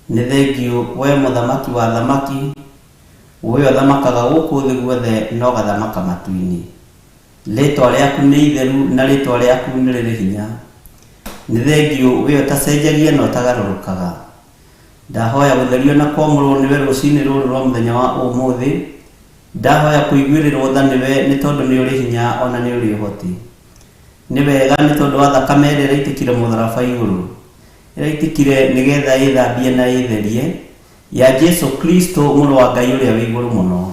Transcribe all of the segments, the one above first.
Nĩ thengiũ wee mũthamaki wa athamaki, wee ũthamakaga gũkũ thĩ guothe na ũgathamaka matu-inĩ. Rĩĩtwa rĩaku nĩ itheru na rĩĩtwa rĩaku nĩ rĩrĩ hinya. Nĩ thengiũ wee ũtacenjagia na ũtagarũrũkaga. Ndahoya gũtherio na kwamũrwo nĩwe rũcinĩ rũrũ rwa mũthenya wa ũmũthĩ. Ndahoya kũiguĩrĩrwo tha nĩwe nĩ tondũ nĩ ũrĩ hinya o na nĩ ũrĩ ũhoti. Nĩ wega nĩ tondũ wa thakame ĩrĩa ĩraitĩkire mũtharaba igũrũ. Ĩraitĩkire nĩ getha ĩthambie na ĩtherie, ya Jesu Kristo Mũrũ wa Ngai ũrĩa wĩ igũrũ mũno.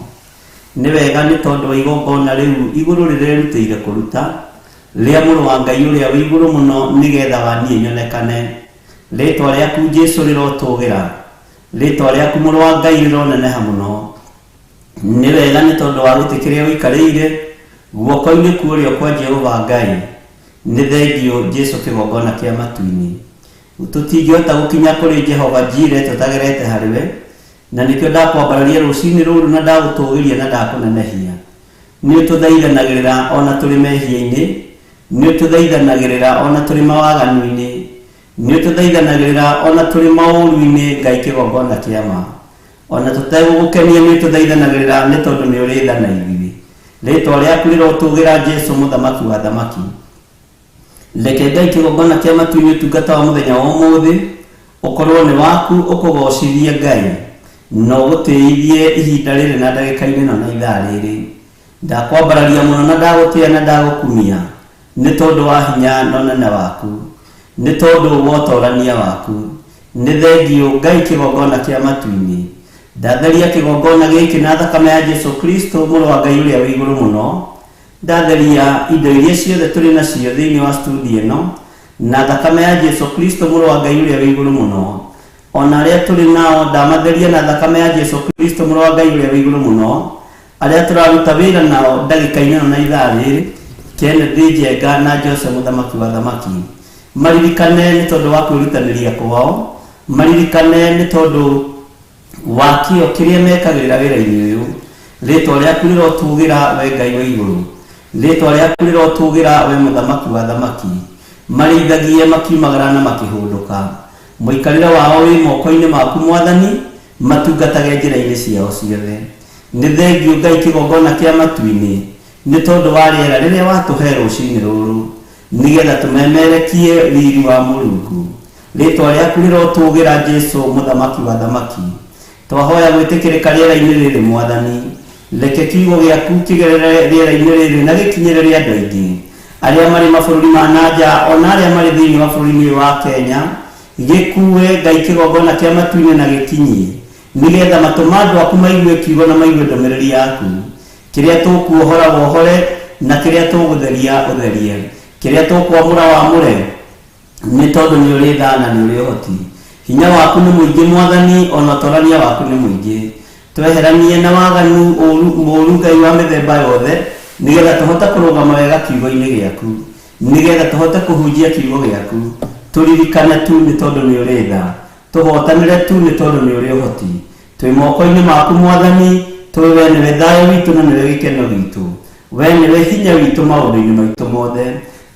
Nĩ wega nĩ tondũ wa igongona rĩu igũrũ rĩrerutĩire kũruta, rĩa Mũrũ wa Ngai ũrĩa wĩ igũrũ mũno nĩ getha wa niĩ nyonekane. Rĩĩtwa rĩaku Jesu rĩrotũgĩra. Rĩĩtwa rĩaku Mũrũ wa Ngai rĩroneneha mũno. Nĩ wega nĩ tondũ wa gĩtĩ kĩrĩa ũikarĩire, guoko-inĩ kwa ũrĩo kwa Jehova Ngai. Nĩ thengiũ Jesu kĩgongona kĩa matu-inĩ. Tũtingĩhota gũkinya kũrĩ Jehova Jireh tũtagerete harĩ we, na nĩkĩo ndakwambararia rũcinĩ rũrũ na ndagũtũgĩria na ndakũnenehia. Nĩ ũtũthaithanagĩrĩra o na tũrĩ mehia-inĩ, nĩ ũtũthaithanagĩrĩra o na tũrĩ mawaganu-inĩ, nĩ ũtũthaithanagĩrĩra o na tũrĩ maũru-inĩ, Ngai kĩgongona kĩa ma. O na tũtegũgũkenia nĩ ũtũthaithanagĩrĩra nĩ tondũ nĩ ũrĩ tha na ithuĩ. Rĩĩtwa rĩaku rĩrotũgĩra Jesu mũthamaki wa athamaki. Reke Ngai kĩgongona kĩa matu-inĩ ũtungata wa mũthenya wa ũmũthĩ ũkorwo nĩ waku ũkũgocithie Ngai na ũgũtĩithie ihinda rĩrĩ na ndagĩka-inĩ ĩno na ithaa rĩrĩ. Ndakwambararia mũno na ndagũtĩa na ndagũkumia nĩ tondũ wa hinya na ũnene waku, nĩ tondũ wa ũtorania waku. Nĩ thengiũ Ngai kĩgongona kĩa matu-inĩ. Ndatheria kĩgongona gĩkĩ na thakame ya Jesu Kristo Mũrũ wa Ngai ũrĩa wĩ igũrũ mũno. Ndatheria indo iria ciothe tũrĩ nacio thĩinĩ wa studio ĩno na thakame ya Jesu Kristo Mũrũ wa Ngai ũrĩa wĩ igũrũ mũno. O na arĩa tũrĩ nao ndamatheria na thakame ya Jesu Kristo Mũrũ wa Ngai ũrĩa wĩ igũrũ mũno. Arĩa tũraruta wĩra nao ndagĩka-inĩ ĩno na ithaa rĩrĩ, Kennedy Njenga na Jose Mũthamaki wa Thamaki. Maririkane nĩ tondũ wa kwĩrutanĩria kwao, maririkane nĩ tondũ wa kĩyo kĩrĩa mekagĩrĩra wĩra-inĩ ũyũ. Rĩtwa rĩaku rĩrotũgĩra we Ngai wa igũrũ. Rĩtwa rĩaku rĩrotũgĩra we Mũthamaki wa thamaki. Marĩithagie makiumagara na makĩhũndũka. Mũikarĩre wao wĩ moko-inĩ maku Mwathani, matungatage njĩra-inĩ ciao ciothe. Nĩ thengiũ Ngai kĩgongona kĩa matu-inĩ, nĩ tondũ wa rĩera rĩrĩa watũhe rũcinĩ rũrũ, nĩ getha tũmemerekie riri wa Mũrungu. Rĩtwa rĩaku rĩrotũgĩra Jesu Mũthamaki wa athamaki. Twahoya gwĩtĩkĩrĩka rĩera-inĩ rĩrĩ Mwathani. Reke kiugo gĩaku kĩgerere rĩera-inĩ rĩrĩ na gĩkinyĩrĩre andũ aingĩ, arĩa marĩ mabũrũri ma na nja o na arĩa marĩ thĩinĩ wa bũrũri-inĩ ũyũ wa Kenya. Gĩkuue, Ngai kĩgongona kĩa matu-inĩ na gĩkinyie, nĩ getha matũ ma andũ aku maigue kiugo na maigue ndũmĩrĩri yaku. Kĩrĩa tũkuohora wohore, na kĩrĩa tũgũtheria ũtherie. Kĩrĩa tũkwamũra wamũre. Nĩ tondũ nĩ ũrĩ tha na nĩ ũrĩ ũhoti. Hinya waku nĩ mũingĩ Mwathani, o na ũtorania waku nĩ mũingĩ. Tweheranie na waganu, ũũru, mũũru Ngai wa mĩthemba yothe, nĩ getha tũhote kũrũgama wega kiugo-inĩ gĩaku. Nĩ getha tũhote kũhunjia kiugo gĩaku. Tũririkane tu nĩ tondũ nĩ ũrĩ tha. Tũhootanĩre tu nĩ tondũ nĩ ũrĩ ũhoti. Twĩ moko-inĩ maku Mwathani, tũĩ wee nĩwe thayũ witũ na nĩwe gĩkeno gitũ. Wee nĩwe hinya witũ maũndũ-inĩ maitũ mothe.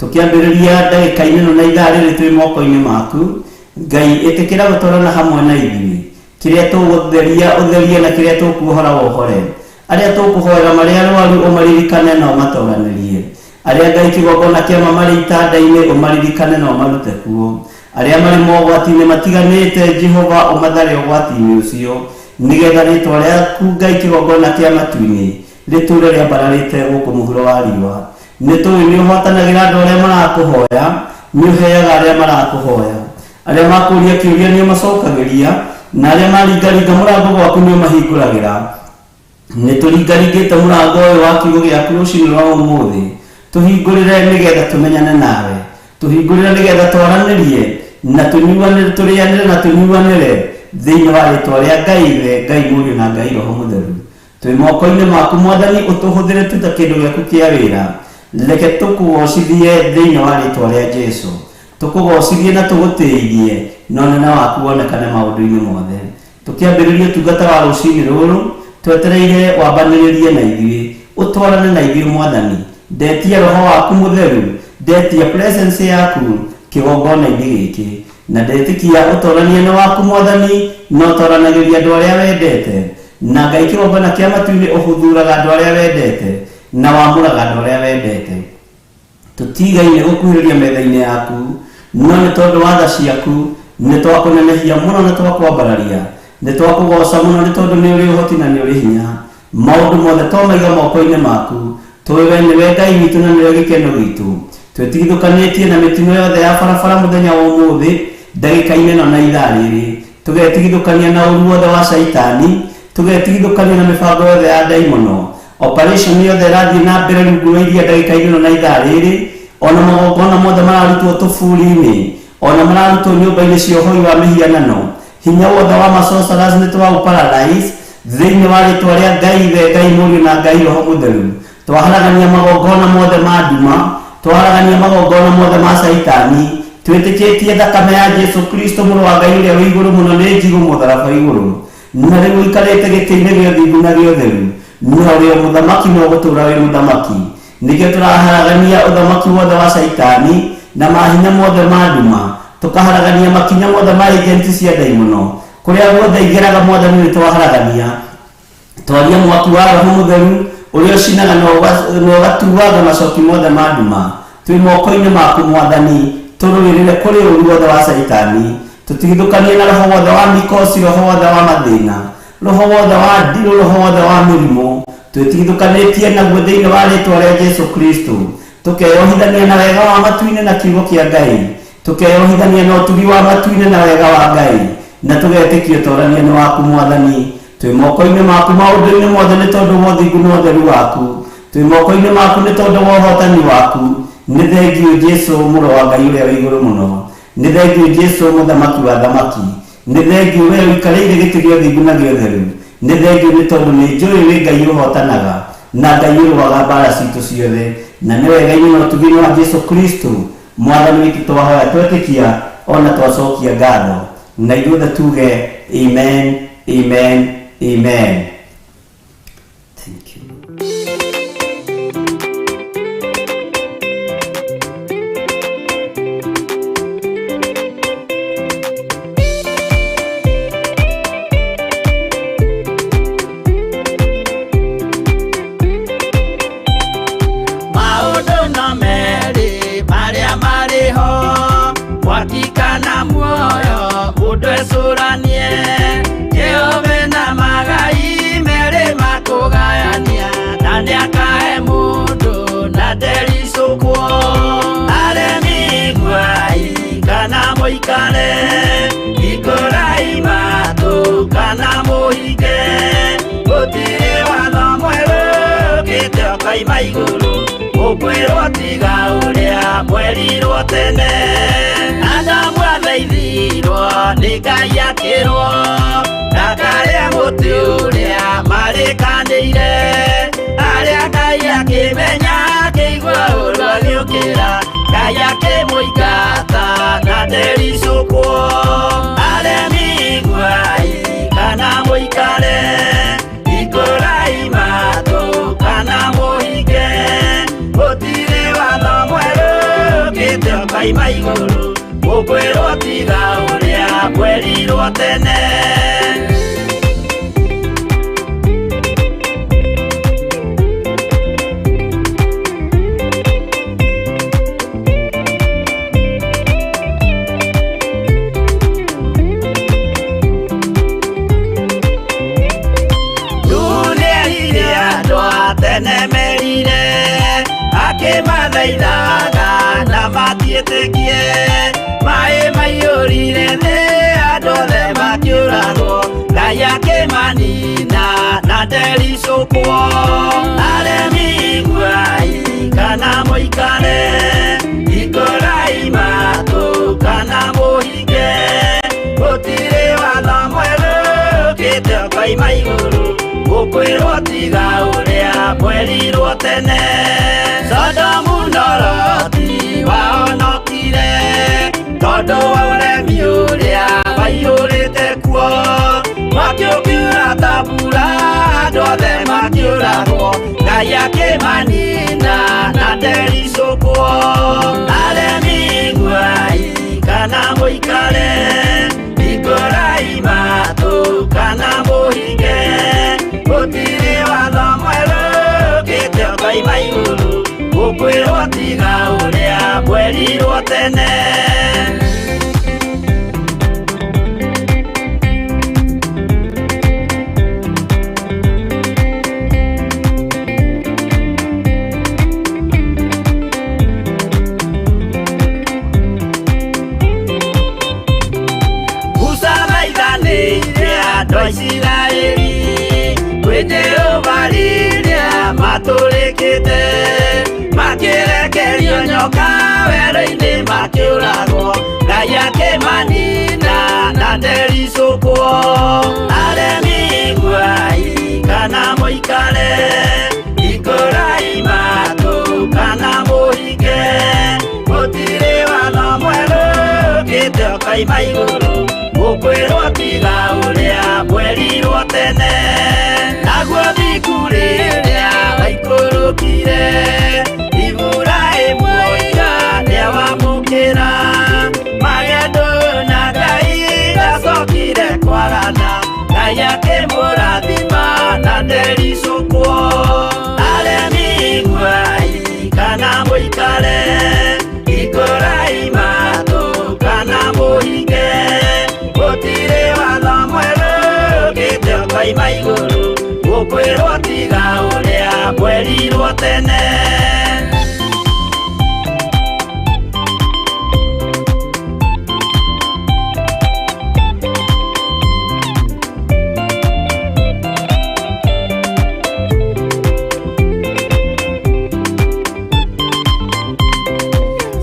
Tũkĩambĩrĩria ndagĩka-inĩ ĩno na ithaa rĩrĩ twĩ moko-inĩ maku, Ngai, ĩtĩkĩra gũtwarana hamwe na ithuĩ. Kĩrĩa tũgũtheria ũtherie na kĩrĩa tũkuohora wohore. Arĩa tũkũhoera marĩ arwaru ũmaririkane na ũmatoranĩrie. Arĩa Ngai kĩgongona kĩa ma marĩ itanda-inĩ ũmaririkane na ũmarute kuo. Arĩa marĩ mogwati-inĩ matiganĩte Jehova ũmathare ũgwati-inĩ ũcio, nĩgetha rĩtwa rĩaku Ngai kĩgongona kĩa matu-inĩ rĩtũũre rĩambararĩte gũkũ mũhuro wa riũa. Nĩ tũĩ nĩ ũhotanagĩra andũ arĩa marakũhoya, nĩ ũheaga arĩa marakũhoya. Arĩa makũria kĩũria nĩ ũmacokagĩria, na arĩa maringaringa mũrango gwaku nĩ ũmahingũragĩra. Nĩ tũringaringĩte mũrango ũyũ wa kiugo gĩaku rũcinĩ rwa ũmũthĩ. Tũhingũrĩre nĩgetha tũmenyane nawe. Tũhingũrĩre nĩgetha twaranĩrie na tũnyuanĩre, tũrĩanĩre na tũnyuanĩre thĩinĩ wa rĩtwa rĩa Ngai Ithe, Ngai Mũriũ na Ngai Roho Mũtheru. Twĩ moko-inĩ maku Mwathani, ũtũhũthĩre tu ta kĩndũ gĩaku kĩa wĩra. Reke tũkũgocithie thĩinĩ wa rĩtwa rĩa Jesu. Tũkũgocithie na tũgũtĩithie, na ũnene waku wonekane maũndũ-inĩ mothe. Tũkĩambĩrĩria ũtungata wa rũcinĩ rũrũ, twetereire wambanĩrĩrie na ithuĩ, ũtwarane na ithuĩ Mwathani. Ndetia Roho waku Mũtheru, ndetia presence yaku kĩgongona-inĩ gĩkĩ. Na ndetĩkia ũtorania nĩ waku Mwathani, na ũtoranagĩria andũ arĩa wendete. Na Ngai kĩgongona kĩa matu-inĩ ũhũthuraga andũ arĩa wendete, na wamũraga andũ arĩa wendete. Tũtigaine gũkuhĩrĩria metha-inĩ yaku, no nĩ tondũ wa tha ciaku nĩ twakũnenehia mũno na twakwambararia, nĩ twakũgoca mũno nĩ tondũ nĩ ũrĩ ũhoti na nĩ ũrĩ hinya. Maũndũ mothe twamaiga moko-inĩ maku, tũĩ we nĩwe Ngai witũ na nĩwe gĩkeno gitũ. Twĩtigithũkanĩtie na mĩtino yothe ya barabara mũthenya wa ũmũthĩ, ndagĩka-inĩ ĩno na ithaa rĩrĩ. Tũgetigithũkania na ũru wothe wa Shaitani, tũgetigithũkania na mĩbango yothe ya ndaimono. Operation yothe ĩrathiĩ na mbere rungu rwa iria ndagĩka-inĩ ĩno na ithaa rĩrĩ, ona magongona mothe mararutwo tũburi-inĩ, ona mararutwo nyũmba-inĩ cia ũhoi wa mĩhianano. Hinya wothe wa masorcerers nĩ twaũparalyze thĩinĩ wa rĩtwa rĩa Ngai Ithe, Ngai Mũriũ na Ngai Roho Mũtheru. Twaharagania magongona mothe ma nduma, twaharagania magongona mothe ma Shaitani, twĩtĩkĩtie thakame ya Jesu Kristo mũrũ wa Ngai ũrĩa wĩ igũrũ mũno nĩ njigũ mũtharaba igũrũ. Na rĩu ũikarĩte gĩtĩ-inĩ gĩa ũthingu na gĩa ũtheru, na ũrĩ o mũthamaki na ũgũtũũra wĩ mũthamaki. Nĩkĩo tũraharagania ũthamaki wothe wa Shaitani na mahinya mothe ma nduma, tũkaharagania makinya mothe ma agenti cia ndaimono. Kũrĩa guothe igeraga Mwathani nĩ twaharagania. Twaria mwaki wa Roho Mũtheru ũrĩa ũcinaga na ũgatuaga macoki mothe ma nduma. Twĩ moko-inĩ maku Mwathani, tũrũĩrĩre kũrĩ ũru wothe wa Shaitani. Tũtigithũkanie na roho wothe wa mikosi, roho wothe wa mathĩna, roho wothe wa ndirũ, roho wothe wa mĩrimũ. Twĩtigithũkanĩtie naguo thĩinĩ wa rĩtwa rĩa Jesu Kristo. Tũkeyohithania na wega wa matu-inĩ na kiugo kĩa Ngai. Tũkeyohithania na ũtugi wa matu-inĩ na wega wa Ngai. Na tũgetĩkia ũtorania nĩ waku Mwathani. Twĩ moko-inĩ maku maũndũ-inĩ mothe nĩ tondũ wa ũthingu na ũtheru waku. Twĩ moko-inĩ maku nĩ tondũ wa ũhotani waku. Nĩ thengiũ Jesu mũrũ wa Ngai ũrĩa wĩ igũrũ mũno. Nĩ thengiũ Jesu mũthamaki wa thamaki. Nĩ thengiũ we ũikarĩire gĩtĩ gĩa ũthingu na gĩa ũtheru. Nĩ thengiũ nĩ tondũ nĩ njũĩ wĩ Ngai ũhotanaga na Ngai ũrũaga mbara citũ ciothe. Na nĩ wega-inĩ na ũtugi-inĩ wa Jesu Kristo Mwathani witũ twahoya twetĩkia ona twacokia ngatho. Na ithuothe tuge amen, amen, amen. Thank you. Maũndũ no merĩ marĩa marĩ ho, mwaki kana muoyo, mũndũ ecũranie. Jehova na magai merĩ makũgayania, na nĩakahe mũndũ na ndericũkwo. Aremi iguai kana mũikare, hingũrai matũ kana mũhinge. Gũtirĩ watho mwerũ ũkĩte ũkoima igũrũ, ũkwĩrwo tiga ũrĩa mwerirwo tene. Adamu athaithirwo nĩ Ngai akĩrwo, ndakarĩa mũtĩ ũrĩa marĩkanĩire. Arĩa Ngai akĩmenya akĩigua ũru agĩũkĩra, Ngai akĩmũingata na ndericũkwo. Aremi iguai kana mũikare, hingũrai matũ kana mũhinge. Gũtirĩ watho mwerũ ũkĩte ũkoima igũrũ, ũkwĩrwo tiga ũrĩa mwerirwo tene. Nĩerire andũ a tene merire, akĩmathaithaga na matiĩtĩkie. Maĩ maiyũrire thĩ, andũ othe makĩũragwo, Ngai akĩmanina na ndericũkwo. Aremi iguai kana mũikare, hingũrai matũ kana mũhinge. Gũtirĩ watho mwerũ ũkĩte ũkoima igũrũ, ũkwĩrwo tiga ũrĩa mwerirwo tene. Sodomu na Loti wahonokire, tondũ wa ũremi ũrĩa waiyũrĩte kuo. Mwaki ũkiura ta mbura, andũ othe makĩũragwo, Ngai akĩmanina na ndericũkwo. Aremi iguai kana mũikare, hingũrai matũ kana mũhinge, gũtirĩ watho mwerũ ũkĩte ũkoima igũrũ, gũkwĩrwo tiga ũrĩa mwerirwo tene. Musa thaithanĩire andũ a Isiraeli kwĩ Jehova rĩrĩa matũrĩkĩte, makĩrekerio nyoka werũ-inĩ makĩũragwo, Ngai akĩmanina na ndericũkwo. Aremi iguai kana mũikare, hingũrai matũ kana mũhinge, gũtirĩ watho mwerũ ũkĩte ũkoima igũrũ, gũkwĩrwo tiga ũrĩa mwerirwo tene. Naguo thingu rĩrĩa waikũrũkire, Iburahĩmu oiga nĩawamũkĩra, magendo na Ngai ndacokire kwagana, Ngai akĩmũrathima na ndericũkwo. Aremi iguai kana mũikare, hingũrai matũ kana mũhinge, gũtirĩ watho mwerũ ũkĩte ũkoima igũrũ, gũkwĩrwo tiga ũrĩa mwerirwo tene.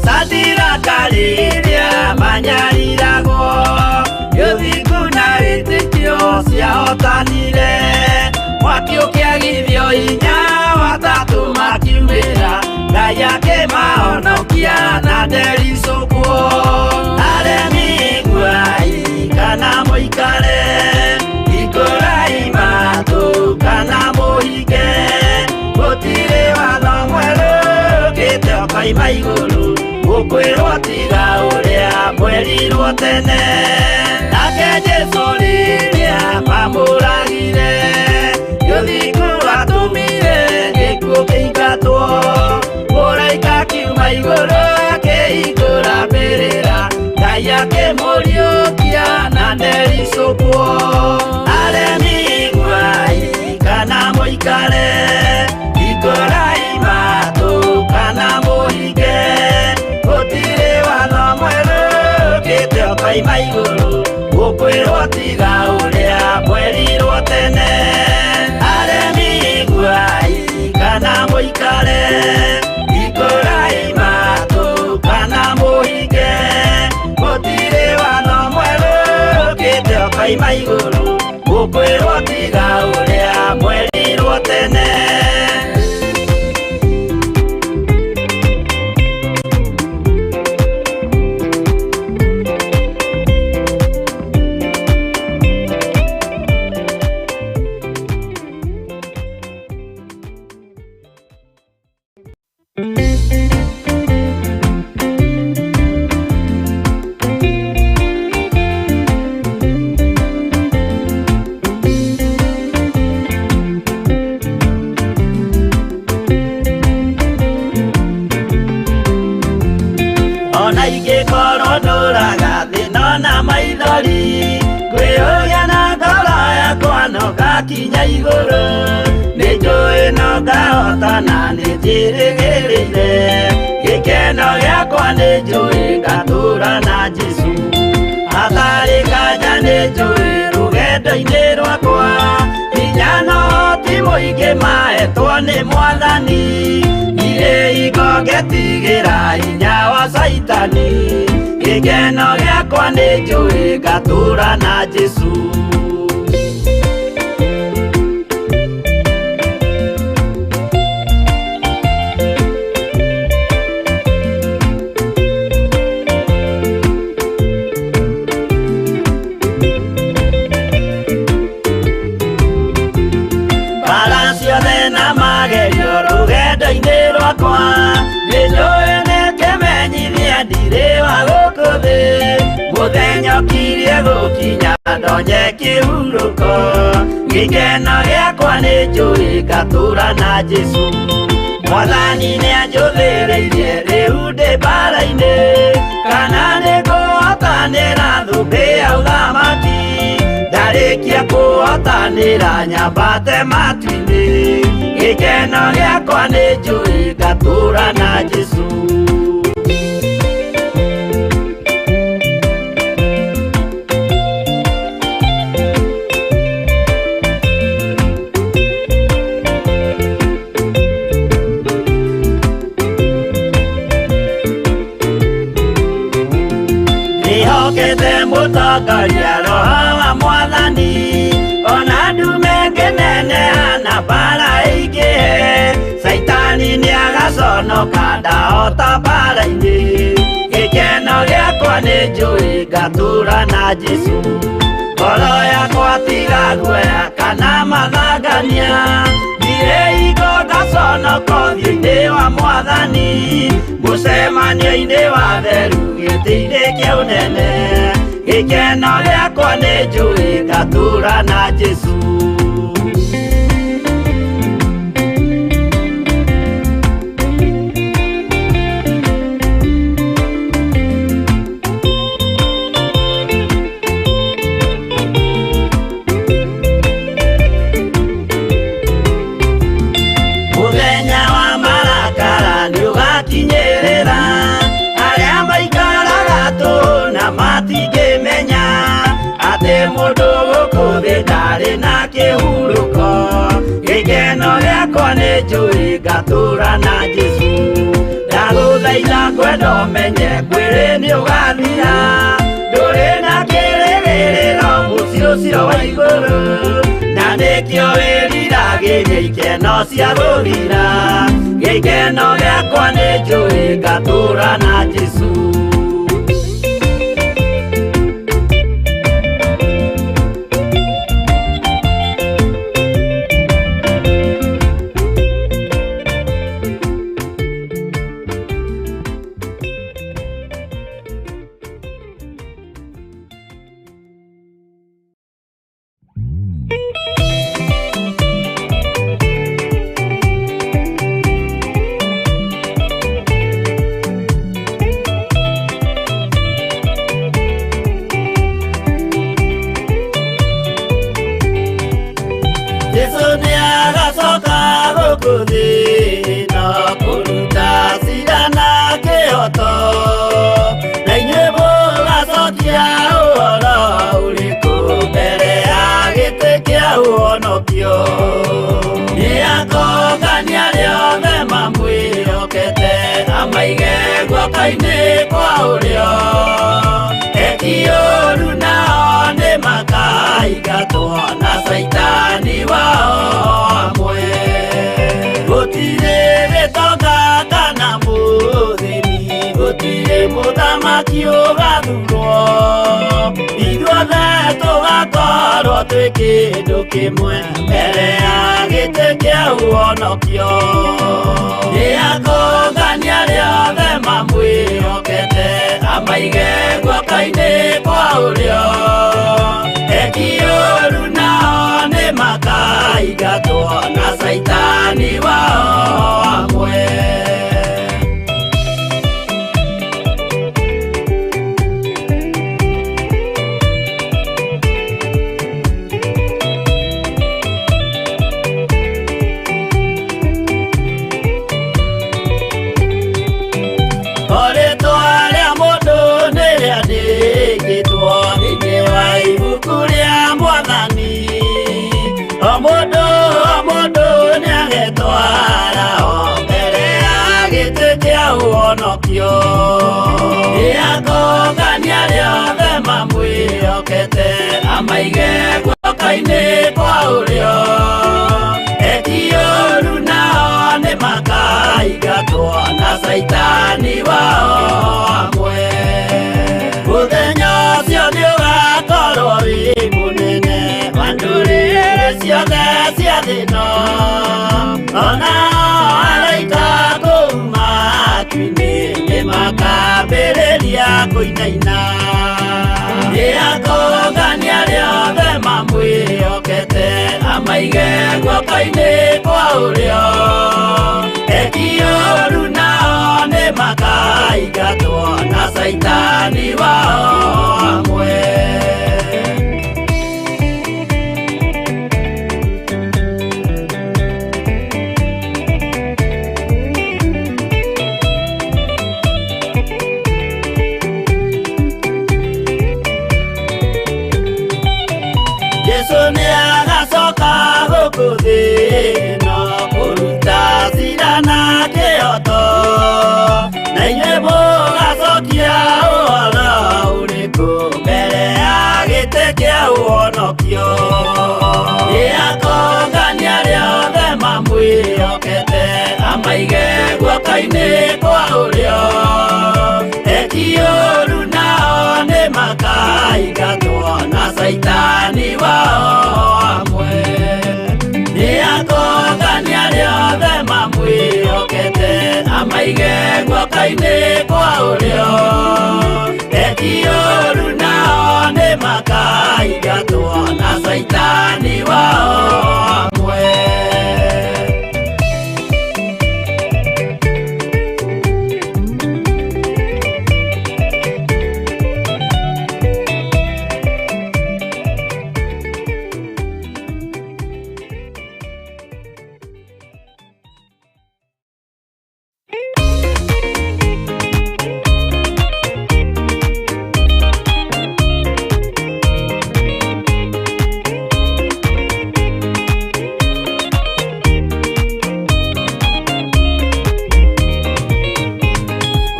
Sadiraka rĩrĩa manyariragwo, gĩthingu na wĩtĩkio ciahotanire, mwaki ũkĩagithio hinya watatũ makiumĩra, Ngai akĩmahonokia na ndericũkwo. Aremi iguai kana mũikare, hingũrai matũ kana mũhinge, gũtirĩ watho mwerũ ũkĩte ũkoima igũrũ, gũkwĩrwo tiga ũrĩa mwerirwo tene. Nake Jesũ rĩrĩa mamũragire, gĩthingu atũmire gĩkuũ kĩingatwo, mũraika akiuma igũrũ akĩhingũra mbĩrĩra, Ngai akĩmũriũkia na ndericũkwo. Aremi iguai kana mũikare, hingũrai matũ kana mũhinge, gũtirĩ watho mwerũ ũkĩte ũkoima igũrũ, gũkwĩrwo tiga ũrĩa mwerirwo tene. Aremi iguai kana mũikare, hingũrai matũ kana mũhinge, gũtirĩ watho mwerũ ũkĩte ũkoima igũrũ, gũkwĩrwo tiga ũrĩa mwerirwo tene. Ona ingĩkorwo ndũraga thĩna na maithori, ngwĩyũria na ngoro yakwa no ngakinya igũrũ, nĩnjũĩ no ngahotana nĩnjĩrĩgĩrĩire, gĩkeno gĩakwa nĩnjũĩ ngatũũra na Jesũ. Hatarĩ nganja nĩnjũĩ rũgendo-inĩ rwakwa, hinya no ti mũingĩ mahetwo nĩ Mwathani, ndirĩ hingo ngetigĩra hinya wa Caitani, gĩkeno gĩakwa nĩnjũĩ ngatũũra na Jesũ. Mbara ciothe na magerio rũgendo-inĩ rwakwa, nĩnjũĩ nĩkĩmenyithia ndirĩ wa gũkũ thĩ, Mũthenya ũkirie gũkinya ndonye kĩhurũko. Gĩkeno gĩakwa nĩ njũĩ ngatũra na Jesũ. Mwathani nĩanjũthĩrĩirie rĩu ndĩ mbara-inĩ. Kana nĩngũhotanĩra thũmbĩ ya ũthamaki. Ndarĩkia kũhotanĩra nyambate matu-inĩ. Gĩkeno gĩakwa nĩ njũĩ ngatũra na Jesũ. Ndĩhokete mũtongoria Roho wa Mwathani. Ona ndume ngĩneneha na mbara ĩingĩhe. Caitani nĩagaconoka ndahota mbara-inĩ. Gĩkeno gĩakwa nĩ njũĩ ngatũra na Jesũ. Ngoro yakwa tiga guoya kana mathangania. Ndirĩ hingo ngaconoka ũthiũ-inĩ wa Mwathani. Mũcemanio-inĩ wa theru gĩtĩ-inĩ kĩa ũnene. Gĩkeno gĩakwa nĩ njũĩ ngatũra na Jesũ. Mũthenya wa marakara nĩũgakinyĩrĩra. Arĩa maikaraga tũhũ na matingĩmenya atĩ mũndũ gũkũ thĩ ndarĩ na kĩhurũko. Gĩkeno gĩakwa nĩ njũĩ ngatũra na Jesũ. Ndagũthaitha ngwenda ũmenye mwĩrĩ nĩũgathira. Ndũrĩ na kĩrĩgĩrĩro mũciĩ ũcio wa igũrũ. Na nĩkĩo wĩriragĩria ikeno cia gũthira. Gĩkeno gĩakwa nĩ njũĩ ngatũra na Jesũ. Jesũ nĩagacoka gũkũ thĩ ĩno kũruta cira na kĩhoto. Na inyuĩ mũgacokia ũhoro ũrĩkũ mbere ya gĩtĩ kĩa ũhonokio. Nĩakongania arĩa othe mamwĩhokete amaige guoko-inĩ kwa ũrĩo. Eki ũũru nao nĩmakaingatwo na Caitani wao hamwe. Gũtirĩ gĩtonga kana mũthĩni, gũtirĩ mũthamaki ũgathurwo. Ithuothe tũgakorwo twĩ kĩndũ kĩmwe mbere ya gĩtĩ kĩa ũhonokio. Nĩakongania arĩa othe mamwĩhokete amaige guoko-inĩ kwa ũrĩo. Eki ũũru nao nĩmakaingatwo na Caitani wao hamwe. O rĩtwa rĩa mũndũ nĩrĩandĩkĩtwo thĩinĩ wa ibuku rĩa Mwathani. O mũndũ o mũndũ nĩagetwara o mbere ya gĩtĩ kĩa ũhonokio. Nĩakongania arĩa othe mamwĩhokete amaige guoko-inĩ kwa ũrĩo. Eki ũũru nao nĩmakaingatwo na Caitani wao hamwe. Mũthenya ũcio nĩũgakorwo wĩ mũnene wa ndũrĩrĩ ciothe cia thĩ ĩno. Ona araika kũu matu-inĩ nĩmakambĩrĩria kũinaina. Nĩakongania arĩa othe mamwĩhokete amaige guoko-inĩ kwa ũrĩo. Eki ũũru nao nĩmakaingatwo na Caitani wao hamwe. Jesu nĩagacoka gũkũ thĩ ĩno kũruta cira na kĩhooto, na inyuĩ mũgacokia ũhoro ũrĩkũ mbere ya gĩtĩ kĩa ũhonokio. Nĩakongania arĩa othe mamwĩhokete amaige guoko-inĩ kwa ũrĩo. Eki ũũru nao nĩmakaingatwo na Caitani wao hamwe. Nĩakongania arĩa othe mamwĩhokete amaige guoko-inĩ kwa ũrĩo. Eki ũũru nao nĩmakaingatwo na Caitani wao hamwe.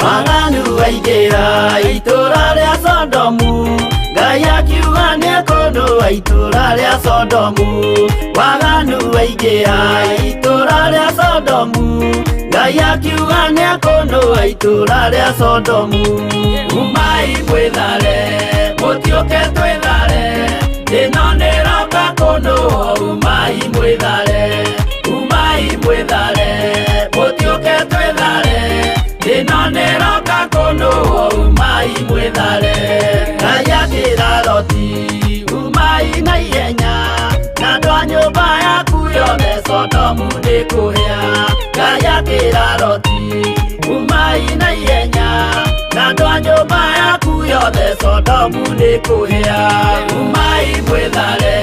Waganu waingĩra itũũra rĩa Sodomu, Ngai akiuga nĩekũnũa itũũra rĩa Sodomu. Waganu waingĩra itũũra rĩa Sodomu, Ngai akiuga nĩekũnũa itũũra rĩa Sodomu. Umai mwĩthare, mũtiũke twĩthare, ĩno nĩroka kũnũa. Umai mwĩthare, umai mwĩthare, mũtiũke twĩthare, ĩno nĩroka kũnũa. Umai mwĩthare. Ngai akĩra Loti, umai na ihenya, na andũ a nyũmba yaku yothe Sodomu nĩkũhĩa. Ngai akĩra Loti, umai na ihenya, na andũ a nyũmba yaku yothe Sodomu nĩkũhĩa. Umai mwĩthare,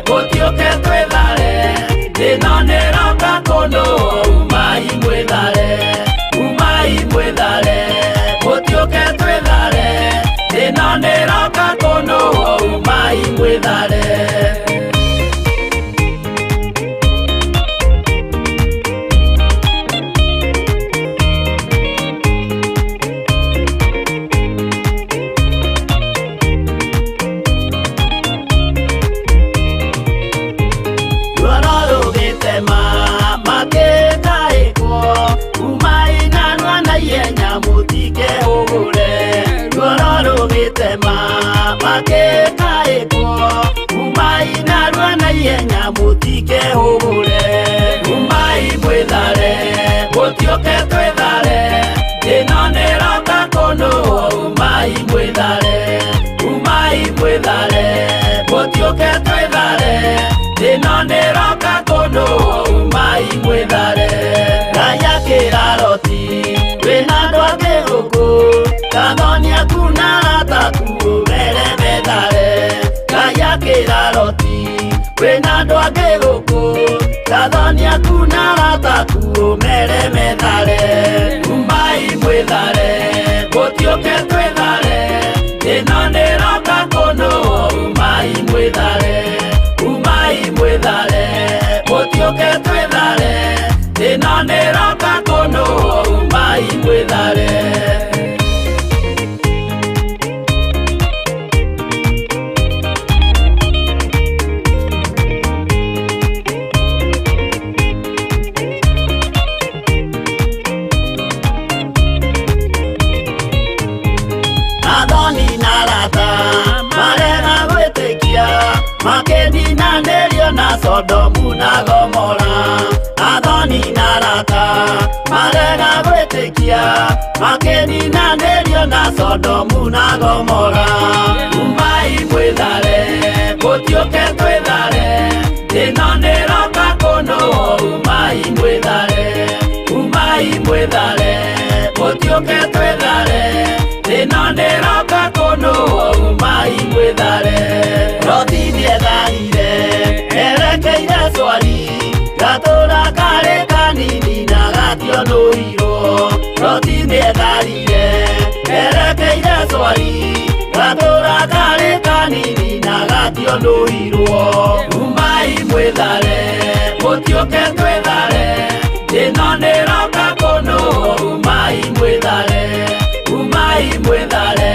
mũtiũke twĩthare, ĩno nĩroka kũnũa. Umai mwĩthare, umai mwĩthare, mũtiũke twĩthare, ĩno nĩroka kũnũa. Umai mwĩthare. Ruoro rũgĩtema makĩkaĩkwo, umai narua na ihenya mũtikehũgũre. Ruoro rũgĩtema makĩkaĩkwo, umai narua na ihenya mũtikehũgũre. Umai mwĩthare, mũtiũke twĩthare, ĩno nĩroka kũnũa. Umai mwĩthare, umai mwĩthare, mũtiũke twĩthare, ĩno nĩroka kũnũa. Umai mwĩthare. Ngai akĩra Loti, wĩna andũ angĩ gũkũ, kathoni aku na arata aku ũmere methare. Ngai akĩra Loti, wĩna andũ angĩ gũkũ, kathoni aku na arata aku ũmere methare. Umai mwĩthare, mũtiũke twĩthare, ĩno nĩroka kũnũa. Umai mwĩthare, umai mwĩthare, mũtiũke twĩthare, ĩno nĩroka kũnũa. Umai mwĩthare. Makĩninanĩrio na Sodomu na Gomora. Athoni na arata marega gwĩtĩkia, makĩninanĩrio na Sodomu na Gomora. Umai mwĩthare, mũtiũke twĩthare, ĩno nĩroka kũnũũ. Umai mwĩthare, umai mwĩthare, mũtiũke twĩthare, ĩno nĩroka kũnũũ. Umai mwĩthare. Loti nĩetharire erekeire Swari, gatũra karĩ kanini na gationũirwo. Loti nĩetharire erekeire Swari, gatũra karĩ kanini na gationũirwo. Umai mwĩthare, mũtiũke twĩthare, ĩno nĩroka kũnũũ. Umai mwĩthare, umai mwĩthare,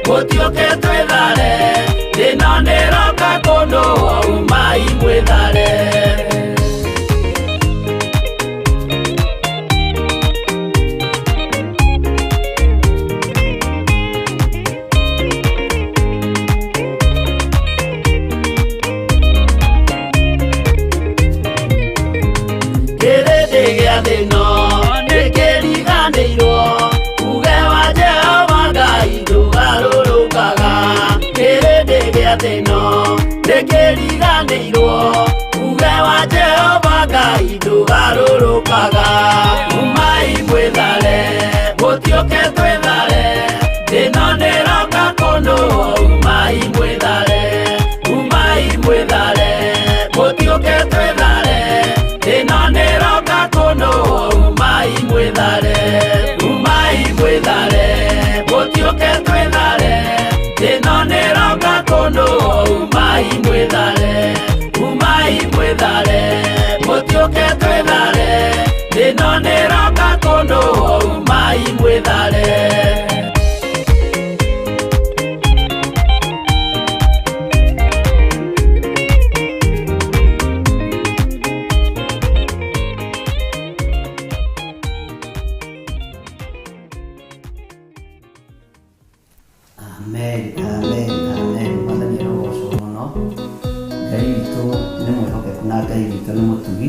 mũtiũke twĩthare, ĩno nĩroka kũnũũ. Umai mwĩthare. Kĩrĩndĩ gĩa thĩno nĩkĩriganĩirwo, uge wa Jehova Ngai ndũgarũrũkaga. Kĩrĩndĩ gĩa thĩno nĩkĩriganĩirwo, uge wa Jehova Ngai ndũgarũrũkaga. Umai mwĩthare, mũtiũke twĩthare, ĩno nĩroka kũnũũ. Umai mwĩthare, umai mwĩthare, mũtiũke twĩthare, ĩno nĩroka kũnũũ. Umai mwĩthare, umai mwĩthare, mũtiũke twĩthare, ĩno nĩroka kũnũũ. Umai mwĩthare, umai mwĩthare, mũtiũke twĩthare, ĩno nĩroka kũnũũ. Umai mwĩthare. Amen, amen, amen. Mwathani arogocwo mũno. Ngai witũ nĩ mwĩhokeku na Ngai witũ nĩ mũtugi.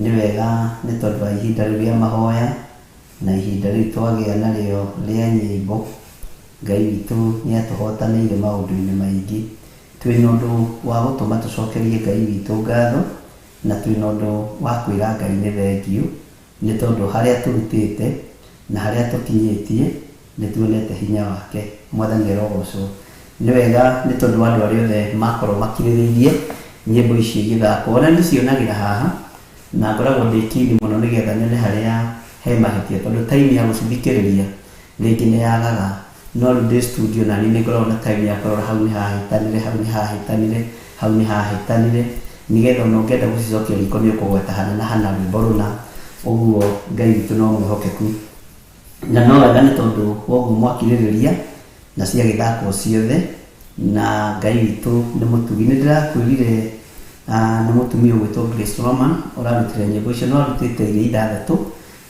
Nĩ wega nĩ tondũ wa ihinda rĩu rĩa mahoya na ihinda rĩu twagĩa narĩo rĩa nyĩmbo. Ngai witũ nĩ atũhotanĩire maũndũ-inĩ maingĩ. Twĩna ũndũ wa gũtũma tũcokerie Ngai witũ ngatho na twĩna ũndũ wa kwĩra Ngai nĩ thengiũ nĩ tondũ harĩa tũrutĩte na harĩa tũkinyĩtie nĩ tuonete hinya wake. Mwathani arogocwo. Nĩ wega nĩ tondũ wa andũ arĩa othe makorwo makirĩrĩirie nyĩmbo ici igĩthakwo. Ona niĩ haha na ngoragwo ndĩ keen mũno nĩgetha nyone harĩa he mahĩtia tondũ time ya gũcithikĩrĩria rĩngĩ nĩ yagaga. No rĩu ndĩ studio na niĩ nĩ ngoragwo na time ya kũrora hau nĩ hahĩtanire, hau nĩ hahĩtanire, hau nĩ hahĩtanire, nĩgetha ona ũngĩenda gũcicokia riko nĩ ũkũgweta hana na hana rwĩmbo rũna. Ũguo Ngai witũ no mwĩhokeku. Na no wega nĩ tondũ woguo mwakirĩrĩria na ciagĩthakwo ciothe na Ngai witũ nĩ mũtugi. Nĩ ndĩrakwĩrire nĩ mũtumia ũgwĩtwo Grace Roman ũrarutire nyĩmbo icio, no arutĩte iria ithathatũ,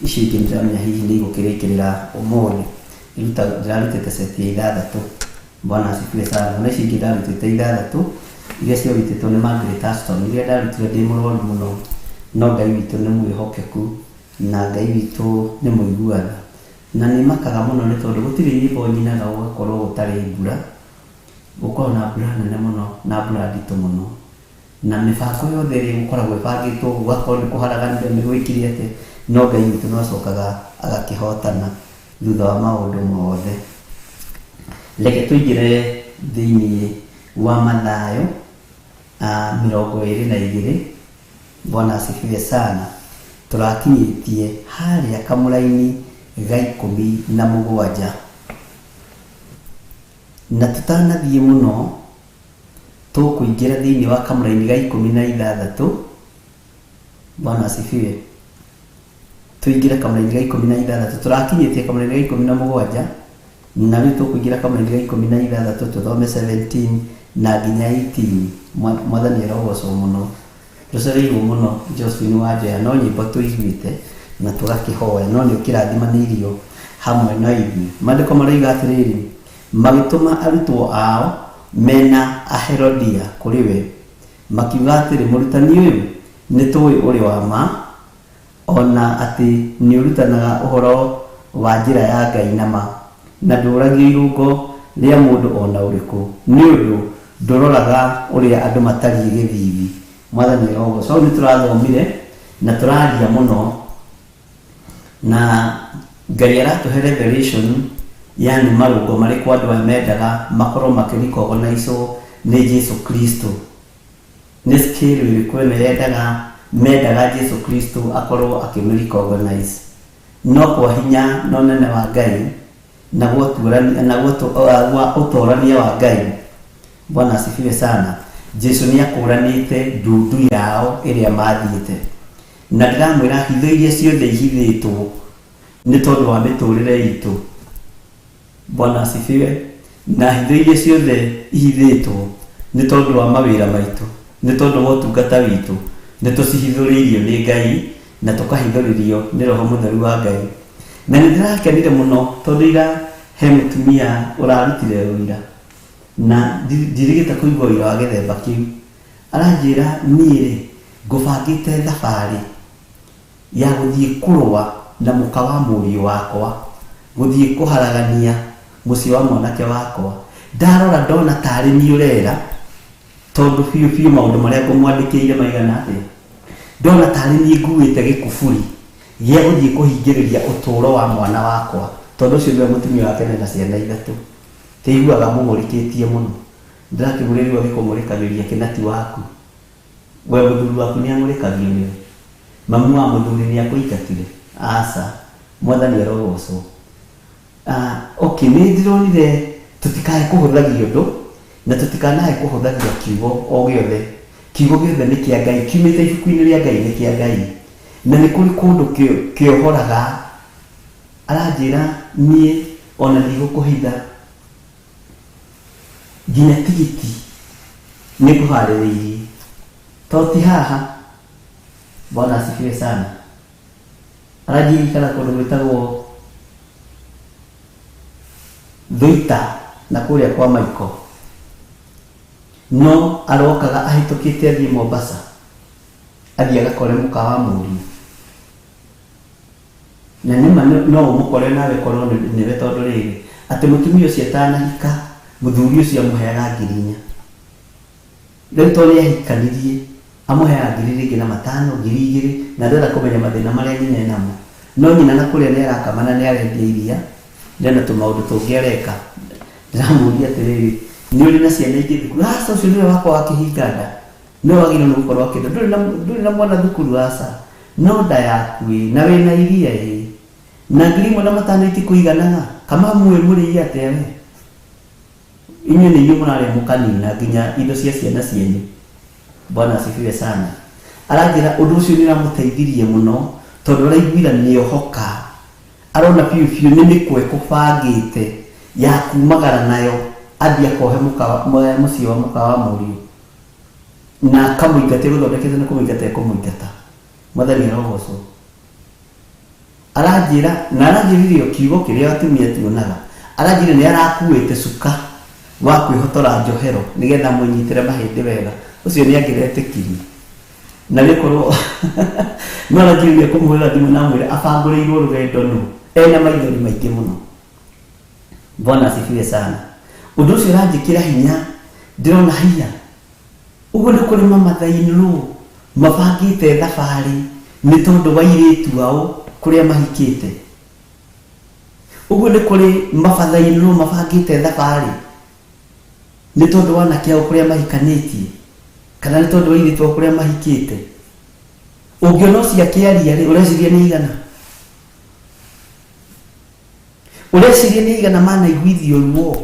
icio ingĩ nĩndĩramenya hihi nĩ igũkĩrĩkĩrĩra ũmũthĩ. Ndĩrarutĩte seti ya ithathatũ. Bwana asifiwe sana. Na icio ingĩ ndarutĩte ithathatũ iria ciarutĩtwo nĩ Margaret Aston, iria ndarutire ndĩ mũrwaru mũno, no Ngai witũ nĩ mwĩhokeku na Ngai witũ nĩ mũiguana. Na nĩ makaga mũno nĩ tondũ gũtirĩ nyĩmbo nyinaga gũgakorwo gũtarĩ mbura, gũkoragwo na mbura nene mũno na mbura nditũ mũno. Na mĩbango yothe ĩrĩa ĩgũkoragwo ĩbangĩtwo gũgakorwo nĩ kũharaganire nĩ gwĩkire atĩa, no Ngai witũ no acokaga agakĩhotana thutha wa maũndũ mothe. Reke tũingĩre thĩinĩ wa Mathayo 22. Bwana asifiwe sana. Tũrakinyĩtie harĩa kamũraini ga 17. Na tũtanathiĩ mũno tũkũingĩra thĩinĩ wa kamũraini ga 16. Bwana asifiwe. Tũingĩre kamũraini ga 16. Tũrakinyĩtie kamũraini ga 17 na rĩu tũkũingĩra kamũraini ga 16 tũthome 17 na nginya 18. Mwathani arogocwo mũno. Tũcereirwo mũno Josephine Wanjoya, no nyĩmbo tũiguĩte na tũgakĩhoya, no nĩ ũkĩrathimanĩirio hamwe na ithuĩ. Maandĩko maroiga atĩrĩrĩ, magĩtũma arutwo ao mena Aherodia kũrĩ we. Makiuga atĩrĩ, Mũrutani ũyũ, nĩ tũĩ ũrĩ wa ma, o na atĩ nĩũrutanaga ũhoro wa njĩra ya Ngai na ma, na ndũũragio irũngo rĩa mũndũ o na ũrĩkũ, nĩ ũndũ ndũroraga ũrĩa andũ matariĩ gĩthiithi. Mwathani arogocwo. Hau nĩtũrathomire na tũraria mũno, na Ngai aratũhe revelation ya nĩ marũngo marĩkũ andũ aya mendaga makorwo makĩ recognize nĩ Jesu Kristo. Nĩ scale ĩrĩkũ ĩno yendaga mendaga Jesu Kristo akorwo akĩmĩ recognize. No kwa hinya na ũnene wa Ngai na gwa ũtorania wa Ngai, Bwana asifiwe sana, Jesu nĩ akũranĩte ndundu yao ĩrĩa mathiĩte. Na ndĩramwĩra hitho iria ciothe ihithĩtwo nĩ tondũ wa mĩtũrĩre itũ. Bwana asifiwe. Na hitho iria ciothe ihithĩtwo nĩ tondũ wa mawĩra maitũ, nĩ tondũ wa ũtungata witũ, nĩ tũcihithũrĩirio nĩ Ngai na tũkahithũrĩrio nĩ Roho Mũtheru wa Ngai. Na nĩ ndĩrakenire mũno tondũ ira he mũtumia ũrarutire ũira na ndirĩgĩte kũigua ũira wa gĩthemba kĩu. Aranjĩra niĩ-rĩ, ngũbangĩte thabarĩ ya gũthiĩ kũrũa na mũka wa mũriũ wakwa, gũthiĩ kũharagania mũciĩ wa mwanake wakwa. Ndarora ndona tarĩ niĩ ũrera, tondũ biũ biũ maũndũ marĩa ngũmwandĩkĩire maigana atĩa? Ndona tarĩ niĩ nguĩte gĩkuburi gĩa gũthiĩ kũhingĩrĩria ũtũũro wa mwana wakwa, tondũ ũcio nĩwe mũtumia wake na ena ciana ithatũ. Kĩiguaga mũng'ũrĩkĩtie mũno. Ndĩrakĩmũria rĩu agĩkũng'ũrĩkagĩria kĩ na ti waku? We mũthuri waku nĩ ang'ũrĩkagio nĩwe? Mamu wa mũthuri nĩ akũingatire? Aca. Mwathani arogocwo. Ah, okay, nĩ ndĩronire tũtikae kũhũthagia ũndũ na tũtikanae kũhũthagia kiugo o gĩothe. Kiugo gĩothe nĩ kĩa Ngai, kiumĩte ibuku-inĩ rĩa Ngai nĩ kĩa Ngai. Na nĩ kũrĩ kũndũ kĩohoraga. Aranjĩra niĩ ona ndigũkũhitha. Nginya tigiti nĩ ngũharĩrĩirie. To ti haha. Bwana asifiwe sana. Aranjirikana kũndũ gwĩtagwo Thũita na kũrĩa kwa Maiko. No arokaga ahĩtũkĩte athiĩ Mombasa, athiĩ agakore mũka wa mũriũ. Na nĩ ma no ũmũkore nawe korwo nĩwe tondũ rĩrĩ, atĩ mũtumia ũcio atanahika, mũthuri ũcio amũheaga 4,000. Rĩu tondũ nĩ ahikanirie, amũheaga ngiri rĩngĩ na matano, 2,000, na ndenda kũmenya mathĩna marĩa nyina enamo. No nyina na kũrĩa nĩ arakama na nĩ arendia iria, na tũmaũndũ tũngĩ areka. Ndĩramũria atĩrĩrĩ, nĩ ũrĩ na ciana ingĩ thukuru? Aca, ũcio nĩwe wakwa wa kĩhinga nda. Nĩwe wagĩrĩirwo nĩ gũkorwo akĩndora. Ndũrĩ na mwana thukuru? Aca. No nda yaku ĩ, na wĩna iria ĩ, na 1,500 itikũiganaga? Kamamu ĩ mũrĩi atĩa we? Inyuĩ nĩ inyuĩ mũrarĩa mũkanina nginya indo cia ciana cianyu. Bwana asifiwe sana. Aranjĩra ũndũ ũcio nĩ ũramũteithirie mũno tondũ araiguira nĩohoka. Arona biũ biũ nĩ mĩkwa ĩkũbangĩte ya kumagara nayo athiĩ akohe mũciĩ wa mũka wa mũriũ. Na akamũingata ĩgũthondekete nĩ kũmũingata ĩkũmũingata. Mwathani arogocwo. Aranjĩra na aranjĩrire o kiugo kĩrĩa atumia tuonaga. Aranjĩrire nĩ arakuĩte cuka wa kwĩhotora njohero nĩgetha amũnyitĩre mahĩndĩ wega. Ũcio nĩ angĩretĩkirie. Na gĩkorwo no aranjĩrire kũmũhũrĩra thimũ na amwĩre abangũrĩirwo rũgendo nũ. Ena maithori maingĩ mũno. Bwana asifiwe sana. Ũndũ ũcio ũranjĩkĩra hinya ndĩrona hinya. Ũguo nĩ kũrĩ mama-in-law mabangĩte thabarĩ nĩ tondũ wa airĩtu ao kũrĩa mahikĩte. Ũguo nĩ kũrĩ ma-father-in-law mabangĩte thabarĩ nĩ tondũ wa anake ao kũrĩa mahikanĩtie kana nĩ tondũ wa airĩtu ao kũrĩa mahikĩte. Ũngĩona ũcio akĩaria rĩ, ũreciria nĩ aigana? Ũreciria nĩ aigana manaiguithio ruo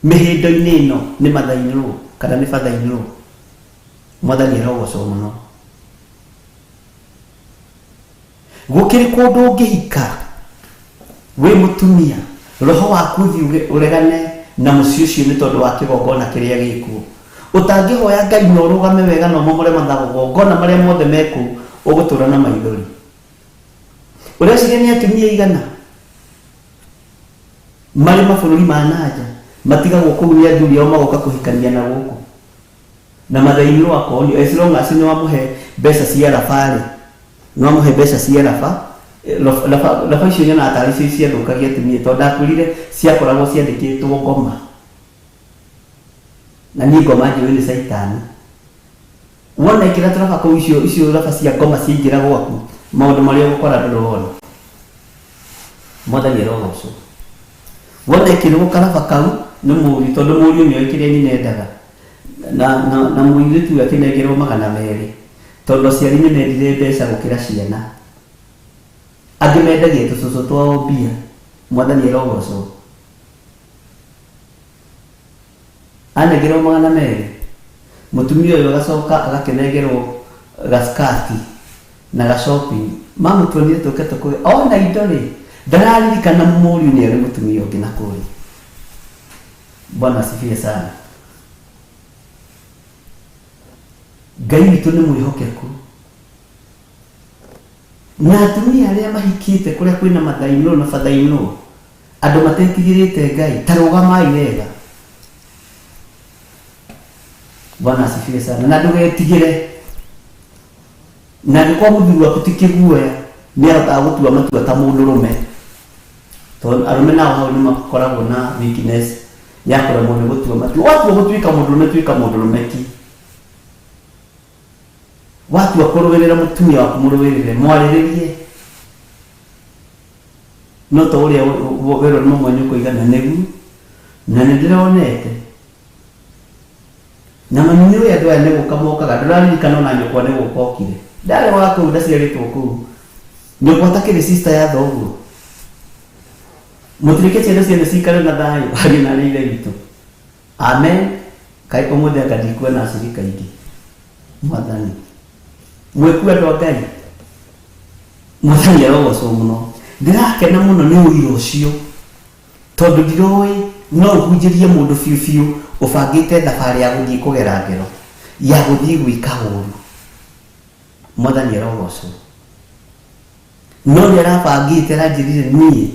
mĩhĩndo-inĩ ĩno nĩ mother-in-law kana nĩ father-in-law? Mwathani arogocwo mũno. Gũkĩrĩ kũndũ ũngĩhika wĩ mũtumia, roho waku ũthiĩ ũregane na mũciĩ ũcio nĩ tondũ wa kĩgongona kĩrĩa gĩkuo. Ũtangĩhoya Ngai na ũrũgame wega na ũmomore magongona marĩa mothe me kũu, ũgũtũra na maithori. Ũreciria nĩ atumia aigana marĩ mabũrũri ma nanja matigagwo kũu nĩ athuri ao magoka kũhikania na gũkũ? Na mathainirwo akonio as long as nĩ wamũhe mbeca cia raba rĩ, nĩ wamũhe mbeca cia raba, raba, raba icio nyonaga tarĩ cio ciathũkagia atumia tondũ ndakwĩrire ciakoragwo ciandĩkĩtwo ngoma. Na niĩ ngoma njũĩ nĩ caitani. Wona ĩkĩra tũraba kũu icio icio raba cia ngoma ciaingĩra gwaku, maũndũ marĩa ũgũkora ndũrona. Mwathani arogocwo. Wona ĩkĩrwo karaba kau nĩ mũriũ tondũ mũriũ nĩoĩ kĩrĩa nyina endaga. Na, na, na mũirĩtu ũyũ akĩnengerwo 200 tondũ aciari nĩ mendire mbeca gũkĩra ciana. Angĩ mendagia tũcũcũ twao mbia. Mwathani arogocwo. Anengerwo 200, mũtumia ũyũ agacoka agakĩnengerwo gaskati na ga shopping. Mamũtuonire tũke tũkũhe ona indo rĩ, ndararirikana mũriũ nĩ arĩ mũtumia ũngĩ na kũrĩa. Bwana asifiwe sana. Ngai witũ nĩ mwĩhokeku. Na atumia arĩa mahikĩte kũrĩa kwĩna mother-in-law na father-in-law, andũ matetigĩrĩte Ngai, ta rũgamai wega. Bwana asifiwe sana. Na ndũgetigĩre. Na angĩkorwo mũthuri waku ti kĩguoya, nĩ ahotaga gũtua matua ta mũndũrũme. Tondũ arũme nao hau nĩ makoragwo na weakness ya kũremwo nĩ gũtua matua. Watua gũtuĩka mũndũrũme, tuĩka mũndũrũme ki. Watua kũrũĩrĩra mũtumia waku, mũrũĩrĩre, mwarĩrĩrie. No ta ũrĩa werwo nĩ mamwe nĩ ũkoiga na nĩguo, na nĩ ndĩronete. Na mami nĩ ũĩ andũ aya nĩ gũka mokaga, ndũraririkana ona nyũkwa nĩ gũka okire. Ndarĩ wa kũu, ndaciarĩtwo kũu. Nyũkwa takĩrĩ sister ya thoguo. Mũtirĩke ciana cianyu cikare na thayũ, ariũ na arĩ ithe witũ. Amen. Kaĩ ũmũthĩ anga ndikuona acirika aingĩ. Mwathani. Mwĩkue andũ a Ngai. Mwathani arogocwo mũno. Ndĩrakena mũno nĩ ũira ũcio. Tondũ ndiroĩ no ũhunjĩrie mũndũ biũ biũ ũbangĩte thabarĩ ya gũthiĩ kũgera ngero, ya gũthiĩ gwĩka ũru. Mwathani arogocwo. No nĩ arabangĩte aranjĩrire niĩ.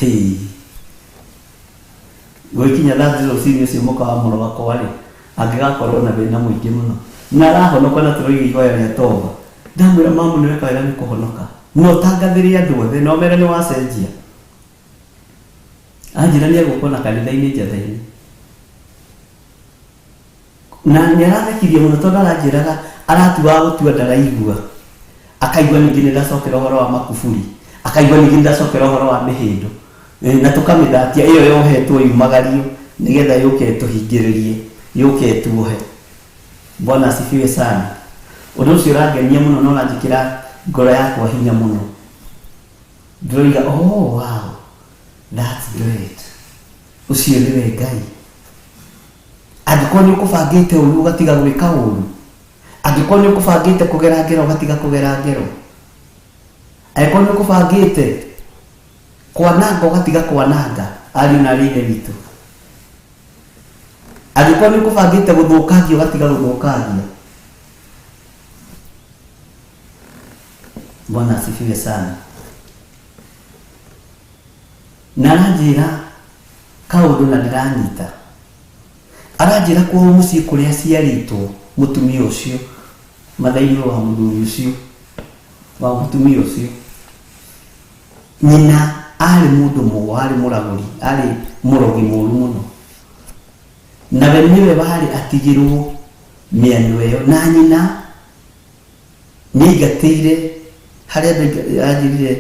Hĩ. Gwĩkinya thaa thita rũcinĩ ũcio mũka wa mũrũ wakwa rĩ, angĩgakorwo na thĩna mũingĩ mũno. Na arahonoka na tũroiga ihoya rĩa toba. Ndamwĩra mamu nĩ weka wega nĩ kũhonoka. Na ũtangathĩre andũ othe na ũmere nĩ wacenjia. Anjĩra nĩ egũka ona kanitha-inĩ njatha-inĩ. Na nĩ arathekirie mũno tondũ aranjĩraga aratuaga gũtua ndaraigua. Akaigua ningĩ nĩ ndacokera ũhoro wa makuburi. Akaigua ningĩ nĩ ndacokera ũhoro wa mĩhĩndo. Na tũkamĩthatia ĩyo yohetwo yumagario nĩgetha yũke ĩtũhingĩrĩrie, yũke ĩtuohe. Bwana asifiwe sana. Ũndũ ũcio ũrangenia mũno na ũranjĩkĩra ngoro yakwa hinya mũno. Ndĩroiga, oh wow, that's great. Ũcio nĩwe Ngai. Angĩkorwo nĩ ũkũbangĩte ũru ũgatiga gwĩka ũru. Angĩkorwo nĩ ũkũbangĩte kũgera ngero ũgatiga kũgera ngero. Angĩkorwo nĩ ũkũbangĩte kwananga ũgatiga kwananga, ariũ na arĩ ithe witũ. Angĩkorwo nĩ ũkũbangĩte gũthũkangia ũgatiga gũthũkangia. Bwana asifiwe sana. Na aranjĩra kaũndũ na ndĩranyita. Aranjĩra kwao mũciĩ kũrĩa aciarĩtwo mũtumia ũcio, mother-in-law wa mũthuri ũcio, wa mũtumia ũcio. Nyina arĩ mũndũ mũgo, arĩ mũragũri, arĩ mũrogi mũru mũno. Nawe nĩwe warĩ atigĩrwo mĩano ĩyo. Na nyina nĩaigatĩire harĩa andũ anjĩrire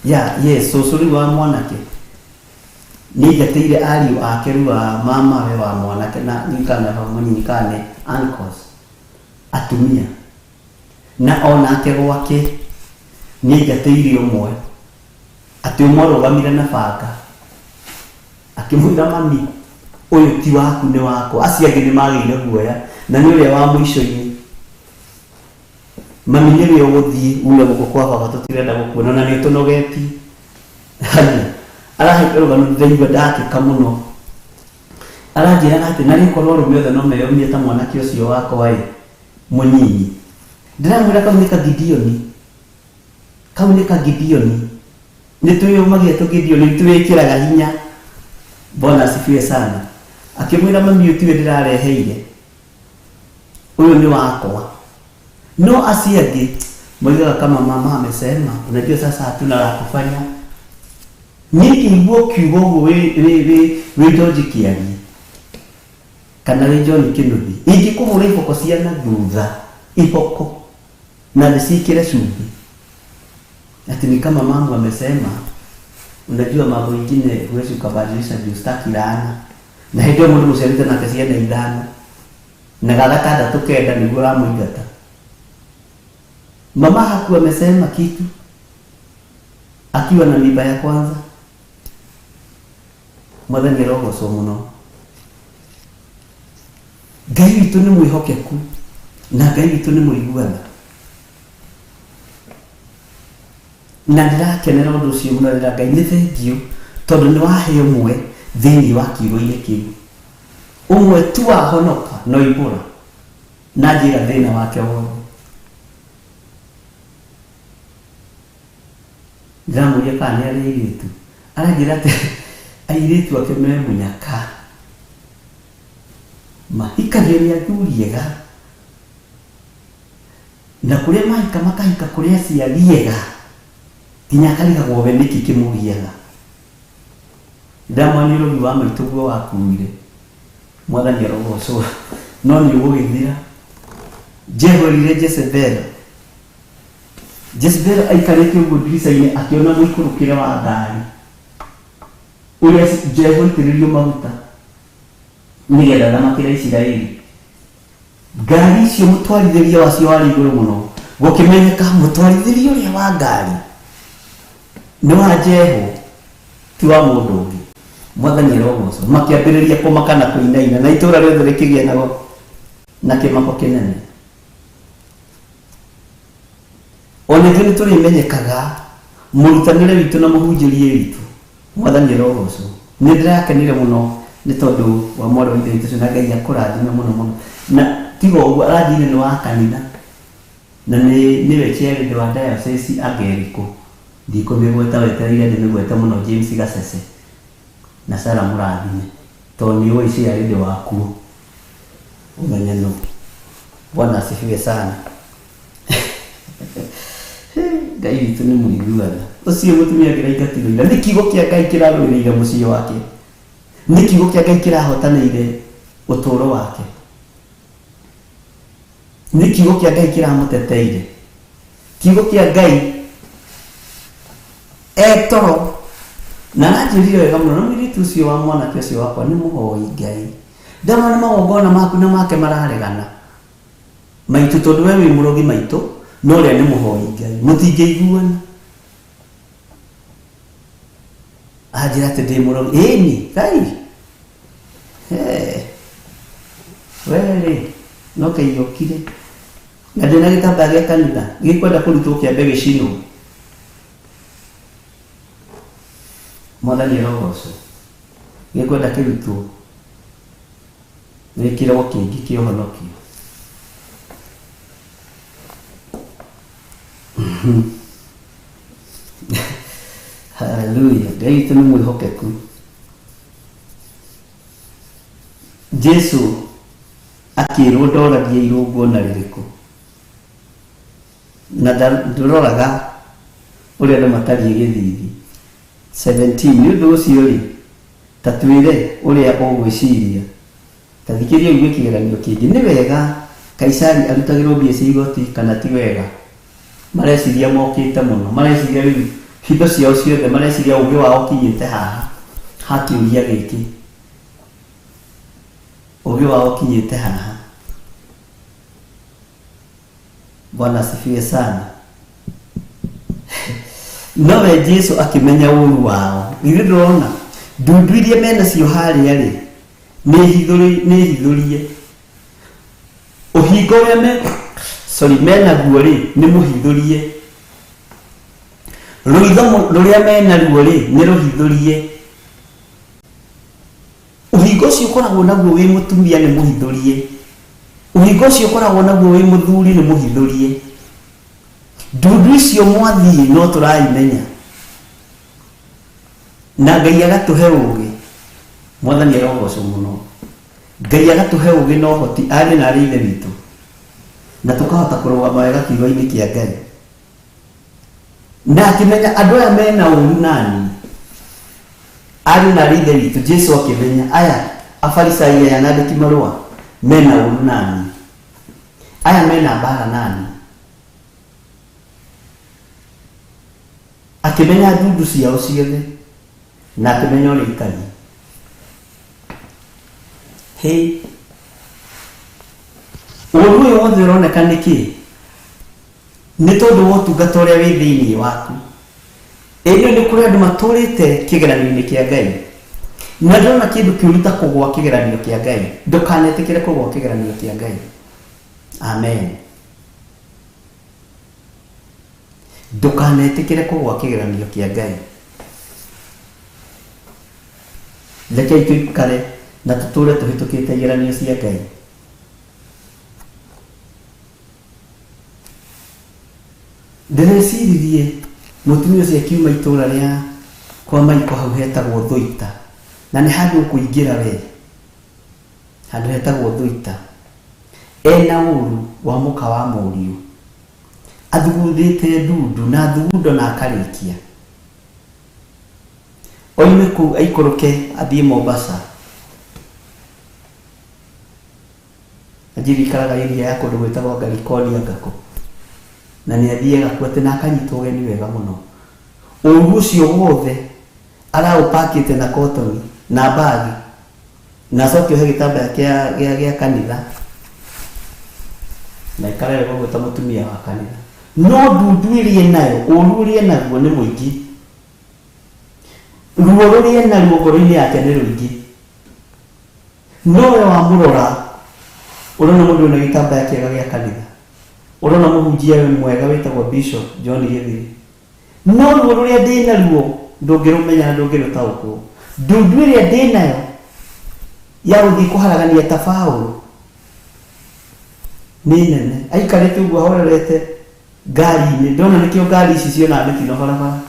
ya yes, cũcũ rĩu wa mwanake nĩaigatĩire ariũ ake rĩu a mamawe wa mwanake na kana baba mũnyinyi kana nĩ uncles atumia. Na onake gwake nĩaigatĩire ũmwe atĩ ũmwe arũgamire na banga akĩmwĩra mami ũyũ ti waku nĩ wakwa. Acio angĩ nĩ magĩire guoya na nĩ ũrĩa wa mũico-inĩ. Mami nĩwe ũgũthiĩ ume gũkũ kwa baba tũtirenda gũkuona na nĩ ũtũnogetie. Haya, arahe rũgano ndĩraigua ndakĩka mũno. Aranjĩraga atĩ narĩ korwo arũme othe no meyũmie ta mwanake ũcio wakwa ĩ mũnyinyi. Ndĩramwĩra kau nĩ kagidioni. Kau nĩ kagidioni. Nĩ twĩyũmagia tũgidioni, nĩ twĩkĩraga hinya. Bwana asifiwe sana. Akĩmwĩra mami ũyũ tiwe ndĩrareheire, ũyũ nĩ wakwa. No acio angĩ moigaga kama mama amesema, unajua sasa hatuna la kufanya. Niĩ ngĩigua ũkiuga ũguo wĩ wĩ wĩ wĩ George Kĩarie kana wĩ John Kĩnuthi, ingĩkũhũra iboko cia na thutha, iboko na ndĩciĩkĩre cumbĩ. Ati ni kama mama amesema, unajua mambo ingine huwezi ukabadilisha juu sitaki laana. Na hĩndĩ ĩyo mũndũ mũciarĩte nake ciana ithano na ga gatandatũ kenda nĩguo ũramũingata. Mama hakuwa amesema kitu akiwa na mimba ya kwanza. Mwathani arogocwo mũno. Ngai witũ nĩ mwĩhokeku na Ngai witũ nĩ mũiguana. Na ndĩrakenera ũndũ ũcio mũno rĩrĩa Ngai nĩ thengiũ tondũ nĩ wahe ũmwe thĩinĩ wa kiugo-inĩ kĩu. Ũmwe tu wahonoka na oimbũra na anjĩra thĩna wake wothe. Ndĩramũria kana nĩ arĩ airĩtu. Aranjĩra atĩ airĩtu ake me mũnyaka. Mahikagio nĩ athuri ega. Na kũrĩa mahika makahika kũrĩ aciari ega. Nginya akarigagwo we nĩkĩ kĩmũgiaga. Ndamwani ũrogi wa maitũguo wakuire. Mwathani arogocwo. No nĩ ũgũgĩthira. Jehu erire Jezebel. Jezebel aikarĩte ũguo ndirica-inĩ akĩona mũikũrũkĩre wa ngari ũrĩa Jehu aitĩrĩrio maguta nĩgetha athamakĩre Isiraeli. Ngari icio mũtwarithĩrie wacio warĩ igũrũ mũno, gũkĩmenyeka mũtwarithĩrie ũrĩa wa ngari nĩ wa Jehu ti wa mũndũ ũngĩ. Mwathani arogocwo. Makĩambĩrĩria kũmaka na kũinaina na itũũra rĩothe rĩkĩgĩa na kĩmako kĩnene. Ona ithuĩ nĩ tũrĩmenyekaga mũrutanĩre witũ na mũhunjĩrie witũ. Mwathani arogocwo. Nĩ ndĩrakenire mũno nĩ tondũ wa mwarĩ wa ithe witũ ũcio na Ngai akũrathime mũno mũno. Na tiga ũguo aranjĩrire nĩ wa kanitha na nĩ nĩwe chairlady wa diocese anga ĩrĩkũ. Ndikũmĩgweta wetereire ndĩmĩgwete mũno James Gacece na Sarah Mũrathime tondũ nĩ ũĩ chairlady wakuo ũmenye nũ. Bwana asifiwe sana. Ngai witũ nĩ mũiguana. Ũcio mũtumia angĩraingatirwo ira nĩ kiugo kĩa Ngai kĩrarũĩrĩire mũciĩ wake. Nĩ kiugo kĩa Ngai kĩrahotanĩire ũtũũro wake. Nĩ kiugo kĩa Ngai kĩramũteteire. Kiugo kĩa Ngai etoro na aranjĩrire wega mũno na mũirĩtu ũcio wa mwanake ũcio wakwa nĩ mũhoi Ngai. Ndamona magongona maku na make mararegana. Maitũ tondũ we wĩ mũrogi maitũ na ũrĩa nĩ mũhoi Ngai mũtingĩiguana. Anjĩra atĩ ndĩ mũrogi ĩni Ngai we rĩ no kĩiyũkire na ndĩna gĩtambaya gĩa kanitha gĩkwenda kũrutwo kĩambe gĩcinwo. Mwathani arogocwo. Gĩkwenda kĩrutwo gĩkĩrwo kĩngĩ kĩa ũhonokio. Haleluya. Ngai witũ nĩ mwĩhokeku. Jesu akĩrwo ndoragia irũngo na rĩrĩkũ na ndũroraga ũrĩa andũ matariĩ gĩthithi. 17 nĩ ũndũ ũcio-rĩ, ta twĩre ũrĩa ũgwĩciria. Ta thikĩrĩria ũigue kĩgeranio kĩngĩ. Nĩ wega Kaisari arutagĩrwo mbia cia igoti kana ti wega? Mareciria mokĩte mũno. Mareciria rĩu hitho ciao ciothe, mareciria ũũgĩ wao ũkinyĩte haha ha kĩũria gĩkĩ. Ũũgĩ wao ũkinyĩte haha. Bwana asifiwe sana. Nowe Jesu akĩmenya ũũru wao. Githĩ ndũrona ndundu iria menacio harĩa rĩ nĩ hithũrie. Ũhinga ũrĩa me sorry menaguo rĩ nĩ mũhithũrie. Rũitho rũrĩa menaruo rĩ nĩ rũhithũrie. Ũhinga ũcio ũkoragwo naguo wĩ mũtumia nĩ mũhithũrie. Ũhinga ũcio ũkoragwo naguo wĩ mũthuri nĩ mũhithũrie. Ndundu icio mwathiĩ no tũraimenya. Na Ngai agatũhe ũgĩ. Mwathani arogocwo mũno. Ngai agatũhe ũgĩ na ũhoti ariũ na arĩ ithe witũ, na tũkahota kũrũgama wega kiugo-inĩ kĩa Ngai. Na akĩmenya andũ aya mena ũru nani, ariũ na arĩ ithe witũ. Jesu akĩmenya aya afarisai aya na andĩki marũa mena ũru nani, aya mena mbara nani. Akĩmenya ndundu ciao ciothe na akĩmenya ũrĩa itariĩ. Hĩ, ũru ũyũ wothe ũroneka nĩkĩ? Nĩ tondũ wa ũtungata ũrĩa wĩ thĩinĩ waku. Ĩĩ nĩ kũrĩ andũ matũrĩte kĩgeranio-inĩ kĩa Ngai, na ndĩrona kĩndũ kĩũru ta kũgũa kĩgeranio kĩa Ngai. Ndũkanetĩkĩre kũgũa kĩgeranio kĩa Ngai. Amen. Ndũkanetĩkĩre kũgũa kĩgeranio kĩa Ngai. Rekei tũikare na tũtũre tũhĩtũkĩte igeranio cia Ngai. Ndĩreciririe mũtumia ũcio akiuma itũra rĩa kwa Maiko hau hetagwo Thũita, na nĩ handũ ũkũingĩra we, handũ hetagwo Thũita, ena ũru wa mũka wa mũriũ, athugundĩte ndundu na thugundo na akarĩkia. Oime kũu aikũrũke athiĩ Mombasa. Anjiri ikaraga area ya kũndũ gwĩtagwo Ngarikoni Angako. Na nĩ athiaga kuo atĩ na akanyitwo ũgeni wega mũno. Ũru ũcio wothe araũpakĩte na kotoni na mbagi na acoke ohe gĩtambaya kĩa, gĩa, gĩa kanitha na ikare wega ũguo ta mũtumia wa kanitha. No ndundu ĩrĩa enayo, ũru ũrĩa enaguo nĩ mũingĩ. Ruo rũrĩa enaruo ngoro-inĩ yake nĩ rũingĩ. No we wamũrora ũrona mũndũ wĩna gĩtambaya kĩega gĩa kanitha, ũrona mũhunjia wĩ mwega wĩtagwo Bishop John Gĩthiri. No ruo rũrĩa ndĩ naruo ndũngĩrũmenya na ndũngĩrũtaũkwo. Ndundu ĩrĩa ndĩ nayo ya gũthiĩ kũharagania ta Paũlũ nĩ nene. Aikarĩte ũguo ahorerete ngari-inĩ, ndona nĩkĩo ngari ici cionaga mĩtino barabara.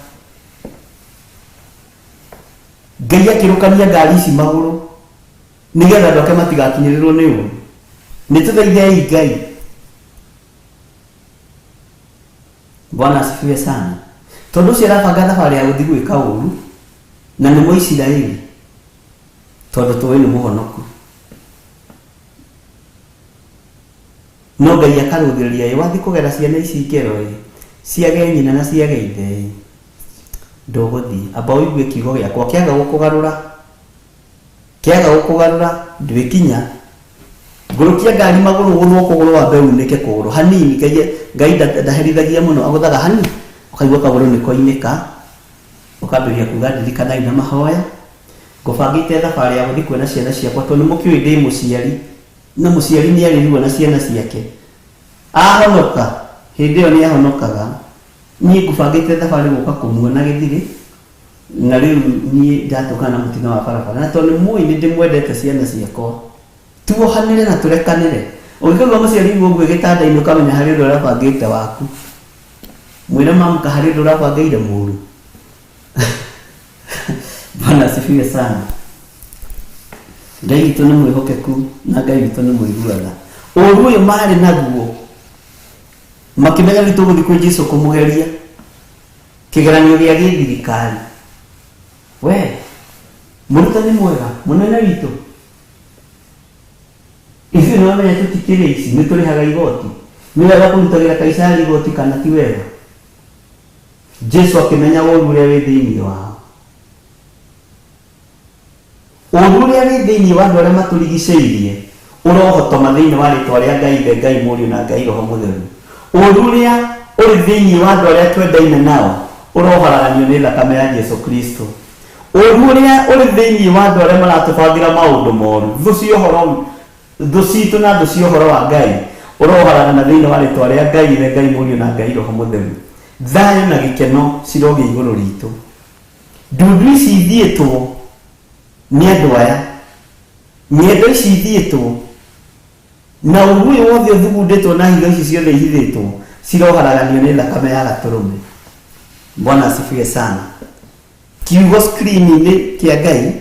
Ngai akĩrũkania ngari ici magũrũ nĩgetha andũ ake matigakinyĩrĩrwo nĩ ũru. Nĩ tũthaithei Ngai. Bwana asifiwe sana. Tondũ ũcio arabanga thabarĩ ya gũthiĩ gwĩka ũru na nĩ Mũisiraeli, tondũ tũĩ nĩ mũhonoku. No Ngai akarũthĩrĩria ĩ wathiĩ kũgera ciana ici ngero ĩ ciage nyina na ciage ithe ĩ ndũgũthiĩ. Amba ũigue kiugo gĩakwa kĩaga gũkũgarũra, kĩaga gũkũgarũra ndwĩkinya. Ngũrũkia ngari magũrũ ũgũthwo kũgũrũ wambe unĩke kũgũrũ hanini. Ngai, Ngai ndaherithagia mũno, agũthaga hanini ũkaigua kagũrũ nĩ koinĩka, ũkambĩrĩria kuga ndirikanai na mahoya. Ngũbangĩte thabarĩ ya gũthiĩ kuona ciana ciakwa tondũ nĩ mũkĩũĩ ndĩ mũciari, na mũciari nĩ arĩ ruo na ciana ciake. Ahonoka, hĩndĩ ĩyo nĩ ahonokaga. Niĩ ngũbangĩte thabarĩ gũka kũmuona gĩthirĩ, na rĩu niĩ ndatũngana na mũtino wa barabara. Na tondũ nĩ mũĩ nĩ ndĩmwendete ciana ciakwa, tuohanĩre na tũrekanĩre. Ũngĩkaigua mũciari aigua ũguo gĩtanda-inĩ ũkamenya harĩ ũndũ arabangĩte waku. Mwĩre mamu ka harĩ ũndũ ũrabangĩire mũru. Bwana asifiwe sana. Ngai witũ nĩ mwĩhokeku na Ngai witũ nĩ mũiguaga. Ũru ũyũ marĩ naguo makĩmenya nĩ tũgũthiĩ kwĩ Jesu kũmũgeria kĩgeranio gĩa gĩthirikari. We mũrutani mwega mũnene witũ, ithuĩ nĩ wamenya tũtikĩrĩ ici, nĩ tũrĩhaga igoti. Nĩ wega kũrutagĩra Kaisari igoti kana ti wega? Jesu akĩmenya ũru ũrĩa wĩ thĩinĩ wao. Ũru ũrĩa wĩ thĩinĩ wa andũ arĩa matũrigicĩirie ũrohotoma thĩinĩ wa rĩtwa rĩa Ngai Ithe, Ngai Mũriũ na Ngai Roho Mũtheru. Ũru ũrĩa ũrĩ thĩinĩ wa andũ arĩa twendaine nao ũroharaganio nĩ thakame ya Jesu Kristo. Ũru ũrĩa ũrĩ thĩinĩ wa andũ arĩa maratũbangĩra maũndũ moru, thũ cia ũhoro, thũ citũ na thũ cia ũhoro wa Ngai, ũroharagana thĩinĩ wa rĩtwa rĩa Ngai Ithe, Ngai Mũriũ na Ngai Roho Mũtheru. Thayũ na gĩkeno cirogĩa igũrũ ritũ. Ndundu ici ithiĩtwo nĩ andũ aya, ng'endo ici ithiĩtwo na ũru ũyũ wothe ũthugundĩtwo na hitho ici ciothe ihithĩtwo ciroharaganio nĩ thakame ya Gatũrũme. Bwana asifiwe sana. Kiugo screen-inĩ kĩa Ngai.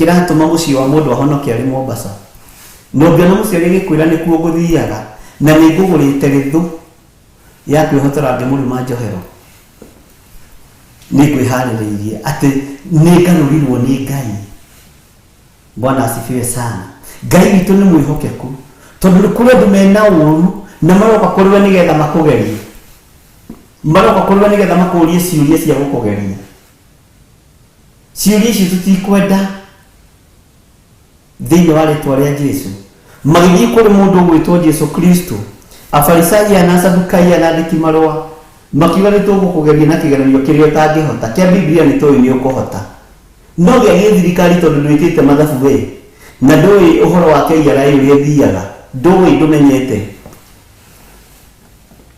Kĩratũma mũciĩ wa mũndũ ahonoke arĩ Mombasa. Na ũngĩona mũciari agĩkwĩra nĩkuo ngũthiaga na nĩ ngũgũrĩte gĩthũ ya kwĩhotora ngĩmũruma njohero, nĩ ngwĩharĩrĩirie atĩ nĩ ngarũrirwo nĩ Ngai. Bwana asifiwe sana. Ngai witũ nĩ mwĩhokeku tondũ nĩ kũrĩ andũ mena ũru na maroka kũrĩ we nĩgetha makũgerie, maroka kũrĩ we nĩgetha makũrie ciũria cia gũkũgeria. Ciũria icio tũtikwenda thĩinĩ wa rĩtwa rĩa Jesu. Magĩthiĩ kũrĩ mũndũ ũgwĩtwo Jesu Kristo, Afarisai aya na Asadukai aya na andĩki marũa makiuga nĩ tũgũkũgeria na kĩgeranio kĩrĩa ũtangĩhota. Kĩa Biblia nĩ tũĩ nĩ ũkũhota, no gĩa gĩthirikari tondũ ndwĩkĩte mathabu we na ndũĩ ũhoro wa KRA ũrĩa ĩthiaga, ndũĩ, ndũmenyete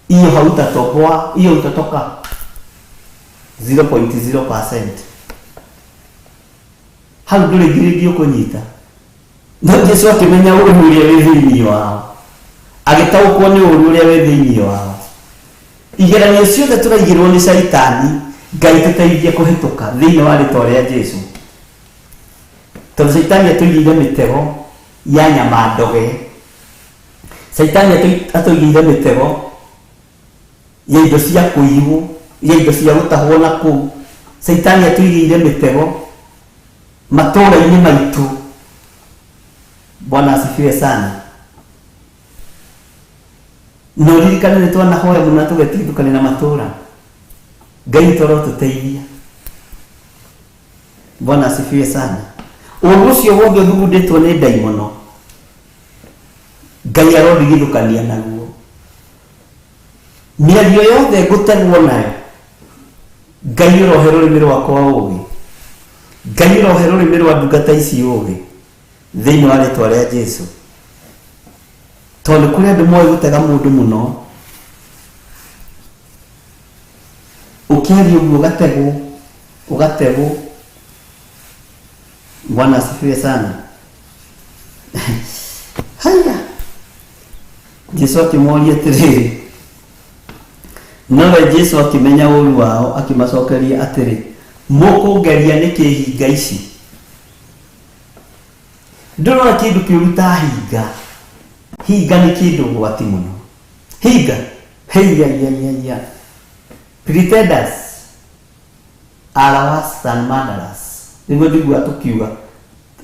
iyo hautatoboa, iyo utatoka 0.0%. Hau ndũrĩ ngiringi ũkũnyita. No Jesu akĩmenya ũru ũrĩa wĩ thĩinĩ wao, agĩtaũkwo nĩ ũru ũrĩa wĩ thĩinĩ wao. Igeranio ciothe tũraigĩrwo nĩ Caitani, Ngai tũteithie kũhĩtũka thĩinĩ wa rĩtwa rĩa Jesu, tondũ Caitani atũigĩire mĩtego ya nyama ndoge. Caitani atũigĩire mĩtego ya indo cia kũiywo, ya indo cia gũtahwo na kũu. Caitani atũigĩire mĩtego matũũra-inĩ maitũ. Bwana asifiwe sana. Na ũririkane nĩ twanahoya mũno na tũgetithũkania na matũũra. Ngai witũ arotũteithia. Bwana asifiwe sana. Ũũru ũcio wothe ũthugundĩtwo nĩ ndaimono, Ngai arondigithũkania naguo. Mĩario yothe ngũtegwo nayo, Ngai ũrohe rũrĩmĩ rwakwa ũũgĩ. Ngai ũrohe rũrĩmĩ rwa ndungata ici ũũgĩ thĩinĩ wa rĩtwa rĩa Jesu. Tondũ kũrĩ andũ moĩ gũtega mũndũ mũno, ũkĩaria ũguo ũgategwo, ũgategwo. Bwana asifiwe sana. Haya, Jesu akĩmoria atĩrĩrĩ, nowe Jesu akĩmenya ũũru wao akĩmacokeria atĩrĩ, mũkũngeria nĩkĩ hinga ici? Ndũrona kĩndũ kĩũru ta hinga. Hinga nĩ kĩndũ ũgwati mũno. Hinga, heiyaiyaiyaiya. Pretenders are worse than murderers. Nĩguo njiguaga tũkiuga,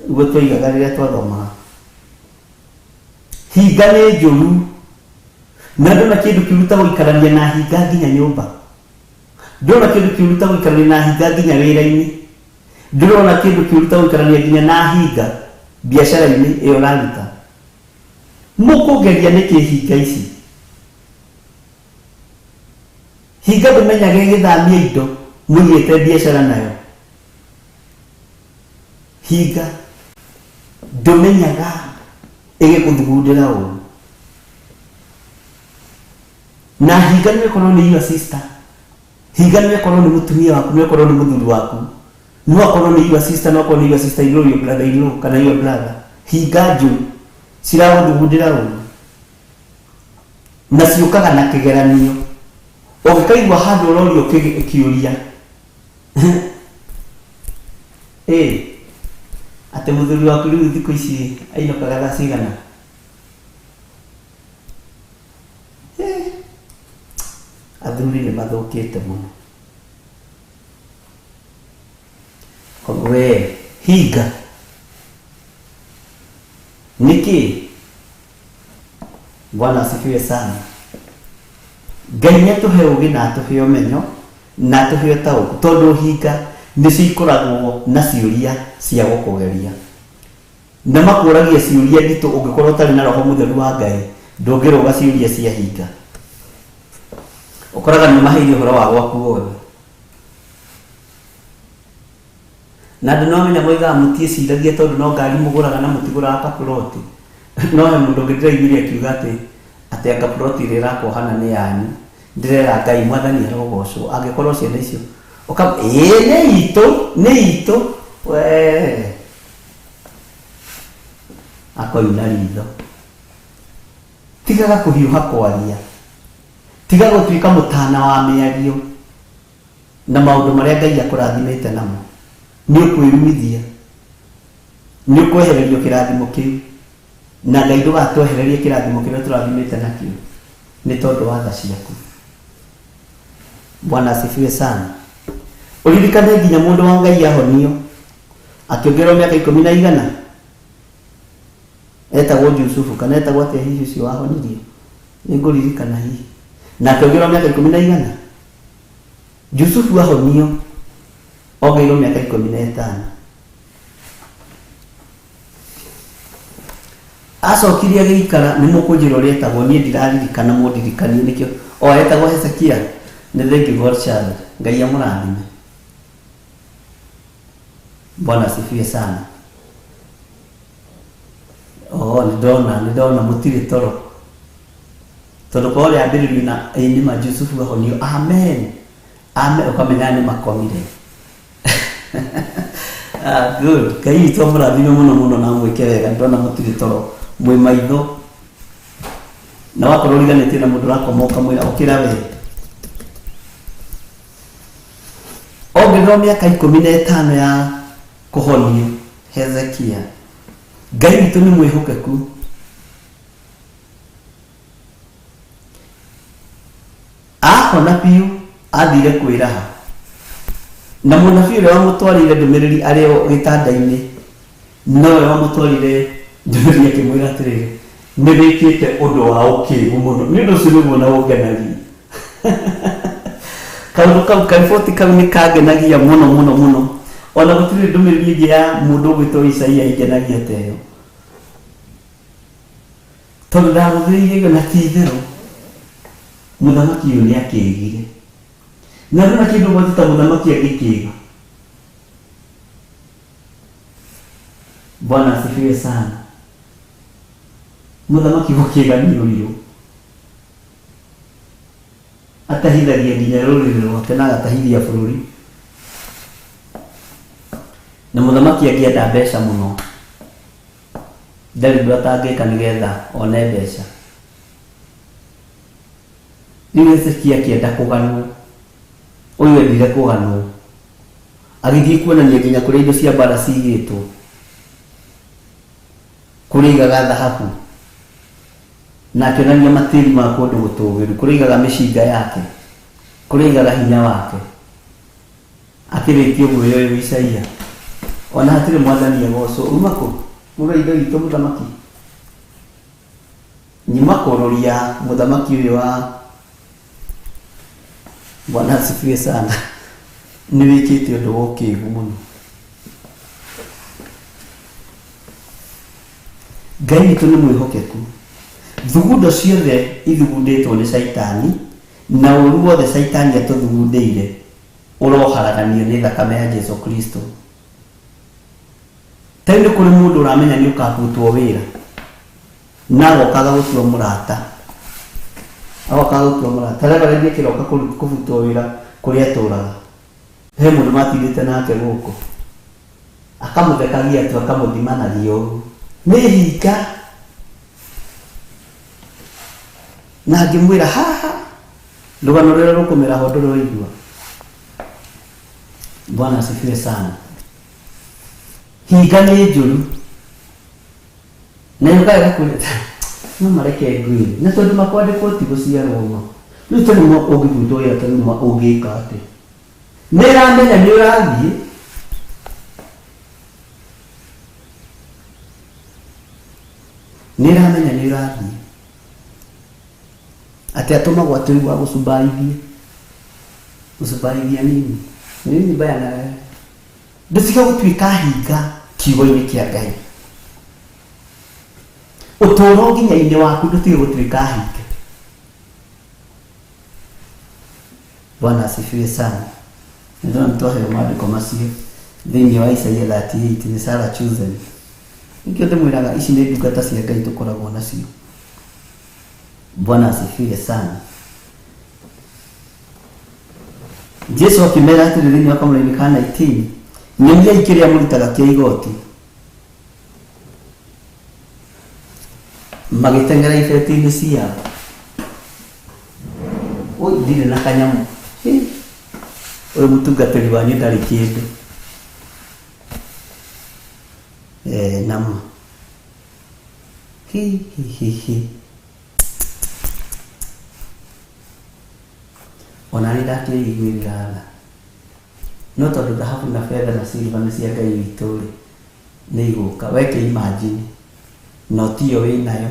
nĩguo twoigaga rĩrĩa twathomaga. Hinga nĩ njũru. Na ndũna kĩndũ kĩũru ta gũikarania na hinga nginya nyũmba. Ndũna kĩndũ kĩũru ta gũikarania na hinga nginya wĩra-inĩ. Ndũrona kĩndũ kĩũru ta gũikarania nginya na hinga biacara-inĩ ĩyo ũraruta. Mũkũngeria nĩkĩ hinga ici? Hinga ndũmenyaga ĩgĩthamia indo mũigĩte biacara nayo. Hinga ndũmenyaga ĩgĩkũthugundĩra ũru. Na hinga no ĩkorwo nĩ your sister, hinga no ĩkorwo nĩ mũtumia waku, no ĩkorwo nĩ mũthuri waku, no akorwo nĩ your sister, no akorwo nĩ your sister in law, your brother in law kana your brother. Hinga njũru ciragũthugundĩra ũru na ciũkaga na kĩgeranio. Ũngĩkaigua handũ ũrorio kĩũria ĩ atĩ mũthuri waku rĩu thikũ ici ainũkaga thaa cigana? Athuri nĩ mathũkĩte mũno. We hinga nĩkĩ? Bwana asifiwe sana. Ngai nĩ atũhe ũgĩ na atũhe ũmenyo na atũhe ũtaũku, tondũ hinga nĩcio ikoragwo na ciũria cia gũkũgeria na makũragia ciũria nditũ. Ũngĩkorwo ũtarĩ na Roho Mũtheru wa Ngai, ndũngĩrũga ciũria cia hinga. Ũkoraga nĩ ũmaheire ũhoro wa gwaku wothe, na andũ no menya moigaga mũtiĩciragia tondũ no ngari mũgũraga na mũtigũraga kaploti. No he mũndũ ũngĩ ndĩraiguire akiuga atĩ anga ploti ĩrĩa ĩrakwo hana nĩ yanyu. Ndĩrera Ngai Mwathani arogocwo angĩkorwo ciana icio ũka ĩĩ nĩ itũ, nĩ itũ wee akoina ritho. Tigaga kũhiũha kwaria, tiga gũtuĩka mũtana wa mĩario na maũndũ marĩa Ngai akũrathimĩte namo, nĩ ũkwĩrumithia. Nĩ ũkwehererio kĩrathimo kĩu. Na Ngai ndũgatwehererie kĩrathimo kĩrĩa tũrathimĩte nakĩo nĩ tondũ wa tha ciaku. Bwana asifiwe sana. Ũririkane nginya mũndũ wa Ngai ahonio akĩongererwo mĩaka ikũmi na igana etagwo Jusufu kana etagwo atĩa hihi ũcio wahonirio nĩ ngũririkana hihi na akĩongererwo mĩaka ikũmi na igana Jusufu ahonio ongereirwo mĩaka ikũmi na ĩtano acokire agĩikara nĩ mũkũnjĩra ũrĩa etagwo niĩ ndiraririkana mũndirikanie nĩkĩo o etagwo Hezekia nĩ thank you God child Ngai amũrathime Bwana asifiwe sana oh nĩ ndona nĩ ndona mũtirĩ toro tondũ korwo rĩambĩrĩrio na ĩ nĩ ma Jusufu ahonio amen amen ũkamenya nĩ makomire Ah, good Ngai witũ amũrathime mũno mũno na amwĩke wega ndona mũtirĩ toro mwĩ maitho na wakorwo ũriganĩtie na mũndũ ũrakoma ũkamwĩra ũkĩra we ongererwo mĩaka ikũmi na ĩtano ya kũhonio Hezekia Ngai witũ nĩ mwĩhokeku Ahona biũ, aathire kwĩraha. Na mũnabii ũrĩa wamũtwarĩire ndũmĩrĩri arĩ o gĩtanda-inĩ, nowe wamũtwarĩire ndũmĩrĩri akĩmwĩra atĩrĩrĩ, nĩ wĩkĩte ũndũ wa ũkĩgu mũno. Nĩ ũndũ ũcio nĩguo na ũngenagia. Kaũndũ kau, kariboti kau nĩ kangenagia mũno mũno mũno. Ona gũtirĩ ndũmĩrĩri ĩngĩ ya mũndũ ũgwĩtwo Isaia ĩngenagia ta ĩyo. Tondũ ndagũthĩrĩirie igũrũ na ti itherũ mũthamaki ũyũ nĩ akĩgire. Na ndona kĩndũ gwati ta mũthamaki angĩkĩga. Bwana asifiwe sana. Mũthamaki gũkĩga nĩ ũrirũ. Atahithagia nginya rũrĩrĩ rwake na agatahithia bũrũri. Na mũthamaki angĩenda mbeca mũno. Ndarĩ ũndũ atangĩka nĩgetha one mbeca. Rĩu Hezekia akĩenda kũganwo. Ũyũ endire kũganwo. Agĩthiĩ kuonania nginya kũrĩa indo cia mbara cigĩtwo. Kũrĩa aigaga thahabu. Na akĩonania matĩri ma kũndũ gũtũũgĩru. Kũrĩa aigaga mĩcinga yake. Kũrĩa aigaga hinya wake. Akĩrĩkia ũguo ũyũ Isaia ona hatirĩ mwathani agocwo uma kũ mũrũ wa ithe witũ mũthamaki nyuma kũrũria mũthamaki ũyũ wa Bwana asifiwe sana nĩ wĩkĩte ũndũ wa ũkĩgu mũno Ngai witũ nĩ mwĩhokeku thugundo ciothe ithugundĩtwo nĩ caitani na ũru wothe caitani atũthugundĩire ũroharaganio nĩ thakame ya Jesu Kristo. Ta rĩu nĩ kũrĩ mũndũ ũramenya nĩ ũkabutwo wĩra na agoka agagũtua mũrata agoka agagũtua mũrata reverend akĩroka kũbutwo wĩra kũrĩa atũraga he mũndũ matindĩte nake gũkũ akamũthekagia tu akamũthimanagia ũguo nĩ hinga na ngĩmwĩra haha rũgano rũrĩa rũkũmera ho ndũrũigua bwana asifiwe sana hinga nĩ njũru na yũkaga kũrĩ no mareke ngwĩre na tondũ makwandĩkwo ti gũciarwo ma rĩu tondũ ma ũngĩbutwo wĩra tondũ ma ũngĩka atĩa nĩ ĩramenya nĩ ũrathiĩ nĩ ĩramenya nĩ ũrathiĩ Atĩ atũmagwo atĩ rĩu agũcumbaithie. Gũcumbaithia nini? Nini mbaya na wewe? Ndũtige gũtuĩka hinga kiugo-inĩ kĩa Ngai. Ũtũũro nginya-inĩ waku ndũtige gũtuĩka hinga. Bwana asifiwe sana. Nĩndona nĩtwaheo maandĩko macio thĩinĩ wa Isaia 38 nĩ Sarah Chosen. Nĩkĩo ndĩmwĩraga ici nĩ ndungata cia Ngai tũkoragwo nacio. Bwana asifiwe sana. Jesu akĩmera atĩrĩ thĩinĩ wa kamũrainĩ ka 19, nyoniai kĩrĩa mũrutaga kĩa igoti. Magĩteng'era ibeti-inĩ ciao. Oi, ndirĩ na kanyamũ. Hĩ, Ũyũ mũtungatĩri wanyu ndarĩ kĩndũ. Eh, nama hi hi hi hi ona nĩ ndakĩiguĩrĩra tha no tondũ thahabu na betha na silver nĩ cia Ngai witũ rĩ nĩ igũka we kĩ imagine noti ĩyo wĩ nayo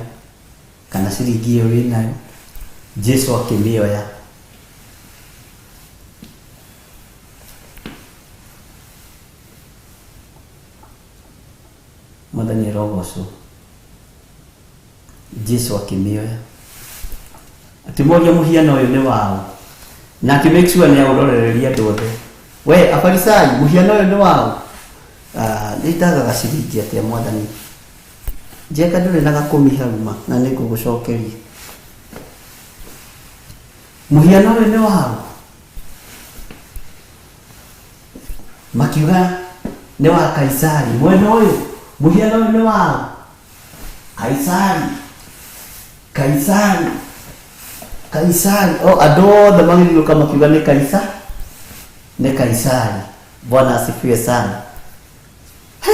kana ciringi ĩyo wĩ nayo Jesu akĩmĩoya Mwathani arogocwo. Jesu akĩmĩoya akĩmoria mũhiano ũyũ nĩ waũ na akĩ make sure nĩ aũrorereria andũ othe we afarisai mũhiano ũyũ nĩ waũ Ah, nĩ ndagaga ciringi atĩa mwathani njeka ndũrĩ na gakũmi hau ma na nĩ ngũgũcokeria mũhiano ũyũ nĩ waũ makiuga nĩ wa kaisari mwena ũyũ mũhiano ũyũ nĩ waũ kaisari kaisari kaisari o andũ othe magĩthiũka makiuga nĩ kaisa nĩ kaisari bwana asifiwe sana He!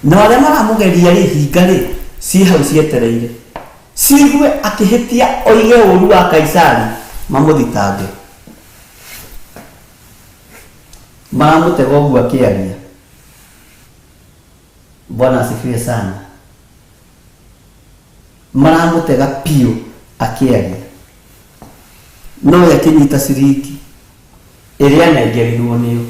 Na arĩa maramũgeria rĩ hinga rĩ ciĩ hau cietereire ciigue akĩhĩtia oige ũru wa kaisari mamũthitange maramũtega ũguo akĩaria bwana asifiwe sana maramũtega piũ akĩaria no we akĩnyita ciringi ĩrĩa anengerirwo nĩyo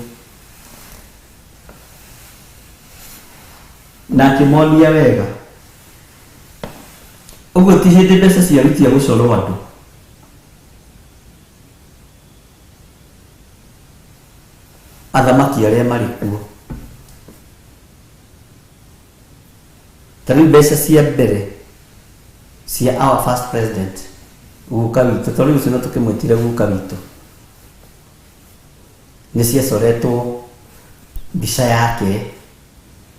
na akĩmonia wega ũguo ti hĩndĩ mbeca ciarutia gũcorwo andũ athamaki arĩa marĩ kuo ta rĩu mbeca cia mbere cia our first president guka witũ tondũ rĩu ũcio no tũkĩmwĩtire guka witũ nĩ ciacoretwo mbica yake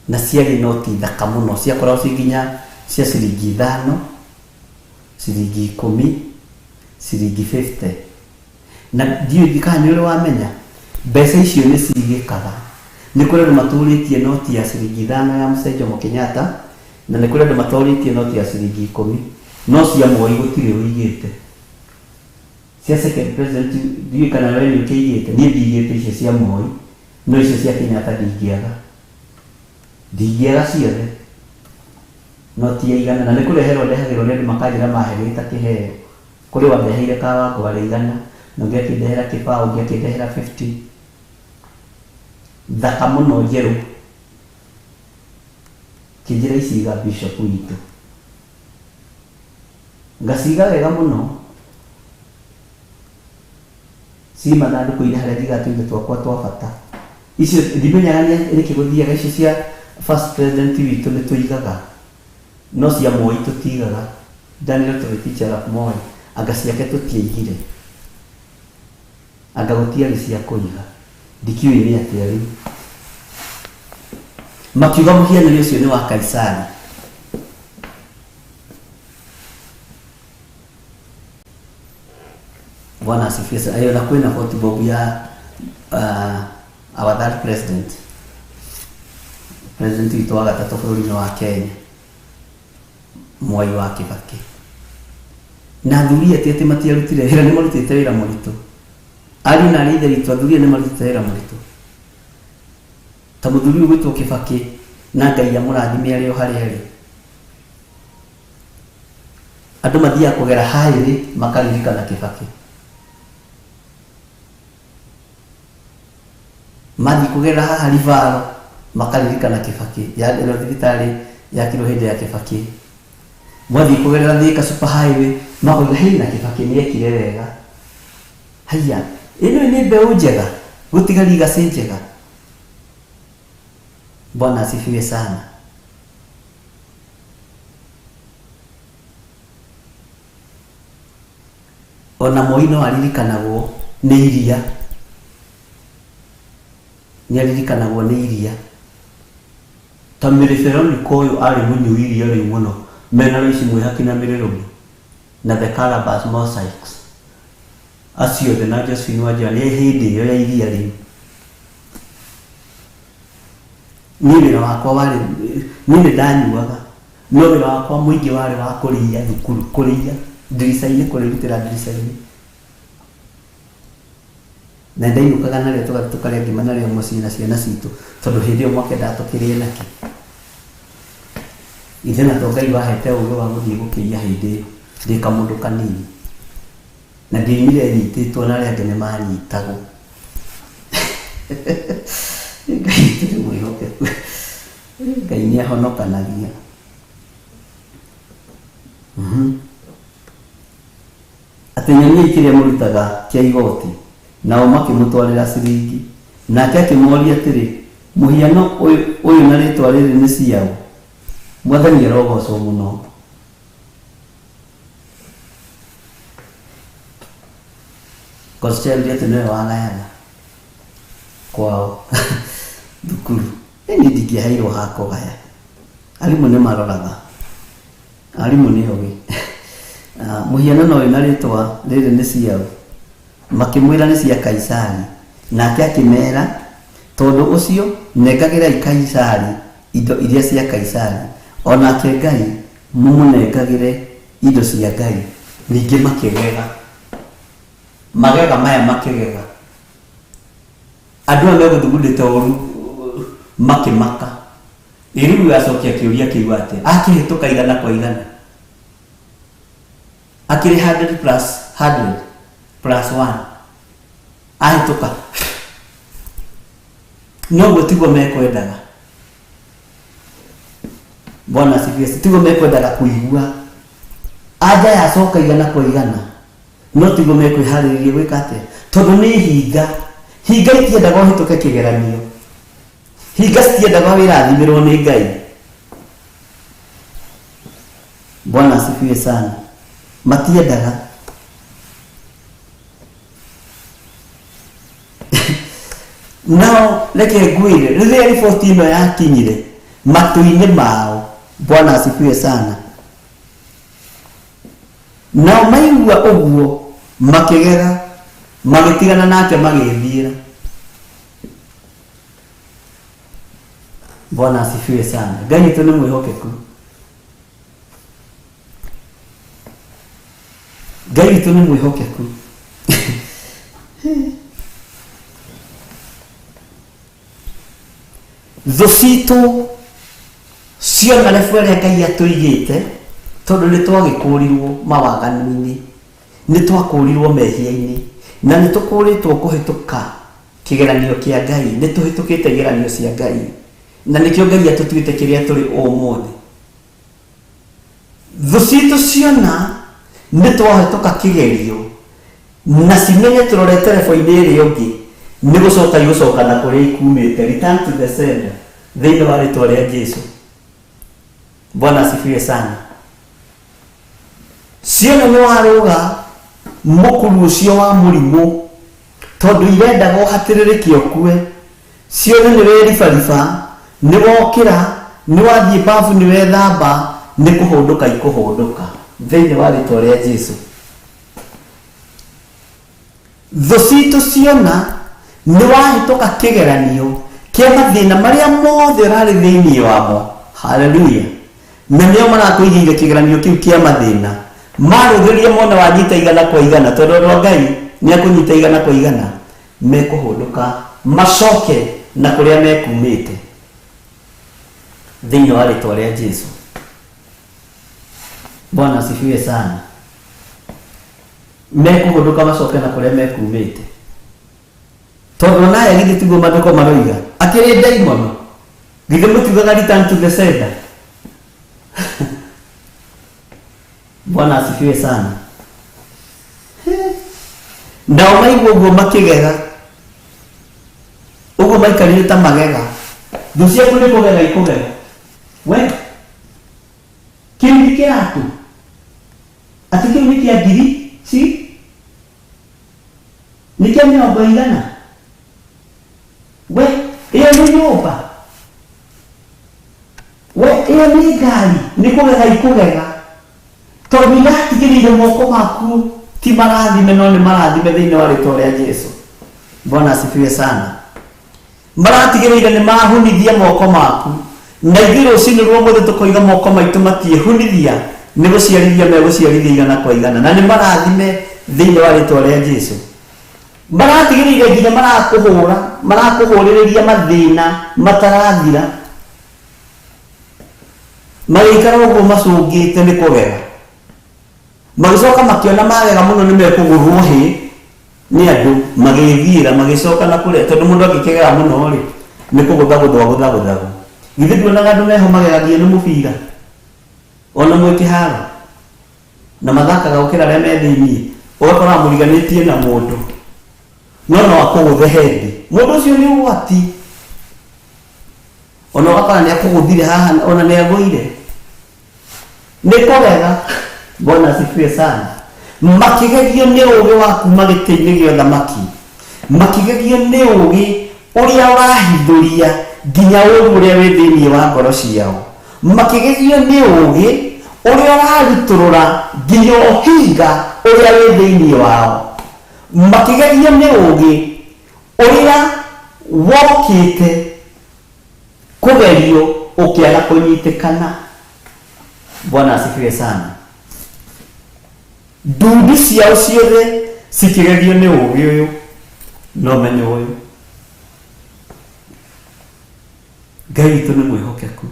na ciarĩ noti thaka mũno ciakoragwo ci nginya cia ciringi ithano ciringi ikũmi ciringi 50 na ndiũĩ kana nĩ ũrĩ wamenya mbeca icio nĩ cigĩkaga nĩ kũrĩ andũ matũrĩtie noti ya ciringi ithano ya Mzee Jomo Kenyatta na nĩ kũrĩ andũ matũrĩtie noti ya ciringi ikũmi no cia Moi gũtirĩ ũigĩte cia second president ndiũĩ kana we nĩ ũkĩigĩte niĩ ndigĩte icio cia Moi no icio cia Kenyatta ndingĩaga ndingĩaga ciothe no ti ya igana na nĩ kũreherwo ndehagĩrwo nĩ andũ makanjĩra mahe gĩ ta kĩheo kũrĩ wandeheire ka wangwarĩ igana na ũngĩ akĩndehera kĩbaũ ũngĩ akĩndehera 50 thaka mũno njerũ kĩnjĩra ici iga bishop witũ ngaciga wega mũno ci mathandũkũ-inĩ harĩa njigaga tũindo twakwa twa bata icio ndimenyaga nĩ nĩkĩ gũthiaga icio cia first president witũ nĩ tũigaga no cia Moi tũtigaga Daniel Toroitich arap Moi anga ciake tũtiaigire anga gũtiarĩ cia kũiga ndikiũĩ nĩ atĩa rĩu makiuga mũhianĩre ũcio nĩ wa Kaisari Bwana asifiwe sana. Ayo na kwĩna hot bob ya our third president president witũ wa gatatũ bũrũri-inĩ wa Kenya Mwai wa Kibaki na athuri ati atĩ matiarutire wĩra nĩ marutĩte wĩra mũritũ ariũ na arĩ ithe witũ athuri aya nĩ marutĩte wĩra mũritũ ta mũthuri ũyũ gwĩtwo Kibaki na Ngai amũrathime arĩ o harĩa arĩ andũ mathiaga kũgera highway makaririkana Kibaki mathiĩ kũgerera haha Rivaro makaririkana Kibaki ya ĩno thibitarĩ yakirwo hĩndĩ ya Kibaki mwathiĩ kũgerera Thika super highway makoiga hei na Kibaki nĩ ekire wega haiya ĩno nĩ mbeũ njega gũtiga legacy njega Bwana asifiwe sana ona Moi no aririkanagwo nĩ iria nĩ aririkanagwo nĩ iria ta Mary Veronica ũyũ arĩ mũnyui iria rĩu mũno mena Loice Mwĩhaki na Mary Rũmi na the Calabash Mosaics acio othe na Josephine Wanjira nĩ hĩndĩ ĩyo ya iria rĩu. Niĩ wĩra wakwa warĩ, niĩ nĩ ndanyuaga, no wĩra wakwa mũingĩ warĩ wa kũrĩia thukuru, kũrĩia ndirica-inĩ, kũrĩrutĩra ndirica-inĩ. Na ndainũkaga narĩo tũgathiĩ tũkarĩa ngima narĩo mũciĩ na ciana citũ, tondũ hĩndĩ ĩyo mwakendaga tũkĩrĩe nakĩ? Ithe na to Ngai wahete ũgĩ wa gũthiĩ gũkĩiya hĩndĩ ĩyo ndĩ kamũndũ kanini. Na ndioimire nyitĩtwo na arĩa angĩ nĩ manyitagwo. Ngai witũ nĩ mwĩhokeku. Ngai nĩ ahonokanagia. Atĩ nyoniai kĩrĩa mũrutaga kĩa igoti. Nao makĩmũtwarĩra ciringi. Nake akĩmoria atĩrĩ, Mũhiano ũyũ ũyũ na rĩĩtwa rĩrĩ nĩ cia ũ? Mwathani arogocwo mũno. Constantine atĩ nĩwe wagayaga kwao thukuru. Niĩ ndingĩaheirwo ha kũgaya. Arimũ nĩ maroraga. Arimũ nĩ ogĩ. Ah, Mũhianano ũyũ na rĩtwa rĩrĩ nĩ ciaũ? Makĩmwĩra nĩ cia Kaisari. Nake akĩmeera, tondũ ũcio nengagĩrai Kaisari indo iria cia Kaisari, o nake Ngai mũmũnengagĩre indo cia Ngai. Ningĩ makĩgega. Magega maya makĩgega. Andũ aya megũthugundĩte ũru makĩmaka. Ĩ rĩu acokia kĩũria kĩu atĩa? Akĩhĩtũka igana kwa igana. Akĩrĩ 100 plus 100 plus 1. Ahĩtũka. Noguo tiguo mekwendaga. Bwana asifiwe. Tiguo mekwendaga kũigua. Anja yacoka igana kwa igana. No tiguo mekwĩharĩrĩria gwĩka atĩa? Tondũ nĩ hinga. Hinga itiendaga ũhĩtũke kĩgeranio. Hinga citiendaga wĩrathimĩrwo nĩ Ngai. Bwana asifiwe sana. Matiendaga. Nao reke ngwĩre, rĩrĩa riboti ĩno yakinyire matũ-inĩ mao, Bwana asifiwe sana. Nao maigua ũguo makĩgega, magĩtigana nake magĩĩthiĩra. Bwana asifiwe sana. Ngai witũ nĩ mwĩhokeku. Ngai witũ nĩ mwĩhokeku. Thũ citũ ciona rebu ĩrĩa Ngai atũigĩte tondũ nĩ twagĩkũrirwo mawaganu-inĩ, nĩ twakũrirwo mehia-inĩ, na nĩ tũkũrĩtwo kũhĩtũka kĩgeranio kĩa Ngai, nĩ tũhĩtũkĩte igeranio cia Ngai, na nĩkĩo Ngai atũtuĩte kĩrĩa tũrĩ ũmũthĩ. Thũ citũ ciona nĩ twahĩtũka kĩgerio na cimenye tũrorete rebo-inĩ ĩrĩa ũngĩ, nĩ gũcoka igũcoka na kũrĩa ikumĩte, return to the sender, thĩinĩ wa rĩtwa rĩa Jesu. Bwana asifiwe sana. Ciona nĩ warũga mũkuru ũcio wa mũrimũ tondũ irendaga ũhatĩrĩrĩke ũkue. Cione nĩ weribariba, nĩ wokĩra, nĩ wathiĩ bafu nĩ wethamba, nĩ kũhũndũka ikũhũndũka thĩinĩ wa rĩtwa rĩa Jesu. Thũ citũ ciona nĩ wahĩtũka kĩgeranio kĩa mathĩna marĩa mothe ũrarĩ thĩinĩ wamo. Haleluya! Na nĩo marakũigĩire kĩgeranio kĩu kĩa mathĩna. Marũthĩria mone wanyita igana kwa igana, tondũ andũ a Ngai nĩ akũnyita igana kwa igana, mekũhũndũka macoke na kũrĩa mekumĩte thĩinĩ wa rĩtwa rĩa Jesu. Bwana asifiwe sana. Mekũhũndũka macoke na kũrĩa mekumĩte tondũ onaya githĩ tiguo maandĩko maroiga akĩrĩ ndaimono githĩ mũtiugaga return to the sender. Bwana asifiwe sana. Nao maigua ũguo makĩgega, ũguo maikarire ta magega. Thũ ciaku nĩ kũgega ikũgega. We kĩu nĩ kĩratũ, atĩ kĩu nĩ kĩa ngiri ci nĩ kĩa mĩrongo igana. We ĩyo nĩ nyũmba, we ĩyo nĩ ngari, nĩ kũgega ikũgega tondũ iratigĩrĩire moko maku ti marathime no nĩ marathime thĩinĩ wa rĩtwa rĩa Jesu. Bwana asifiwe sana. Maratigĩrĩire nĩ mahunithia moko maku. Na ithuĩ rũcinĩ rwa ũmũthĩ tũkoiga moko maitũ matiĩhunithia, nĩ gũciarithia megũciarithia igana kwa igana. Na nĩ marathime thĩinĩ wa rĩtwa rĩa Jesu. Maratigĩrĩire nginya marakũhũra, marakũhũrĩrĩria mathĩna matarathira. Magĩikara ũguo macũngĩte nĩ kũgega. Magĩcoka makĩona magega mũno nĩ mekũgũthwo hĩ nĩ andũ, magĩthiĩra magĩcoka na kũrĩa, tondũ mũndũ angĩkĩgega mũno rĩ, nĩ kũgũthagũthwo agũthagũthagwo. Githĩ nduonaga andũ meho magegagio nĩ mũbira ona mwĩ kĩharo, na mathakaga gũkĩra arĩa me thĩiniĩ, ũgakora mũriganĩtie na mũndũ no no akũgũthe hendi. Mũndũ ũcio nĩ ũgwati, ona ũgakora nĩ akũgũthire haha ona nĩ agũire. Nĩ kũgega. Bwana asifiwe sana. Makĩgegio nĩ ũũgĩ wa kuuma gĩtĩ-inĩ gĩa ũthamaki, makĩgegio nĩ ũũgĩ ũrĩa ũrahithũria nginya ũũru ũrĩa wĩ thĩinĩ wa ngoro ciao, makĩgegio nĩ ũũgĩ ũrĩa ũrarutũrũra nginya ũhinga ũrĩa wĩ thĩinĩ wao, makĩgegio nĩ ũũgĩ ũrĩa wokĩte kũgerio ũkĩaga kũnyitĩkana. Bwana asifiwe sana. Ndundu ciao ciothe cikĩgerio nĩ ũũgĩ ũyũ na ũmenyo ũyũ. Ngai witũ nĩ mwĩhokeku,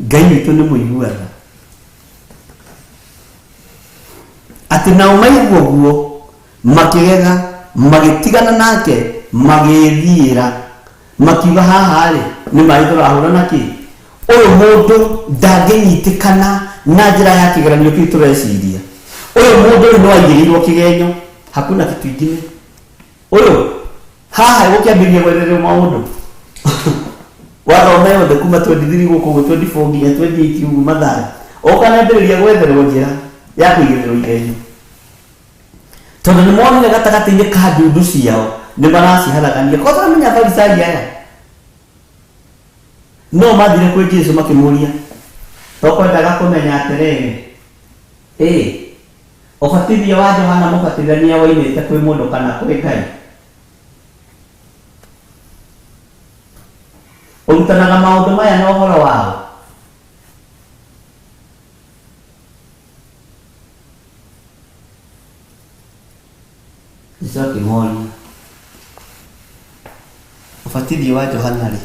Ngai witũ nĩ mũigua tha. Atĩ nao maigua ũguo makĩgega, magĩtigana nake, magĩĩthiĩra, makiuga haha-rĩ nĩ maĩ tũrahũra na kĩ? Ũyũ mũndũ ndangĩnyitĩkana na njĩra ya kĩgeranio kĩu tũreciria. Ũyũ mũndũ rĩu no aigĩrĩirwo kĩgenyo, hakuna kitu ingine. Ũyũ haha egũkĩambĩrĩria gwetherwo maũndũ. Wathoma yothe kuma 23 gũkũ ũguo 24 nginya 28 ũguo Mathayo, ũkanambĩrĩria gwetherwo njĩra ya kũigĩrĩrwo igenyo. Tondũ nĩ monire gatagatĩ-inĩ ka ndundu ciao nĩ maraciharagania. Korwo tũramenya Afarisai aya no mathire kwĩ Jesu makĩmũria, tũkwendaga kũmenya atĩrĩrĩ, ĩ ũbatithio wa Johana Mũbatithania woimĩte kwĩ mũndũ kana kwĩ Ngai? Ũrutanaga maũndũ maya na ũhoro waũ? Jesu akĩmoria, ũbatithio wa Johana rĩ,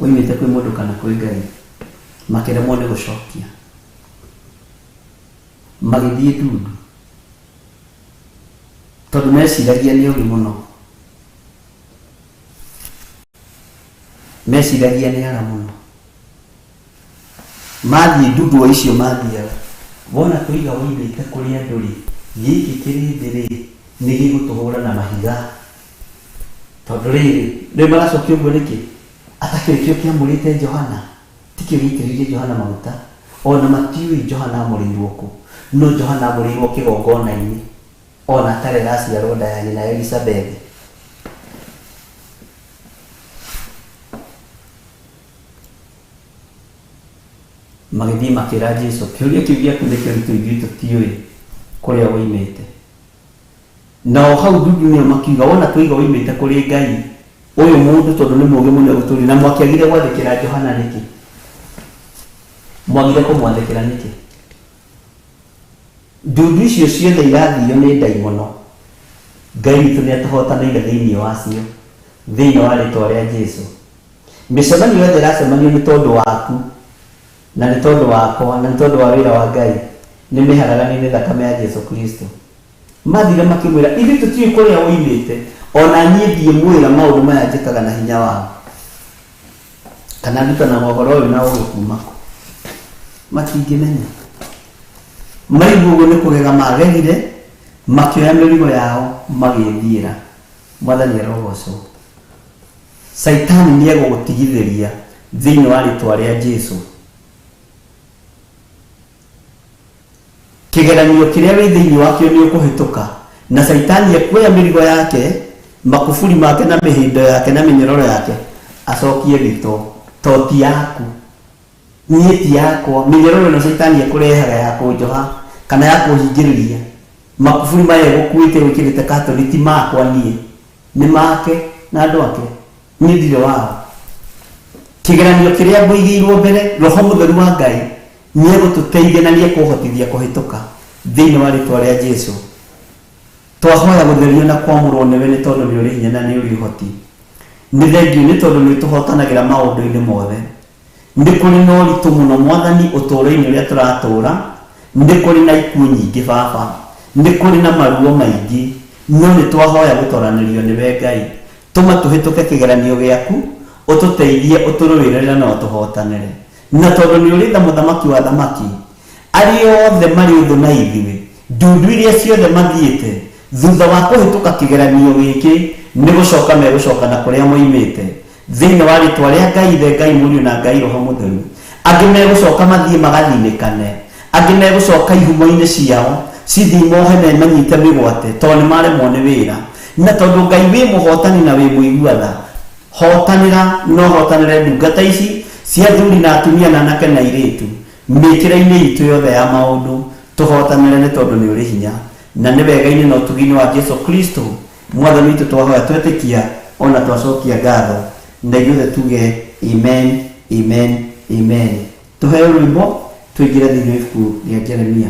woimĩte kwĩ mũndũ kana kwĩ Ngai? Makĩremwo nĩ gũcokia, magĩthiĩ ndundu, tondũ meciragia nĩ ogĩ mũno, meciragia nĩ ara mũno. Mathiĩ ndundu o icio mathiaga, wona tũiga woimĩte kũrĩ andũ rĩ, gĩkĩ kĩrĩndĩ rĩ, nĩ gĩgũtũhũra na mahiga. Tondũ rĩrĩ, rĩu maracokia ũguo nĩkĩ? Atakĩrĩ kĩo kĩamũrĩte Johana? Tikĩo gĩaitĩrĩirie Johana maguta? Ona matiũĩ Johana amũrĩirwo kũ. No Johana amũrĩirwo kĩgongona-inĩ, ona atarĩ araciarwo nda ya nyina Elizabethi. Magĩthiĩ makĩra Jesu, kĩũria kĩu gĩaku nĩ kĩritũ, ithuĩ tũtiũĩ kũrĩa woimĩte. Nao hau ndundu nĩo makiuga, wona twoiga woimĩte kũrĩ Ngai, ũyũ mũndũ tondũ nĩ mũũgĩ mũno egũtũria. Na mwakĩagire gwathĩkĩra Johana nĩkĩ? Mwagire kũmwathĩkĩra nĩkĩ? Ndundu icio ciothe irathio nĩ ndaimono, Ngai witũ nĩ atũhotanĩire thĩinĩ wacio, thĩinĩ wa rĩtwa rĩa Jesu. Mĩcemanio yothe ĩracemanio nĩ tondũ waku, na nĩ tondũ wakwa, na nĩ tondũ wa wĩra wa Ngai, nĩ mĩharaganie nĩ thakame ya Jesu Kristo. Mathire makĩmwĩra, ithuĩ tũtiũĩ kũrĩa woimĩte, o na niĩ ndiĩmwĩra maũndũ maya njĩkaga na hinya waũ, kana ndutanaga ũhoro ũyũ na ũũgĩ kuuma kũ. Matingĩmenya. Maigua ũguo nĩ kũgega magegire, makĩoya mĩrigo yao magĩĩthiĩra. Mwathani arogocwo. Caitani nĩ egũgũtigithĩria thĩinĩ wa rĩtwa rĩa Jesu. Kĩgeranio kĩrĩa wĩ thĩinĩ wakĩo nĩ ũkũhĩtũka, na Caitani ekuoya mĩrigo yake, makuburi make na mĩhĩndo yake na mĩnyororo yake acokie thitoo, to ti yaku. Niĩ ti yakwa. Mĩnyororo ĩno Caitani ekũrehaga ya kũnjoha kana ya kũhingĩrĩria, makuburi maya egũkuĩte wĩkĩrĩte katoni ti makwa niĩ, nĩ make na andũ ake. Niĩ ndirĩ wao. Kĩgeranio kĩrĩa ngũigĩirwo mbere, Roho Mũtheru wa Ngai nĩegũtũteithia na nĩekũhotithia kũhĩtũka thĩinĩ wa rĩtwa rĩa Jesu. Twahoya gũtherio na kwamũrwo nĩwe nĩ tondũ nĩ ũrĩ hinya na nĩ ũrĩ ũhoti. Nĩ thengiũ nĩ tondũ nĩ ũtũhotanagĩra maũndũ-inĩ mothe. Nĩ kũrĩ na ũritũ mũno Mwathani ũtũũro-inĩ ũrĩa tũratũũra, nĩ kũrĩ na ikuũ nyingĩ Baba, nĩ kũrĩ na maruo maingĩ, no nĩ twahoya gũtoranĩrio nĩwe Ngai. Tũma tũhĩtũke kĩgeranio gĩaku, ũtũteithie, ũtũrũĩrĩre na ũtũhotanĩre. Na tondũ nĩ ũrĩ tha mũthamaki wa thamaki, arĩa othe marĩ ũthũ na ithuĩ, ndundu iria ciothe mathiĩte, thutha wa kũhĩtũka kĩgeranio gĩkĩ, nĩ gũcoka megũcoka na kũrĩa moimĩte. Thĩinĩ wa rĩtwa rĩa Ngai Ithe, Ngai Mũriũ na Ngai Roho Mũtheru. Angĩ megũcoka mathiĩ magathinĩkane, angĩ megũcoka ihumo-inĩ ciao, cithiĩ mohe na imanyite mĩgwate, tondũ nĩ maremwo nĩ wĩra. Na tondũ Ngai wĩ mũhotani na wĩ mũigua tha, hotanĩra na ũhotanĩre ndungata ici cia athuri na atumia na anake na airĩtu, mĩkĩre-inĩ itũ yothe ya maũndũ, tũhotanĩre nĩ tondũ nĩ ũrĩ hinya. Na nĩ wega-inĩ na ũtugi-inĩ wa Jesu Kristo Mwathani witũ twahoya twetĩkia ona twacokia ngatho, na ithuothe tuge amen, amen, amen. Tũheo rwĩmbo tũingĩre thĩinĩ wa ibuku rĩa Jeremia.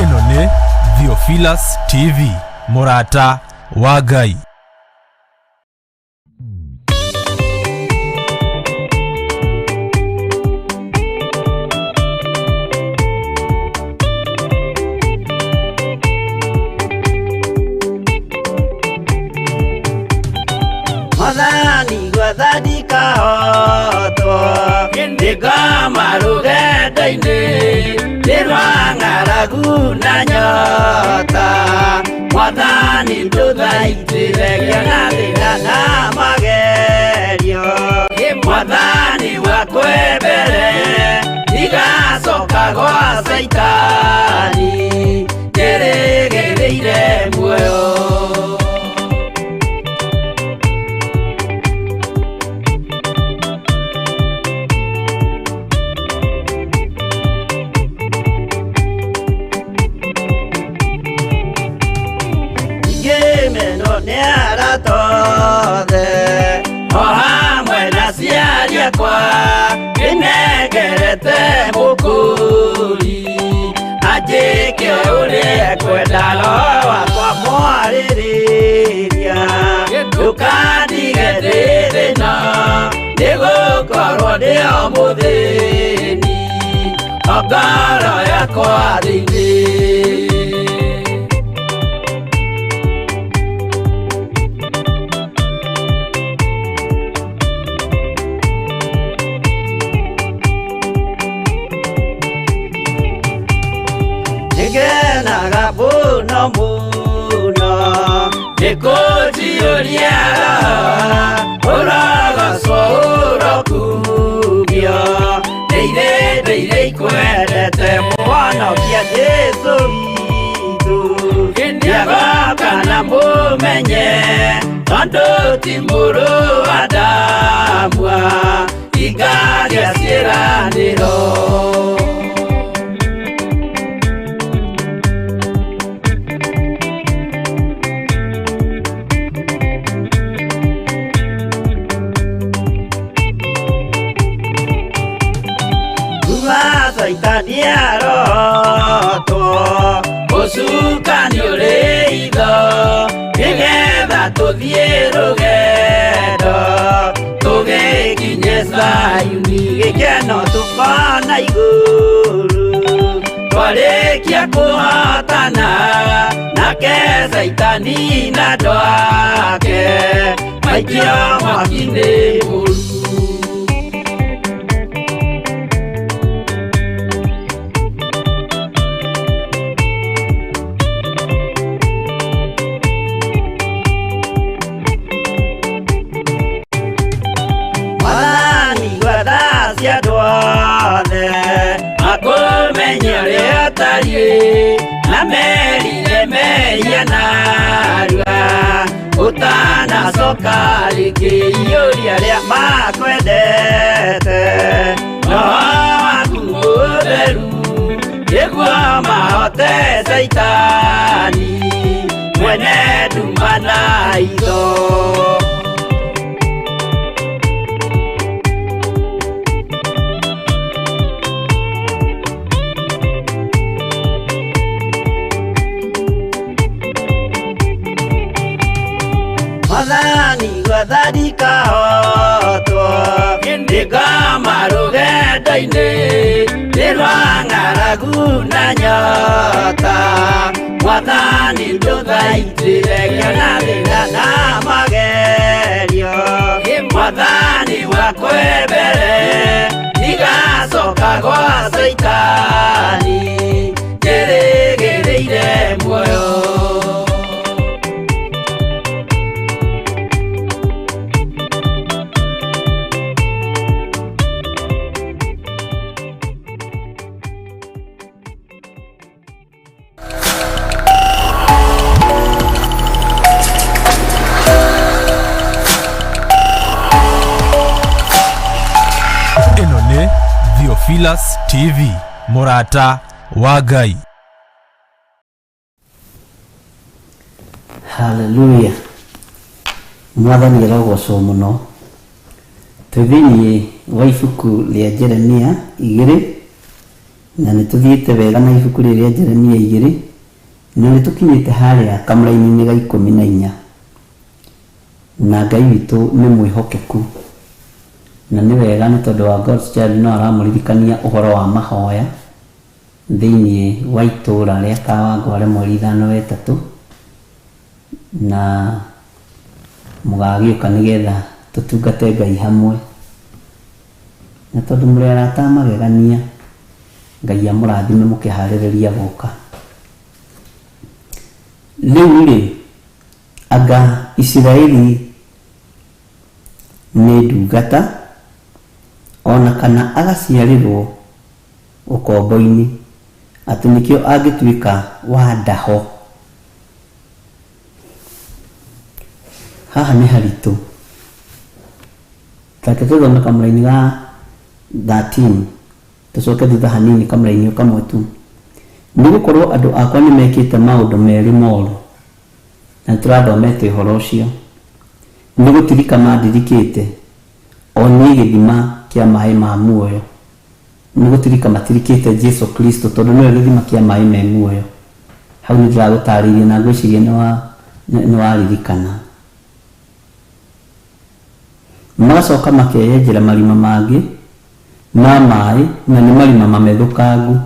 Ĩno nĩ Theophilus TV, mũrata wa Ngai. Mwathani gwetha ndikahotwo, ndĩngoma rũgendo-inĩ, nĩ rwa ng'aragu na nyota. Mwathani ndũthaitĩre ngĩona thĩna na magerio. Mwathani wakwembere, ndigacoka gwa Caitani, ndĩrĩgĩrĩire muoyo. Ngĩmenwo nĩ arata othe, o hamwe na aciari akwa, ndĩnengerete mũkũri, anjĩke ũrĩa ekwenda, roho wakwa mwarĩrĩria. Ndũkandige ndĩ thĩna, nĩgũkorwo ndĩ o mũthĩni, o ngoro yakwa thĩinĩ. Nĩngenaga mũno mũno, nĩkũnjiyũria roho, ũrogocwo ũrokumio. Ndĩire ndĩire ikwendete, Mũhonokia Jesũ witũ. Nĩagoka na mũmenye, tondũ ti mũrũ wa Adamu, ingagĩa ciĩranĩro. Kuma Caitani arotwo, ũcukani ũrĩ itho, nĩgetha tũthiĩ rũgendo, tũgĩkinye Zayuni, gĩkeno tũkona igũrũ. Twarĩkia kũhotana, nake Caitani na andũ ake, maikio mwaki-inĩ mũru. Mwathani gwetha cia andũ othe, makũmenye ũrĩa ũtariĩ, na merire mehia narua, ũtanacoka rĩngĩ iyũria arĩa makwendete, roho waku Mũtheru nĩguo mahote Caitani mwene nduma na itho. Mwathani gwathani kahotwo ndĩkama rũgendo-inĩ nĩ rwa ng'aragu na nyota. Mwathani ndũthaitĩre ngĩona thĩna na magerio. Mwathani wakwe mbere ndigacoka gwa Caitani njĩrĩgĩrĩire muoyo. Ĩno nĩ Theophilus TV, mũrata wa Ngai. Haleluya. Mwathani arogocwo mũno. Twĩ thĩinĩ wa ibuku rĩa Jeremia igĩrĩ, na nĩ tũthiĩte wega na ibuku rĩrĩ rĩa Jeremia igĩrĩ, na nĩ tũkinyĩte harĩa kamũraini-inĩ ga 14. Na Ngai witũ nĩ mwĩhokeku, na nĩ wega nĩ tondũ wa God's Child no aramũririkania ũhoro wa mahoya thĩinĩ wa itũũra rĩa Kawangware mweri 5 wa 3, na mũgagĩũka nĩgetha tũtungate Ngai hamwe. Na tondũ mũrĩ arata a magegania, Ngai amũrathime mũkĩharĩrĩria gũka. Rĩu rĩ, anga Isiraeli nĩ ndungata, ona kana agaciarĩrwo ũkombo-inĩ, atĩ nĩkĩo angĩtuĩka wa ndaho. Haha nĩ haritũ. Reke tũthome kamũraini ga 13, tũcoke thutha hanini kamũraini o kamwe tu. Nĩ gũkorwo andũ akwa nĩ mekĩte maũndũ merĩ moru, na nĩ tũrathomete ũhoro ũcio. Nĩ gũtirika mandirikĩte, o niĩ gĩthima kĩa maĩ ma muoyo. Nĩ gũtirika matirikĩte Jesu Kristo, tondũ nĩwe gĩthima kĩa maĩ me muoyo. Hau nĩ ndĩragũtarĩirie na ngwĩciria nĩ waririkana. Magacoka makeyenjera marima mangĩ ma maĩ, na nĩ marima mamethũkangu,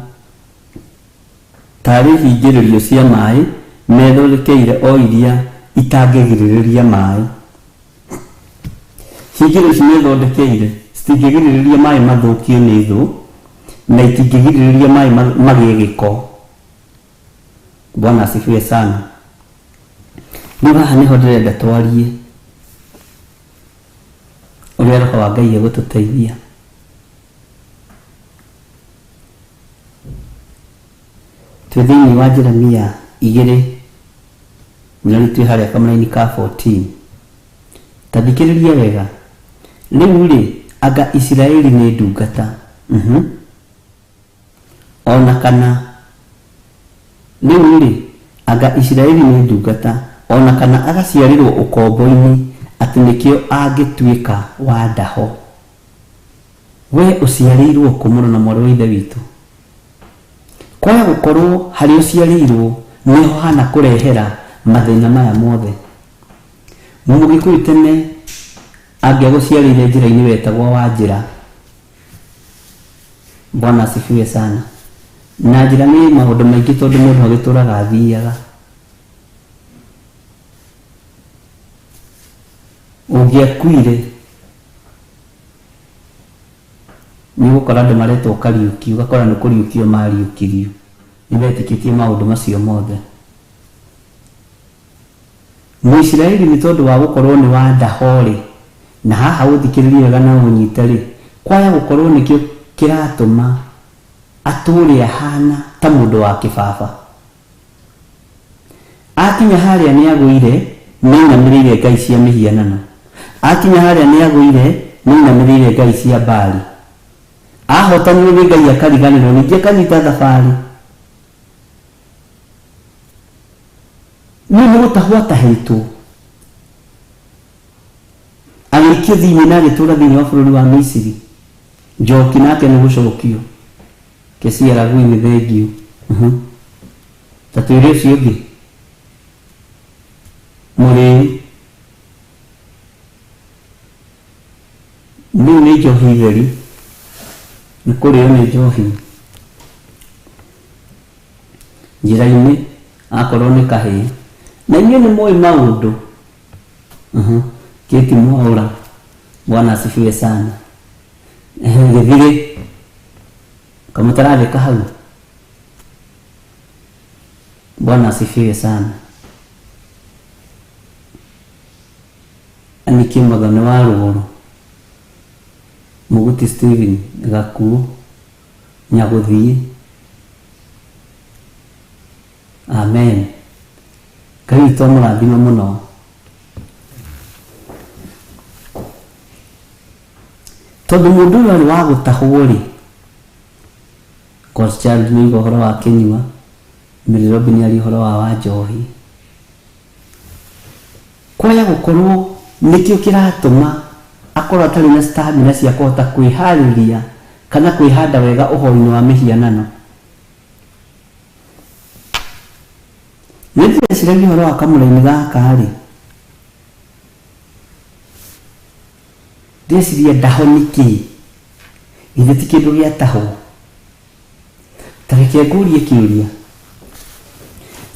tarĩ hingĩrĩrio cia maĩ methondekeire o iria itangĩgirĩrĩria maĩ. Hingĩrĩrio ici methondekeire citingĩgirĩrĩria maĩ mathũkio nĩ thũ, na itingĩgirĩrĩria maĩ magĩe gĩko. Bwana asifiwe sana. Rĩu haha nĩho ndĩrenda twarie ũrĩa Roho wa Ngai egũtũteithia. Twĩ thĩinĩ wa Jeremia igĩrĩ na rĩu twĩ harĩa kamũraini ka 14. Ta thikĩrĩria wega. Rĩu rĩ, anga Isiraeli nĩ ndungata? Ona kana rĩu rĩ, anga Isiraeli nĩ ndungata, ona kana agaciarĩrwo ũkombo-inĩ, atĩ nĩkĩo angĩtuĩka wa ndaho? We ũciarĩirwo kũ, mũrũ na mwarĩ wa Ithe witũ? Kwaya gũkorwo harĩa ũciarĩirwo nĩho hana kũrehera mathĩna maya mothe. Mũgĩkũyũ tene angĩagũciarĩire njĩra-inĩ wetagwo wa njĩra. Bwana asifiwe sana. Na njĩra nĩ maũndũ maingĩ tondũ mũndũ agĩtũraga athiaga. Ũngĩakuire nĩ ũgũkora andũ maretwo Kariũki, ũgakora nĩ kũriũkio mariũkirio. Nĩ metĩkĩtie maũndũ macio mothe. Mũisiraeli nĩ tondũ wa gũkorwo nĩ wa ndaho-rĩ, na haha ũthikĩrĩrie wega na ũnyite-rĩ, kwaya gũkorwo nĩkĩo kĩratũma atũũre ahana ta mũndũ wa kĩbaba. Akinya harĩa nĩ agũire, nĩ ainamĩrĩire ngai cia mĩhianano. Akinya harĩa nĩ agũire, nĩ ainamĩrĩire ngai cia Baali. Ahotanirwo nĩ Ngai akariganĩrwo, ningĩ akanyita thabarĩ. Nĩ nĩ gũtahwo atahĩtwo. Agĩikio thĩinĩ na agĩtũũra thĩinĩ wa bũrũri wa Misiri. Njoki nake nĩ gũcokio. Kesi ya Ragui nĩ thengiũ. Ta twĩre ũcio ũngĩ. Mũrĩu. Rĩu nĩ njohi theri. Nĩ kũrĩo nĩ njohi. Njĩra-inĩ akorwo nĩ kahĩĩ. Na inyuĩ nĩ mũĩ maũndũ. Kate Mwaũra. Bwana asifiwe sana. Gĩthirĩ. Kamũtarathĩka hau. Bwana asifiwe sana. Aniki Mũthoni wa Rũgũrũ. Mũguti Stephen Gakuo. Nyagũthiĩ. Amen. Ngai witũ amũrathime mũno. Tondũ mũndũ ũyũ arĩ wa gũtahwo rĩ, God's Child nĩ oiga ũhoro wa kĩnyua, Mary Robin aria ũhoro wa Wanjohi. Kwaya gũkorwo nĩkĩo kĩratũma akorwo atarĩ na stamina cia kũhota kwĩharĩria kana kwĩhanda wega ũhoi-inĩ wa mĩhianano. Nĩ ndĩreciragia ũhoro wa kamũraini gaka rĩ, ndĩreciria ndaho nĩ kĩĩ? Githĩ ti kĩndũ gĩa tahwo? Ta reke ngũrie kĩũria,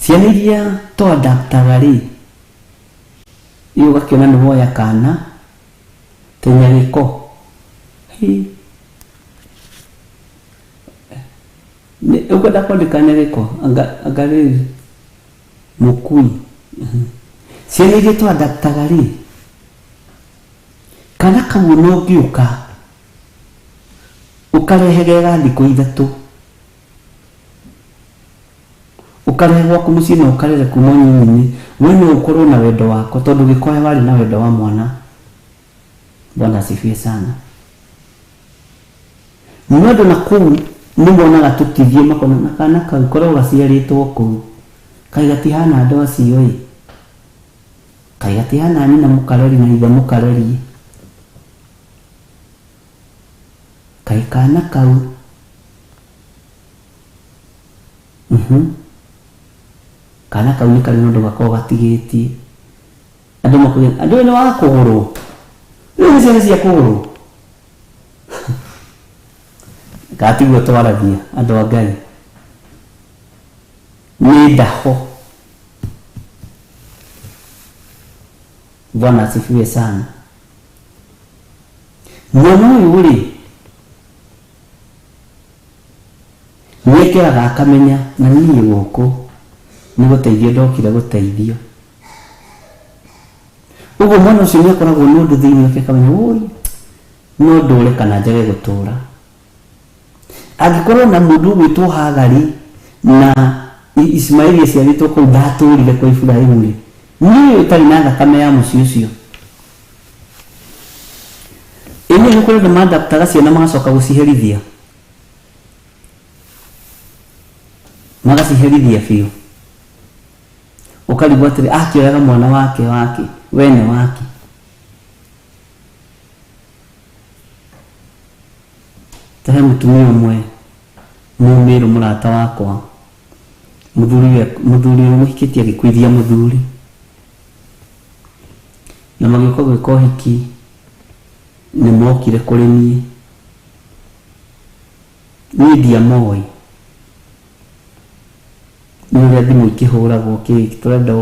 ciana iria tũ adaptaga rĩ, ĩ ũgakĩona nĩ woya kana ta nyagĩko, hĩ, ũkwenda kwandĩka nyagĩko anga anga rĩrĩ mũkui. Ciana iria tũ adaptaga rĩ, kana kau ona ũngĩũka ũkarehe ge ga thikũ ithatũ, ũkarehe gwaku mũciĩ na ũkarere kuma ũnyinyi-inĩ, we no ũkorwo na wendo wako tondũ gĩkoya warĩ na wendo wa mwana. Bwana asifiwe sana. No andũ na kũu nĩ monaga tũkĩthiĩ makona na kana kau korwo gaciarĩtwo kũu, kaĩ gatihana andũ acio ĩ, kaĩ gatihana nyina mũkareri na ithe mũkareri ĩ. Kaĩ kana kau kana kau nĩ karĩ na ũndũ gakoragwo gatigĩtie. Andũ makauga andũ ũyũ nĩ wa kũgũrwo, rĩu nĩ ciana cia kũgũrwo. Kana tiguo twaragia andũ a Ngai? Nĩ ndaho. Bwana asifiwe sana. Mwana ũyũ rĩ, nĩekĩraga akamenya na niĩ gũkũ nĩ gũteithio ndokire gũteithio. Ũguo mwana ũcio nĩ akoragwo na ũndũ thĩinĩ wake akamenya woi no ndũre kana njage gũtũra. Angĩkorwo na mũndũ ũgwĩtwo Hagari na Ismaili aciarĩtwo kũu ndatũrire kwa Iburahimu rĩ, niĩ ũtarĩ na thakame ya mũciĩ ũcio. Ĩ nĩ kũrĩ andũ mandaptaga ciana magacoka gũciherithia? Magaciherithia biũ. Ũkarigwo atĩrĩ, akĩoyaga mwana wake wake wene wake. Ta he mũtumia ũmwe mũmĩrũ mũrata wakwa, mũthuri mũthuri ũrĩa ũmũhikĩtie agĩkuithia mũthuri. Na magĩũka gwĩka ũhiki, nĩ mokire kũrĩ niĩ. Niĩ ndiamoĩ. Nĩ ũrĩa thimũ ikĩhũragwo kĩ tũrenda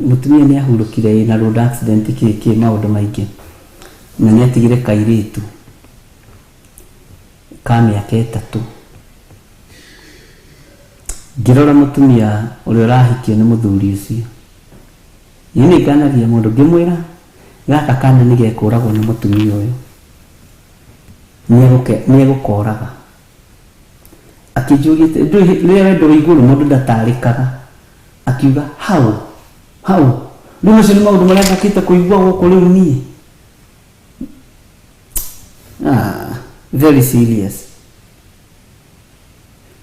mũtumia nĩ ahurũkire ĩ na road accident kĩ kĩ maũndũ maingĩ. Na nĩ atigire kairĩtu ka mĩaka ĩtatũ. Ngĩrora mũtumia ũrĩa ũrahikio nĩ mũthuri ũcio, niĩ nĩ nganagia mũndũ ngĩmwĩra gaka kana nĩ gekũragwo nĩ mũtumia ũyũ, nĩ egũkoraga. Akĩnjũria atĩrĩ, ndũĩ rĩrĩa wendo wĩ igũrũ mũndũ ndatarĩkaga. Akiuga how? How? Rĩu macio nĩ maũndũ marĩa njũkĩte kũigua gũkũ rĩu niĩ. Ah, very serious.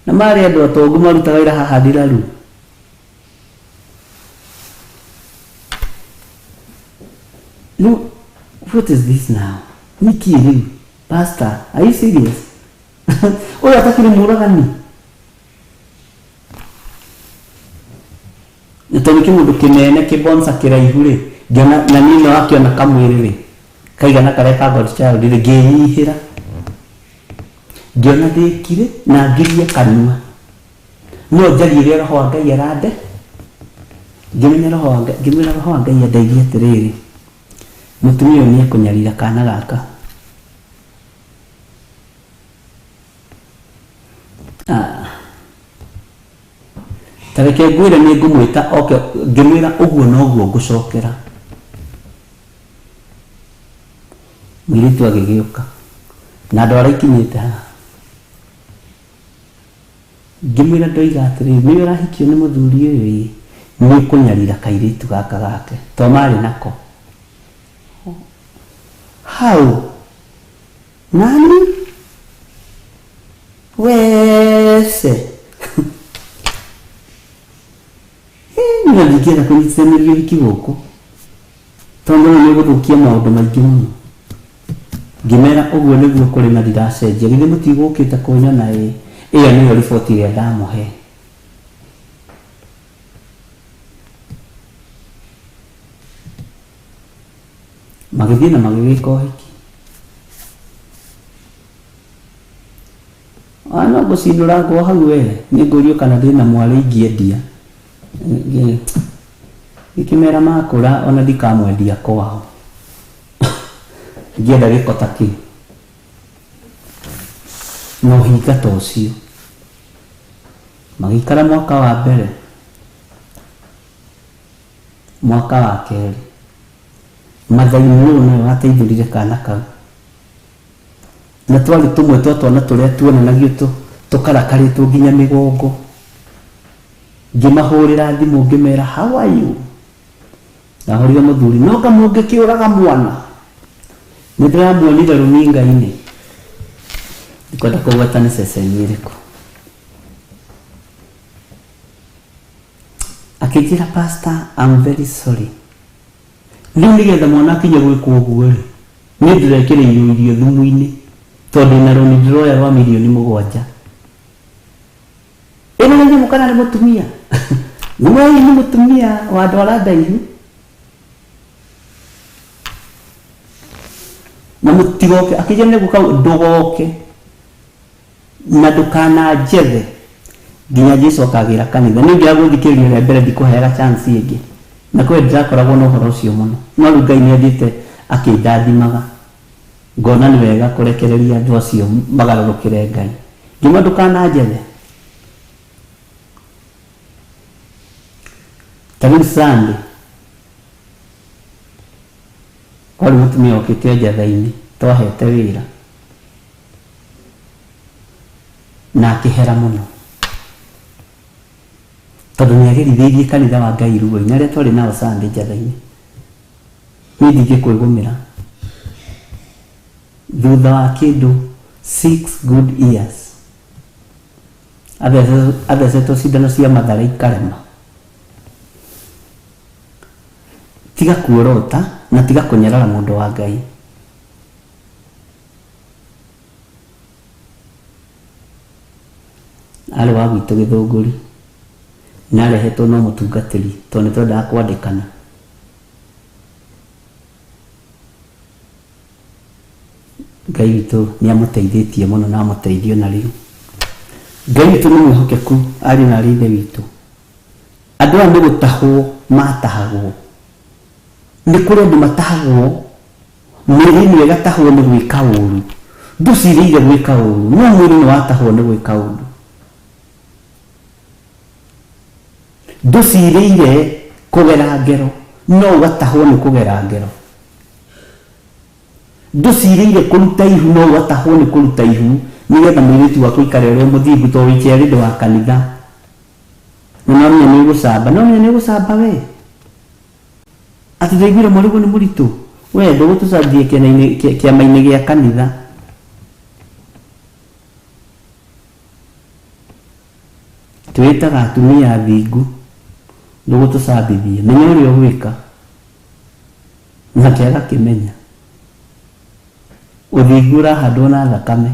Na marĩ andũ atongu marutaga wĩra haha ndiraru. Rĩu, what is this now? Nĩkĩ rĩu? Pastor, are you serious? Ũyũ atakĩrĩ mũragani. Na tondũ kĩmũndũ kĩnene kĩbonsa kĩraihu rĩ, ngĩona na niĩ no akĩona kamwĩrĩ rĩ, kaigana karĩa ka God child rĩ, ngĩnyihĩra. Ngĩona ndĩkire na ngirie kanua. No njarie ũrĩa roho wa Ngai arande. Ngĩmenya roho wa Ngai, ngĩmwĩra roho wa Ngai andeithie atĩrĩrĩ, mũtumia ũyũ nĩ ekũnyarira kana gaka. Ah. Ta reke ngwĩre nĩ ngũmwĩta oke, ngĩmwĩra ũguo noguo ngũcokera. Mũirĩtu agĩgĩũka na ndwara ikinyĩte haha. Ngĩmwĩra ndoiga atĩrĩrĩ, nĩwe ũrahikio nĩ mũthuri ũyũ ĩ, nĩ ũkũnyarira kairĩtu gaka gake, to marĩ nako. How? Nani? Wese. Na ndingĩenda kũnyitithanĩrio ũhiki gũkũ tondũ nĩ ũgũthũkia maũndũ maingĩ mũno. Ngĩmera ũguo nĩguo kũrĩ na ndiracenjia. Githĩ mũtigũkĩte kũnyona ĩ? Ĩyo nĩyo riboti ĩrĩa ndamũhe. Magĩthiĩ na magĩgĩka ũhiki. Ah, no ngũcinũra ngwa hau we nĩ ngũrio kana ndĩna mwarĩ ingĩendia. Ngĩkĩmera makũra ona ndikamwendia kwao. Ingĩenda gĩko ta kĩu na ũhinga ta ũcio. Magĩikara mwaka wa mbere, mwaka wa kerĩ. Mother-in-law nĩwe wateithũrire kana kau. Na twarĩ tũmwe twa twana tũrĩa tuonanagio tũkarakarĩtwo nginya mĩgongo. Ngĩmahũrĩra thimũ ngĩmera how are you? Ndahũrire mũthuri, no anga mũngĩkĩũraga mwana? Nĩ ndĩramuonire rũninga-inĩ. Ndikwenda kũgweta nĩ ceceni ĩrĩkũ. Akĩnjĩra pastor, I'm very sorry. Rĩu nĩgetha mwana akinye gwĩkwo ũguo rĩ, niĩ ndĩrekĩrĩirwo irio thumu-inĩ tondũ ndĩna rũni ndĩroya rwa mirioni mũgwanja. Ĩno nĩ nyamũ kana nĩ mũtumia? Wei nĩ mũtumia wa ndwara ndaihu. Na mũtigoke, akĩnjĩra nĩ gũka ndũgoke na ndũkananjethe nginya Jesu akagĩra kanitha. Niĩ ũngĩaga gũthikĩrĩria rĩa mbere ndikũheaga chance ĩngĩ. Na kwĩ ndĩrakoragwo na ũhoro ũcio mũno. No rĩu Ngai nĩ athiĩte akĩndathimaga. Ngona nĩ wega kũrekereria andũ acio magarũrũkĩre Ngai. Ngĩmwĩra ndũkananjethe. Ta rĩu Sunday, kwarĩ mũtumia okĩte njatha-inĩ twahete wĩra na akĩhera mũno tondũ nĩ agerithĩirie kanitha wa Ngai ruo-inĩ arĩa twarĩ nao Sunday njatha-inĩ. Niĩ ndingĩkwĩgũmĩra thutha wa kĩndũ 6 good years athecetwo cindano cia mathare ikarema. Tiga kuorota na tiga kũnyarara mũndũ wa Ngai. Arĩ wa gwitũ Gĩthũngũri na arehetwo no mũtungatĩri tondũ nĩ twendaga kwandĩkana. Ngai witũ nĩ amũteithĩtie mũno na amũteithie ona rĩu. Ngai witũ nĩ mwĩhokeku ariũ na arĩ ithe witũ. Andũ aya nĩ gũtahwo matahagwo. Nĩ kũrĩ andũ matahagwo, mĩĩrĩ ĩno ĩgatahwo nĩ gwĩka ũru. Ndũcirĩire gwĩka ũru, no mwĩrĩ nĩ watahwo nĩ gwĩka ũru. Ndũcirĩire kũgera ngero, no ũgatahwo nĩ kũgera ngero. Ndũcirĩire kũruta ihu, no ũgatahwo nĩ kũruta ihu, nĩgetha mũirĩtu waku aikare ũrĩa mũthingu, tondũ wĩ chairlady wa kanitha. Na no menya nĩ ũgũcamba, no menya nĩ ũgũcamba we. Atĩ ndaiguire mwarĩguo nĩ mũritũ. We ndũgũtũcambia kĩama-inĩ gĩa kanitha. Twĩtaga atumia athingu ndũgũtũcambithia, menya ũrĩa ũgwĩka. Nake agakĩmenya ũthingu ũrahandwo na thakame.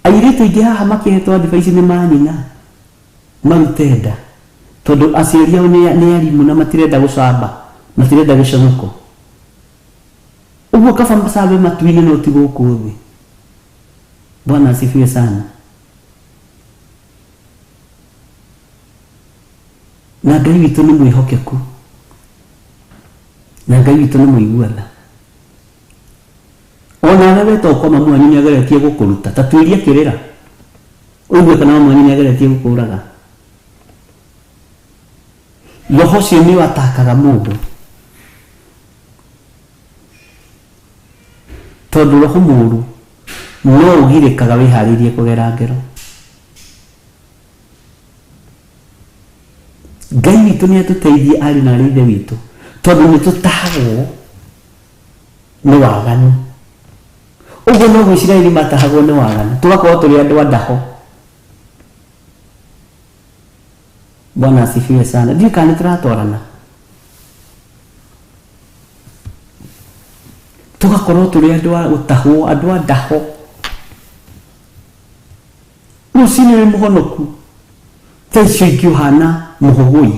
Airĩtu aingĩ haha makĩhetwo advice nĩ manyina marute nda tondũ aciari ao nĩ arimũ na matirenda gũcamba, matirenda gĩconoko. Ũguo kaba macambe matu-inĩ no ti gũkũ thĩ. Bwana asifiwe sana. Na Ngai witũ nĩ mwĩhokeku, na Ngai witũ nĩ mũigua tha. Ona we weta ũkwa mamu wanyu nĩ ageretie gũkũruta, ta tuĩria kĩrĩra ũigue kana mamu wanyu nĩ ageretie gũkũraga. Roho ũcio nĩ atakaga mũndũ, tondũ roho mũru no ũgirĩkaga wĩharĩirie kũgera ngero. Ngai witũ nĩ atũteithie arĩ na arĩ ithe witũ, tondũ nĩ tũtahagwo nĩ waganu. Ũguo noguo Isiraeli matahagwo nĩ waganu, tũgakorwo tũrĩ andũ a ndaho. Bwana asifiwe sana. Ndiũĩ kana nĩ tũratwarana. Tũgakorwo tũrĩ andũ a gũtahwo, andũ a ndaho. Rũcinĩ wĩ mũhonoku, thaa icio ingĩ ũhana mũhũgũi.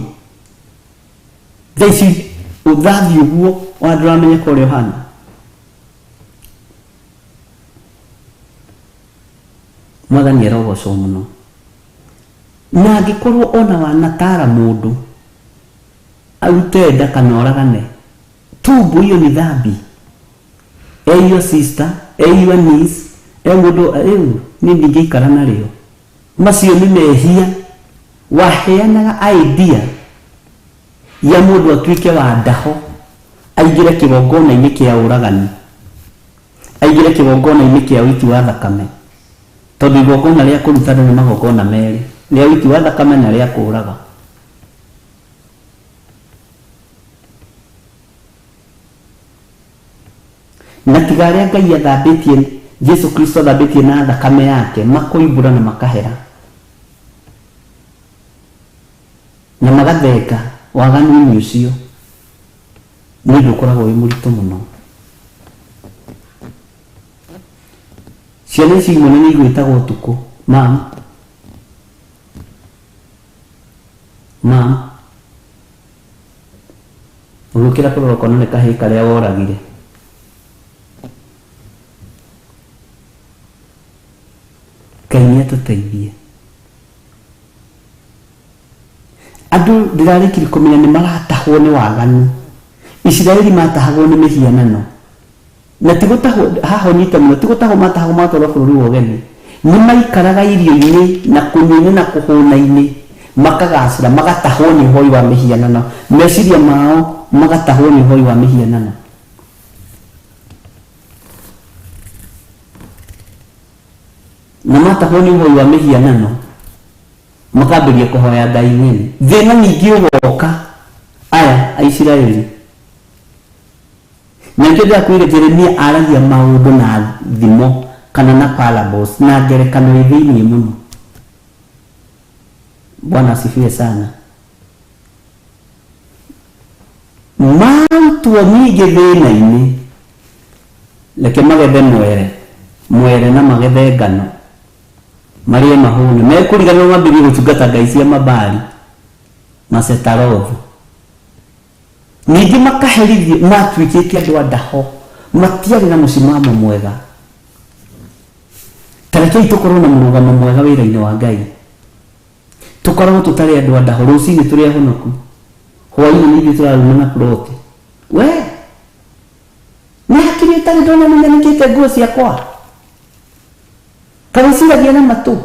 Thaa ici ũthathiĩ ũguo ona ndũramenyeka ũrĩa ũhana. Mwathani arogocwo mũno. Na angĩkorwo ona wanatara mũndũ arute nda kana oragane, tumbo hiyo ni dhambi. E your sister, e your niece, e mũndũ rĩu niĩ ndingĩikara narĩo. Macio nĩ mehia. Waheanaga idea ya mũndũ atuĩke wa ndaho, aingĩre kĩgongona-inĩ kĩa ũragani, aingĩre kĩgongona-inĩ kĩa ũiti wa thakame, tondũ igongona rĩa kũruta andũ nĩ magongona merĩ, rĩa ũiti wa thakame na rĩa kũũraga. Na tiga arĩa Ngai athambĩtie, Jesu Kristo athambĩtie na thakame yake, makoimbũra na makahera na magathenga waganu-inĩ ũcio, nĩ ũndũ ũkoragwo wĩ mũritũ mũno. Ciana ici imwe nĩ igwĩtaga ũtukũ, mam, mam, ũgĩũkĩra kũrora ũkona nĩ kahĩĩ karĩa woragire. Ngai nĩ atũteithie. Andũ ndĩrarĩkirie kũmenya nĩ maratahwo nĩ waganu. Isiraeli matahagwo nĩ mĩhianano. Na ti gũtahwo, haha ũnyite mũno, ti gũtahwo matahagwo magatwarwo bũrũri wa ũgeni. Nĩ maikaraga irio-inĩ na kũnyua-inĩ na kũhũna-inĩ, makagacĩra, magatahwo nĩ ũhoi wa mĩhianano. Meciria mao magatahwo nĩ ũhoi wa mĩhianano. Na matahwo nĩ ũhoi wa mĩhianano, makambĩrĩria kũhoya ngai ng'eni. Thĩna ningĩ ũgoka aya Aisiraeli. Na nĩkĩo ndĩrakwĩrire Jeremia aragia maũndũ na thimo kana na parables na ngerekano ĩ thĩinĩ mũno. Bwana asifiwe sana. Marutwo ningĩ thĩna-inĩ, reke magethe mwere mwere na magethe ngano, marĩe mahũne, mekũriganĩrwo mambĩrĩrie gũtungata ngai cia Mabaali, Masetarothu. Ningĩ makaherithio, matuĩkĩte andũ a ndaho, matiarĩ na mũsimamo mwega. Ta rekei tũkorwo na mũrũgamo mwega wĩra-inĩ wa Ngai. Tũkoragwo tũtarĩ andũ a ndaho, rũcinĩ tũrĩ ahonoku, hwainĩ nĩ ithuĩ tũraruma na ploti. We nĩ hakiri ũtarĩ ndona nĩ nyanĩkĩte nguo ciakwa, kana ũciragia na matũ.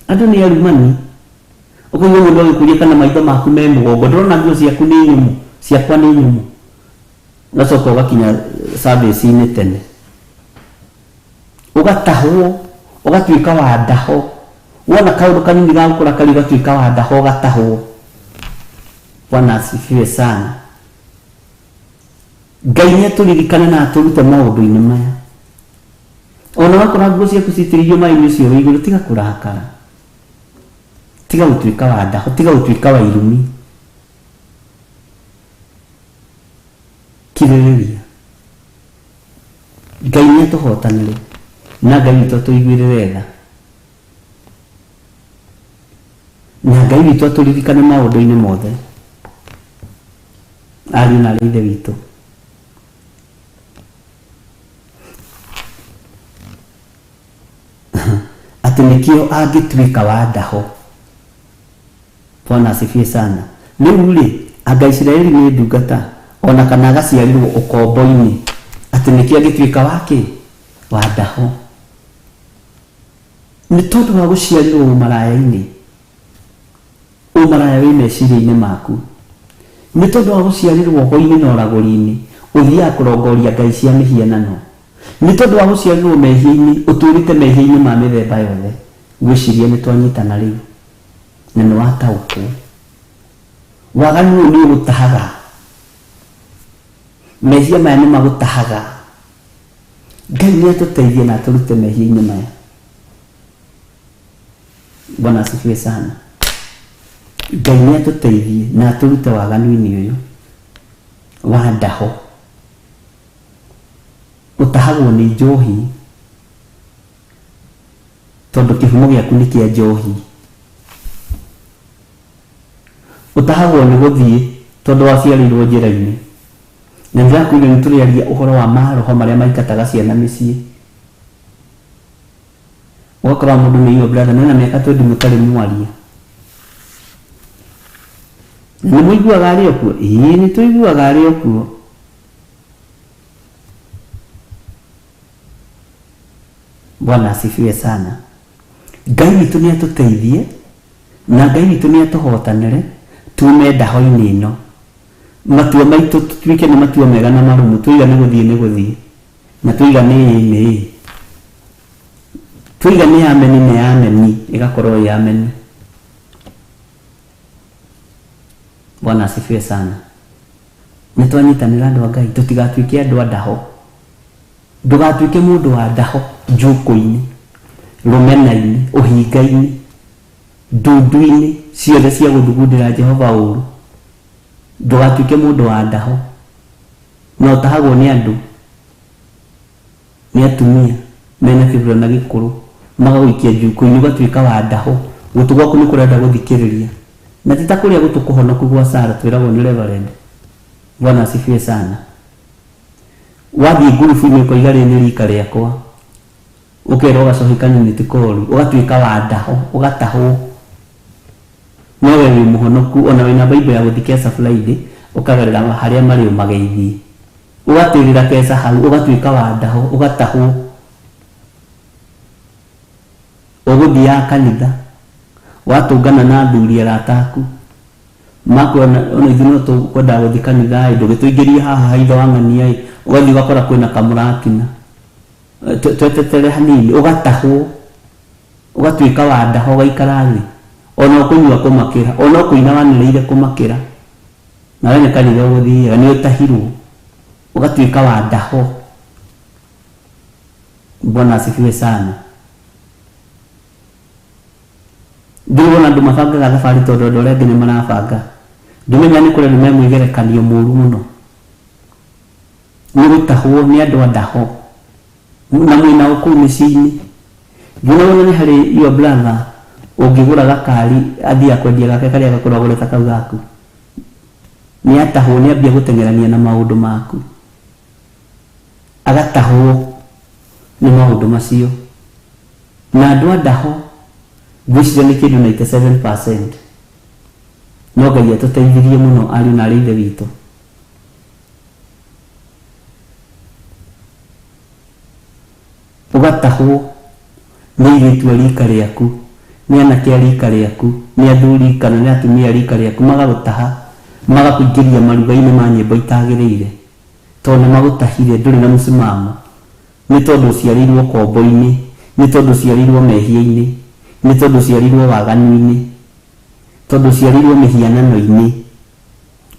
Andũ nĩ arumani, ũkaigua mũndũ agĩkũria kana maitho maku me mũgongo, ndũrona nguo ciaku nĩ nyũmũ, ciakwa nĩ nyũmũ. Ũgacoka ũgakinya service-inĩ tene, ũgatahwo, ũgatuĩka wa ndaho. Wona kaũndũ kanini ga gũkũrakaria ũgatuĩka wa ndaho ũgatahwo. Bwana asifiwe sana. Ngai nĩ atũririkane na atũrute maũndũ-inĩ maya. Ona wakora nguo ciaku citĩrĩirio maĩ-inĩ ũcio wĩ igũrũ, tiga kũrakara, tiga gũtuĩka wa ndaho, tiga gũtuĩka wa irumi. Kirĩrĩria. Ngai nĩ atũhotanĩre na Ngai witũ atũiguĩrĩre tha. Na Ngai witũ atũririkane maũndũ-inĩ mothe. Ariũ na aarĩ a Ithe witũ. Atĩ nĩkĩo angĩtuĩka wa ndaho. Bwana asifiwe sana. Rĩu rĩ, anga Isiraeli nĩ ndungata, o na kana agaciarĩrwo ũkombo-inĩ, atĩ nĩkĩo angĩtuĩka wa kĩ? Wa ndaho. Nĩ tondũ wa gũciarĩrwo ũmaraya-inĩ. Ũmaraya wĩ meciria-inĩ maku. Nĩ tondũ wa gũciarĩrwo ũgo-inĩ na ũragũri-inĩ, ũthiaga kũrongoria ngai cia mĩhianano. Nĩ tondũ wa gũciarĩrwo mehia-inĩ, ũtũũrĩte mehia-inĩ ma mĩthemba yothe. Ngwĩciria nĩ twanyitana rĩu, na nĩ wataũkwo. Waganu ũyũ nĩ ũgũtahaga. Mehia maya nĩ magũtahaga. Ngai nĩ atũteithie na atũrute mehia-inĩ maya. Bwana asifiwe sana. Ngai nĩ atũteithie na atũrute waganu-inĩ ũyũ wa ndaho. Ũtahagwo nĩ njohi tondũ kĩhumo gĩaku nĩ kĩa njohi. Ũtahagwo nĩ gũthiĩ tondũ waciarĩirwo njĩra-inĩ. Na ndĩrakwĩrire nĩ tũrĩaria ũhoro wa maroho marĩa maingataga ciana mĩciĩ. Ũgakora mũndũ nĩ your brother na ena mĩaka twendi mũtarĩ mwaria. Na nĩ mũiguaga arĩ o kuo? Ĩĩ nĩ tũiguaga arĩ o kuo. Bwana asifiwe sana. Ngai witũ nĩ atũteithie na Ngai witũ nĩ atũhotanĩre tume ndaho-inĩ ĩno. Matua maitũ tũtuĩke nĩ matua mega na marũmu, twoiga nĩ gũthiĩ nĩ gũthiĩ, na twoiga nĩ ĩĩ nĩ ĩĩ. Twoiga nĩ ameni nĩ ameni, ĩgakorwo ĩ ameni. Bwana asifiwe sana. Nĩ twanyitanĩra andũ a Ngai, tũtigatuĩke andũ a ndaho. Ndũgatuĩke mũndũ wa ndaho njũkũ-inĩ, rũmena-inĩ, ũhinga-inĩ, ndundu-inĩ ciothe cia gũthugundĩra Jehova ũũru. Ndũgatuĩke mũndũ wa ndaho na ũtahagwo nĩ andũ, nĩ atumia mena kĩbura na gĩkũrũ, magagũikia njukũ-inĩ ũgatuĩka wa ndaho, gũtũ gwaku nĩ kũrenda gũthikĩrĩria. Na ti ta kũrĩa gũtũ kũhonoku gwa Sarah twĩragwo nĩ Reverend. Bwana asifiwe sana. Wathiĩ ngurubu-inĩ ũkoiga rĩrĩ nĩ rika rĩakwa, ũkerwo gacohi kanini ti koru, ũgatuĩka wa ndaho, ũgatahwo. No we wĩ mũhonoku ona wĩna Bible ya gũthiĩ Keca Friday, ũkagerera harĩa marĩ ũmageithie. Ũgatĩrĩra Keca hau, ũgatuĩka wa ndaho, ũgatahwo. Ũgũthiaga kanitha, watũngana na athuri arata aku, Makwĩra ona ona ithuĩ no tũkwendaga gũthiĩ kanitha ĩ, ndũgĩtũingĩrie haha ha ithe wa ng'ania ĩ, ũgathiĩ ũgakora kwĩna kamũratina. Twetetere hanini, ũgatahwo, ũgatuĩka wa ndaho ũgaikara thĩ, ona ũkũnyua kũmakĩra, ona ũkũina wanĩrĩire kũmakĩra, nawe nĩ kanitha ũgũthiaga, nĩ ũtahirwo, ũgatuĩka wa ndaho. Bwana asifiwe sana. Ndũrĩ wona andũ mabangaga thabarĩ tondũ andũ arĩa angĩ nĩ marabanga? Ndũmenyaga nĩ kũrĩ andũ me mwĩgerekanio mũru mũno? Nĩ gũtahwo nĩ andũ a ndaho na mwĩ nao kũu mĩciĩ-inĩ. Ndũrĩ wona nĩ harĩ your brother ũngĩgũra gakari athiaga kwendia gake karĩa agakorwo agũrĩte kau gaku? Nĩ atahwo nĩ ambia gũteng'erania na maũndũ maku. Agatahwo nĩ maũndũ macio. Na andũ a ndaho ngwĩciria nĩ kĩndũ 97%. No Ngai atũteithirie mũno ariũ na arĩ a Ithe witũ. Ũgatahwo nĩ airĩtu a rika rĩaku, nĩ anake a rika rĩaku, nĩ athuri kana nĩ atumia a rika rĩaku, magagũtaha, magakũingĩria maruga-inĩ ma nyĩmbo itagĩrĩire, tondũ nĩ magũtahire, ndũrĩ na mũsimamo. Nĩ tondũ ũciarĩirwo ũkombo-inĩ, nĩ tondũ ũciarĩirwo mehia-inĩ, nĩ tondũ ũciarĩirwo waganu-inĩ, tondũ ũciarĩirwo mĩhianano-inĩ,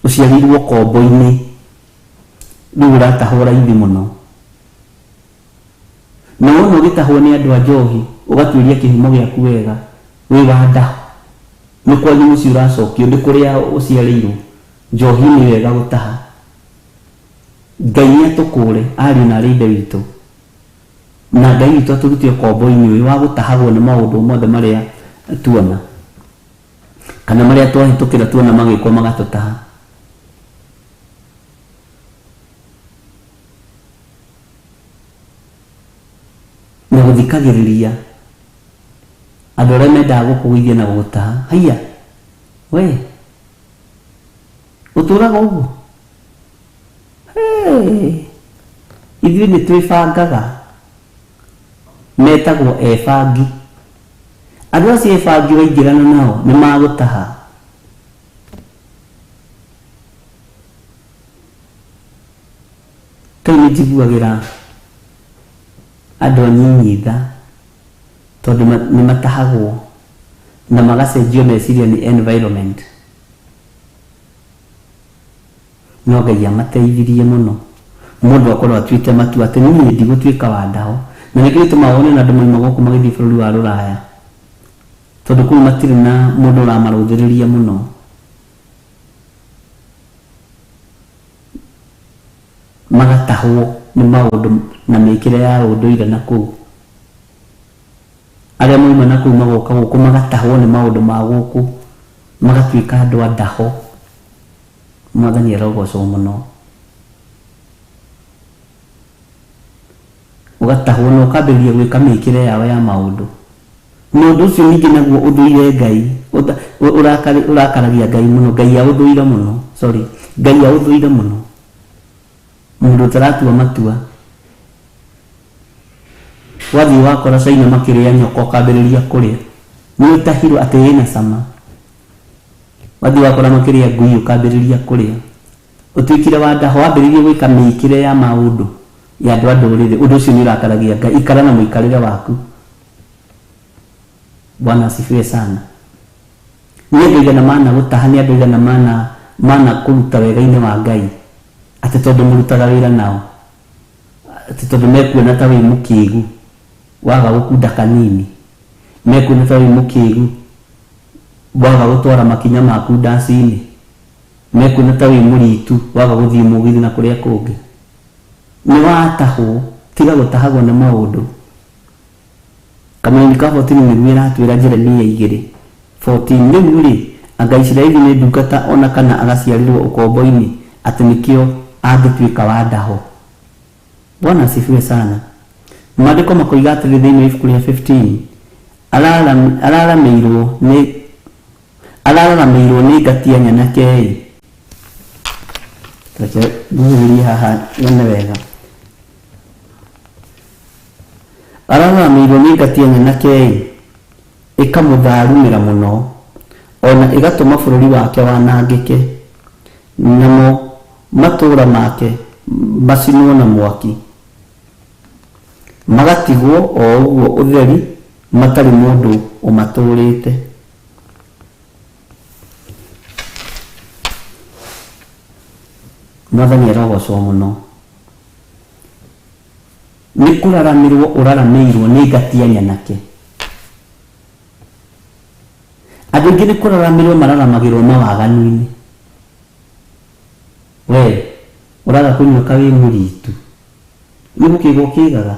ũciarĩirwo ũkombo-inĩ. Rĩu ũratahwo raithi mũno. Na wona ũgĩtahwo nĩ andũ a njohi, ũgatuĩria kĩhumo gĩaku wega, wĩ wa ndaho. Nĩ kwanyu mũciĩ ũracokio, nĩ kũrĩa ũciarĩirwo. Njohi nĩyo ĩgagũtaha. Ngai nĩ atũkũũre, ariũ na aarĩ a Ithe witũ. Na Ngai witũ atũrute ũkombo-inĩ ũyũ wa gũtahagwo nĩ maũndũ mothe marĩa tuona. Kana marĩa twahĩtũkĩra tuona magĩkwo magatũtaha. Na gũthikagĩrĩria andũ arĩa mendaga gũkũgũithia na gũgũtaha. Haiya, we ũtũraga ũguo? Hey, ithuĩ nĩ twĩbangaga. Metagwo ebangi. Andũ acio ebangi waingĩrana nao nĩ magũtaha. Kau nĩ njiguagĩra andũ anyinyi tha tondũ nĩ matahagwo na magacenjio meciria nĩ environment. No Ngai amateithirie mũno. Mũndũ akorwo atuĩte matua atĩ niĩ ndigũtuĩka wa ndaho. Na nĩkĩo gĩtũmaga wone ona andũ mauma gũkũ magĩthiĩ bũrũri wa rũraya. Tondũ kũu matirĩ na mũndũ ũramarũthĩrĩria mũno. Magatahwo nĩ maũndũ na mĩkĩre ya ũndũire na kũu. Arĩa mauma na kũu magoka gũkũ magatahwo nĩ maũndũ ma gũkũ, magatuĩka andũ a ndaho. Mwathani arogocwo mũno. Ũgatahwo na ũkambĩrĩria gwĩka mĩkĩre yao ya maũndũ. Na ũndũ ũcio ningĩ naguo ũthũire Ngai, ũrakaragia Ngai mũno, Ngai aũthũire mũno, sorry, Ngai aũthũire mũno. Mũndũ ũtaratua matua. Wathiĩ wakora China makĩrĩa nyoka ũkambĩrĩria kũrĩa. Nĩ ũtahirwo atĩ ĩna cama. Wathiĩ wakora makĩrĩa ngui ũkambĩrĩria kũrĩa. Ũtuĩkire wa ndaho, wambĩrĩirie gwĩka mĩĩkĩre ya maũndũ ya andũ a ndũrĩrĩ. Ũndũ ũcio nĩ ũrakaragia Ngai. Ikara na mũikarĩre waku. Bwana asifiwe sana. Nĩ andũ aigana managũtaha, nĩ andũ aigana mana manakũruta wega-inĩ wa Ngai, atĩ tondũ mũrutaga wĩra nao, atĩ tondũ mekuona ta wĩ mũkĩgu, waga gũkunda kanini, mekuona ta wĩ mũkĩgu, waga gũtwara makinya maku ndaci-inĩ, mekuona ta wĩ mũritu, waga gũthiĩ mũgithi na kũrĩa kũngĩ. Nĩ watahwo, tiga gũtahagwo nĩ maũndũ. Kamũraini ka 14 nĩguo ĩratwĩra Jeremia 2:14, Rĩu-rĩ, anga Isiraeli nĩ ndungata o na kana agaciarĩrwo ũkombo-inĩ, atĩ nĩkĩo angĩtuĩka wa ndaho? Bwana asifiwe sana. Maandĩko makoiga atĩrĩ thĩinĩ wa ibuku rĩa 15, Araramĩirwo nĩ arararamĩirwo nĩ ngatia nyanake-ĩ. Reke nguhĩrĩrie haha nyone wega. Araramĩirwo nĩ ngatia nyanake-ĩ, ĩkamũtharumĩra mũno, o na ĩgatũma bũrũri wake wanangĩke, namo matũũra make macinwo na mwaki, magatigwo o ũguo ũtheri matarĩ mũndũ ũmatũũrĩte. Mwathani arogocwo mũno. Nĩ kũraramĩrwo ũraramĩirwo nĩ ngatia nyanake. Andũ aingĩ nĩ kũraramĩrwo mararamagĩrwo mawaganu-inĩ. We ũraga kũnyua ka wĩ mũritu. Nĩ gũkĩga ũkĩgaga.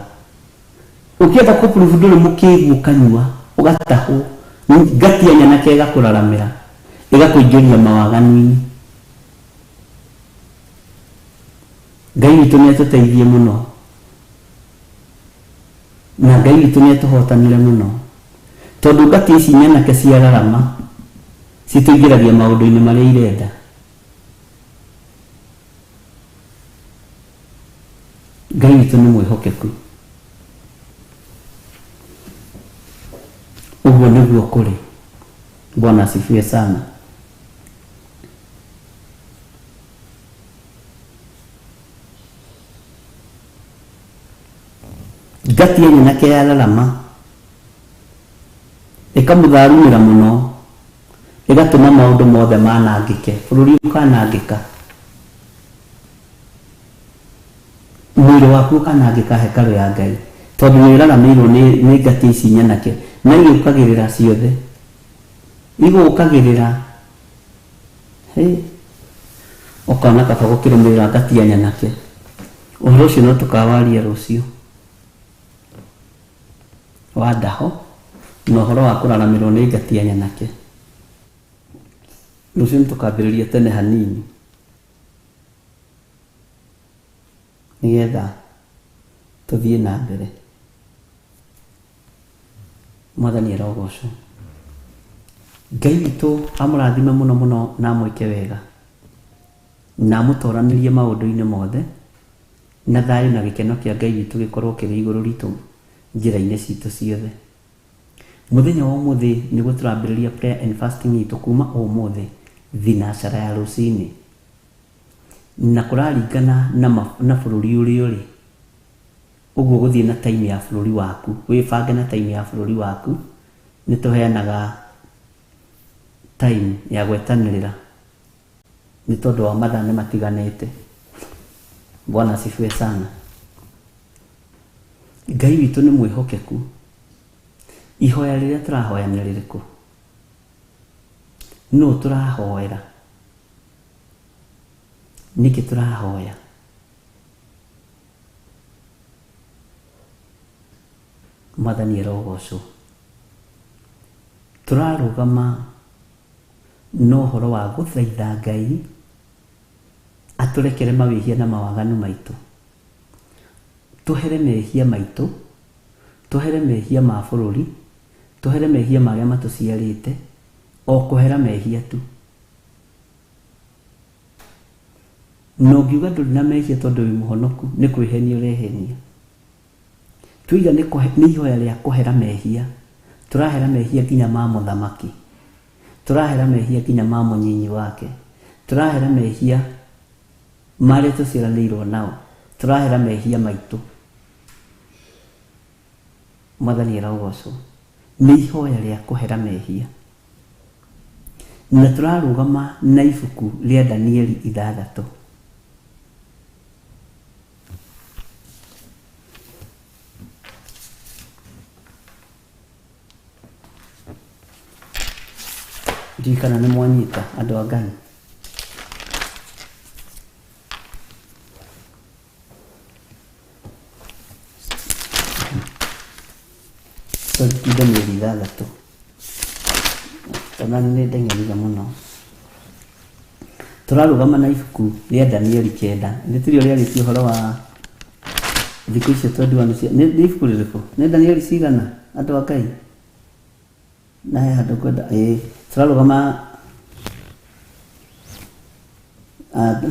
Ũkĩenda kũ prove ndũrĩ mũkĩgu ũkanyua, ũgatahwo. Ngatia nyanake ĩgakũraramĩra, ĩgakũingĩria mawaganu-inĩ. Ngai witũ nĩ atũteithie mũno. Na Ngai witũ nĩ atũhotanĩre mũno. Tondũ ngati ici nyanake ciararama, citũingĩragia maũndũ-inĩ marĩa irenda. Ngai witũ nĩ mwĩhokeku. Ũguo nĩguo kũrĩ. Bwana asifiwe sana. Ngatia nyanake yararama, ĩkamũtharumĩra mũno, ĩgatũma maũndũ mothe manangĩke, bũrũri ũkanangĩka. Mwĩrĩ waku ũkanangĩka hekarũ ya Ngai tondũ nĩ ũraramĩirwo nĩ ngati ici nyanake na igũkagĩrĩra ciothe igũkagĩrĩra hey ũkona kaba gũkĩrũmĩrĩra ngati ya nyanake. Ũhoro ũcio no tũkawaria rũciũ wa ndaho na ũhoro wa kũraramĩrwo nĩ ngati ya nyanake. Rũciũ nĩ tũkambĩrĩria tene hanini nĩgetha tũthiĩ na mbere. Mwathani arogocwo. Ngai witũ amũrathime mũno mũno na amwĩke wega na amũtoranĩrie maũndũ-inĩ mothe na thayũ na gĩkeno kĩa Ngai witũ gĩkorwo kĩrĩ igũrũ ritũ njĩra-inĩ citũ ciothe. Mũthenya wa ũmũthĩ nĩguo tũrambĩrĩria prayer and fasting itũ kuma ũmũthĩ thinacara ya rũcinĩ na kũraringana na bũrũri ũrĩa ũrĩ ũguo gũthiĩ na time ya bũrũri waku wĩbange na time ya bũrũri waku. Nĩ tũheanaga time ya gwetanĩrĩra nĩ tondũ wa mathaa nĩ matiganĩte. Bwana asifiwe sana. Ngai witũ nĩ mwĩhokeku. Ihoya rĩrĩa tũrahoya nĩ rĩrĩkũ? Nũ tũrahoera? Nĩkĩ tũrahoya? Mwathani arogocwo. Tũrarũgama na ũhoro wa gũthaitha Ngai atũrekere mawĩhia na mawaganu maitũ, tũhere mehia maitũ, tũhere mehia ma bũrũri, tũhere mehia marĩa matũciarĩte, o kũhera mehia tu. Na ũngiuga ndũrĩ na mehia tondũ wĩ mũhonoku nĩ kwĩhenia ũrehenia. Tuiga nĩ ihoya rĩa kũhera mehia. Tũrahera mehia nginya ma mũthamaki, tũrahera mehia nginya ma mũnyinyi wake, tũrahera mehia marĩa tũciaranĩirwo nao, tũrahera mehia maitũ. Mwathani arogocwo. Nĩ ihoya rĩa kũhera mehia. Na tũrarũgama na ibuku rĩa Danieli 6. Ndirikana nĩ mwanyita andũ a Ngai. Sorry, ti Danieli 6. Ona nĩ ndeng'erire mũno. Tũrarũgama na ibuku rĩa Danieli 9. Nĩ tũrĩ rĩarĩtie ũhoro wa thikũ icio 21 cia nĩ ibuku rĩrĩkũ? Nĩ Danieli cigana andũ a Ngai? Na he handũ ngwenda ĩĩ tũrarũgama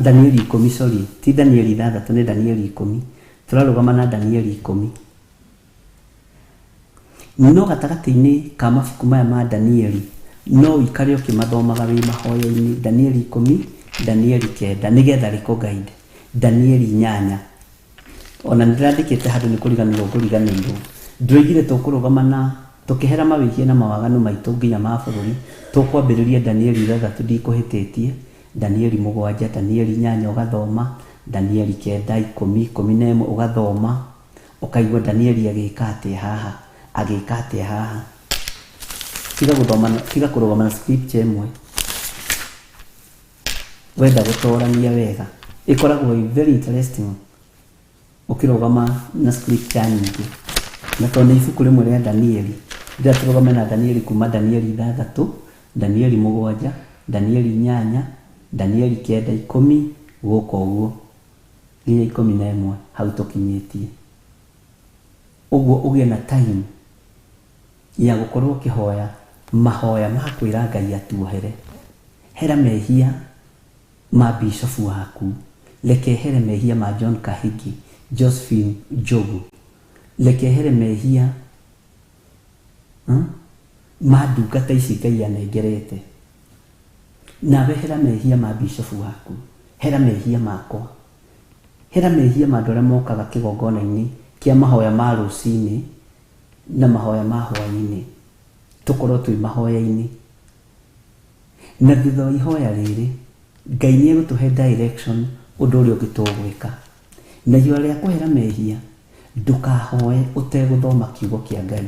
Danieli 10, sorry, ti Danieli 6, nĩ Danieli 10. Tũrarũgama na Danieli 10. No gatagatĩ-inĩ ka mabuku maya ma Danieli no ũikare ũkĩmathomaga wĩ mahoya-inĩ. Danieli 10, Danieli 9 nĩgetha rĩkũ guide. Danieli 8 ona nĩ ndĩrandĩkĩte handũ nĩ kũriganĩrwo ngũriganĩirwo. Ndĩroigire tũkũrũgama na tũkĩhera mawĩhia na mawaganu maitũ nginya ma bũrũri. Tũkwambĩrĩria Danieli 6 ndikũhĩtĩtie, Danieli 7, Danieli 8 ũgathoma, Danieli 9, 10, 11 ũgathoma, ũkaigua Danieli agĩka atĩa haha, agĩka atĩa haha. Tiga gũthoma, tiga kũrũgama na scripture ĩmwe. Wenda gũtorania wega ĩkoragwo ĩ very interesting ũkĩrũgama na scripture nyingĩ. Na tondũ nĩ ibuku rĩmwe rĩa Danieli, rĩrĩa tũrũgame na Danieli kuma Danieli 6, Danieli 7, Danieli 8, Danieli 9, 10 gũka ũguo nginya 11 hau tũkinyĩtie. Ũguo ũgĩe na time ya gũkorwo ũkĩhoya mahoya ma kwĩra Ngai atuohere. Hera mehia ma bishofu waku, reke here mehia ma John Kahigi, Josephine Njogu, reke here mehia ma ndungata ici Ngai anengerete. Nawe hera mehia ma bishofu waku, hera mehia makwa, hera mehia ma andũ arĩa mokaga kĩgongona-inĩ kĩa mahoya ma rũcinĩ na mahoya ma hwaĩ-inĩ. Tũkorwo twĩ mahoya-inĩ. Na thutha wa ihoya rĩrĩ Ngai nĩ egũtũhe direction ũndũ ũrĩa ũngĩ tũgwĩka. Na ihoya rĩa kũhera mehia ndũkahoe ũtegũthoma kiugo kĩa Ngai.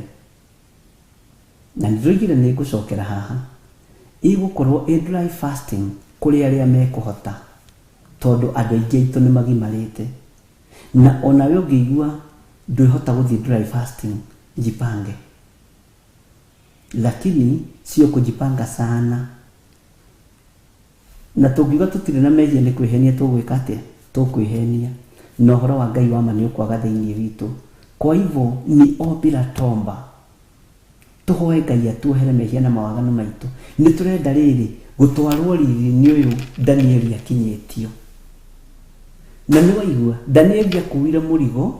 Na nĩndĩroigire nĩ ngũcokera haha, ĩgũkorwo ĩ dry fasting kũrĩ arĩa mekũhota, tondũ andũ aingĩ aitũ nĩ magimarĩte. Na onawe ũngĩigua ndwĩhota gũthiĩ dry fasting, jipange. Lakini sio kujipanga sana. Na tũngiuga tũtirĩ na mehia nĩ kwĩhenia tũgwĩka atĩa? Tũkwĩhenia. Na ũhoro wa Ngai wa ma nĩ ũkwaga thĩinĩ witũ. Kwa hivyo ni ombi la tomba. Tũhoe Ngai atuohere mehia na mawaganu maitũ. Nĩ tũrenda rĩrĩ gũtwarwo riri-inĩ ũyũ Danieli akinyĩtio. Na nĩ waigua Danieli akuire mũrigo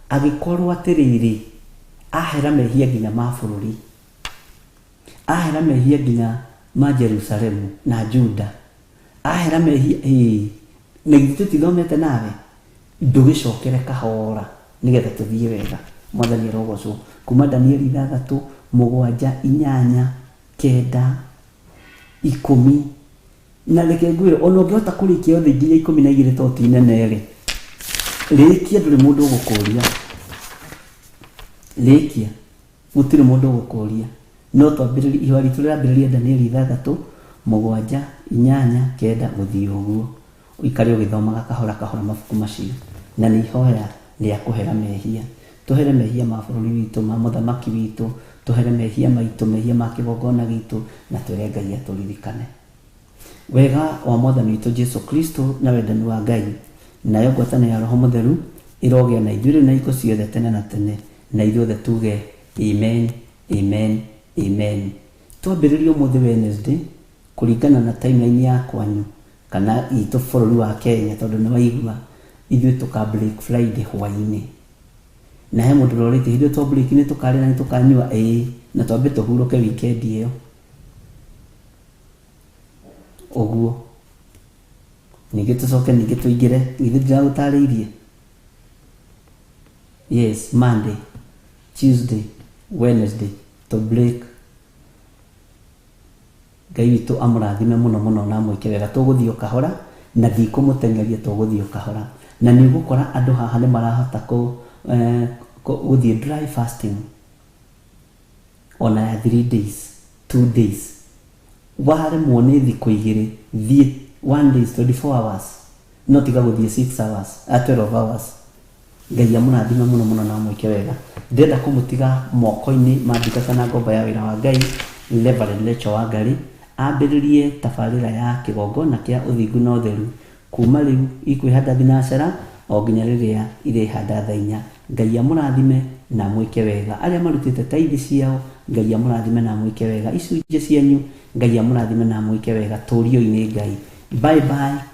agĩkorwo atĩrĩrĩ ahera mehia nginya ma bũrũri. Ahera mehia nginya ma Jerusalemu na Juda. Ahera mehia ĩĩ na githĩ tũtithomete nawe? Ndũgĩcokere kahora nĩgetha tũthiĩ wega. Mwathani arogocwo. Kuma Danieli 6, 7, 8, 9, 10. Na reke ngwĩre ona ũngĩhota kũrĩkia yothe nginya 12 to ti nene rĩ, rĩkia ndũrĩ mũndũ ũgũkũria. Rĩkia gũtirĩ mũndũ ũgũkũria. No twambĩrĩrie ihoya ritũ rĩrambĩrĩria Danieli 6, 7, 8, 9 gũthiĩ ũguo. Ũikare ũgĩthomaga kahora kahora mabuku macio. Na nĩ ihoya rĩa kũhera mehia. Tũhere mehia ma bũrũri witũ, ma mũthamaki witũ, tũhere mehia maitũ, mehia ma kĩgongona gitũ, na twĩre Ngai atũririkane. Wega wa Mwathani witũ Jesu Kristo na wendani wa Ngai, nayo ngwatanĩro ya Roho Mũtheru ĩrogĩa na ithuĩ rĩu na hingo ciothe tene na tene, na ithuothe tuge amen, amen, amen. Twambĩrĩrie ũmũthĩ Wednesday kũringana na timeline ya kwanyu kana itũ bũrũri wa Kenya, tondũ nĩ waigua ithuĩ tũka break Friday hwainĩ. Na he mũndũ ũrorĩtie hĩndĩ ĩyo twa break nĩ tũkarĩa na nĩ tũkanyua, ĩĩ, na twambe tũhurũke weekend ĩyo. Ũguo. Ningĩ tũcoke ningĩ tũingĩre, githĩ ndiragũtarĩirie? Yes, Monday, Tuesday, Wednesday, to break. Ngai witũ amũrathime mũno mũno na amwĩke wega. Tũgũthiĩ o kahora na ndikũmũteng'eria, tũgũthiĩ o kahora. Na nĩ ũgũkora andũ haha nĩ marahota gũthiĩ dry fasting ona ya 3 days, 2 days. Waremwo nĩ thikũ igĩrĩ, thiĩ 1 days, 24 hours, no tiga gũthiĩ 6 hours, 12 hours. Ngai amũrathime mũno mũno na amwĩke wega. Ndĩrenda kũmũtiga moko-inĩ ma ndungata na ngombo ya wĩra wa Ngai, Reverend Rachel Wangari, ambĩrĩrie tabarĩra ya kĩgongona kĩa ũthingu na ũtheru kuma rĩu ikwĩhanda thinacara o nginya rĩrĩa irĩhanda thaa 4. Ngai amũrathime na amwĩke wega. Arĩa marutĩte taithi ciao, Ngai amũrathime na amwĩke wega. Icunjĩ cianyu, Ngai amũrathime na amwĩke wega. Tũrioi nĩ Ngai. Bye bye.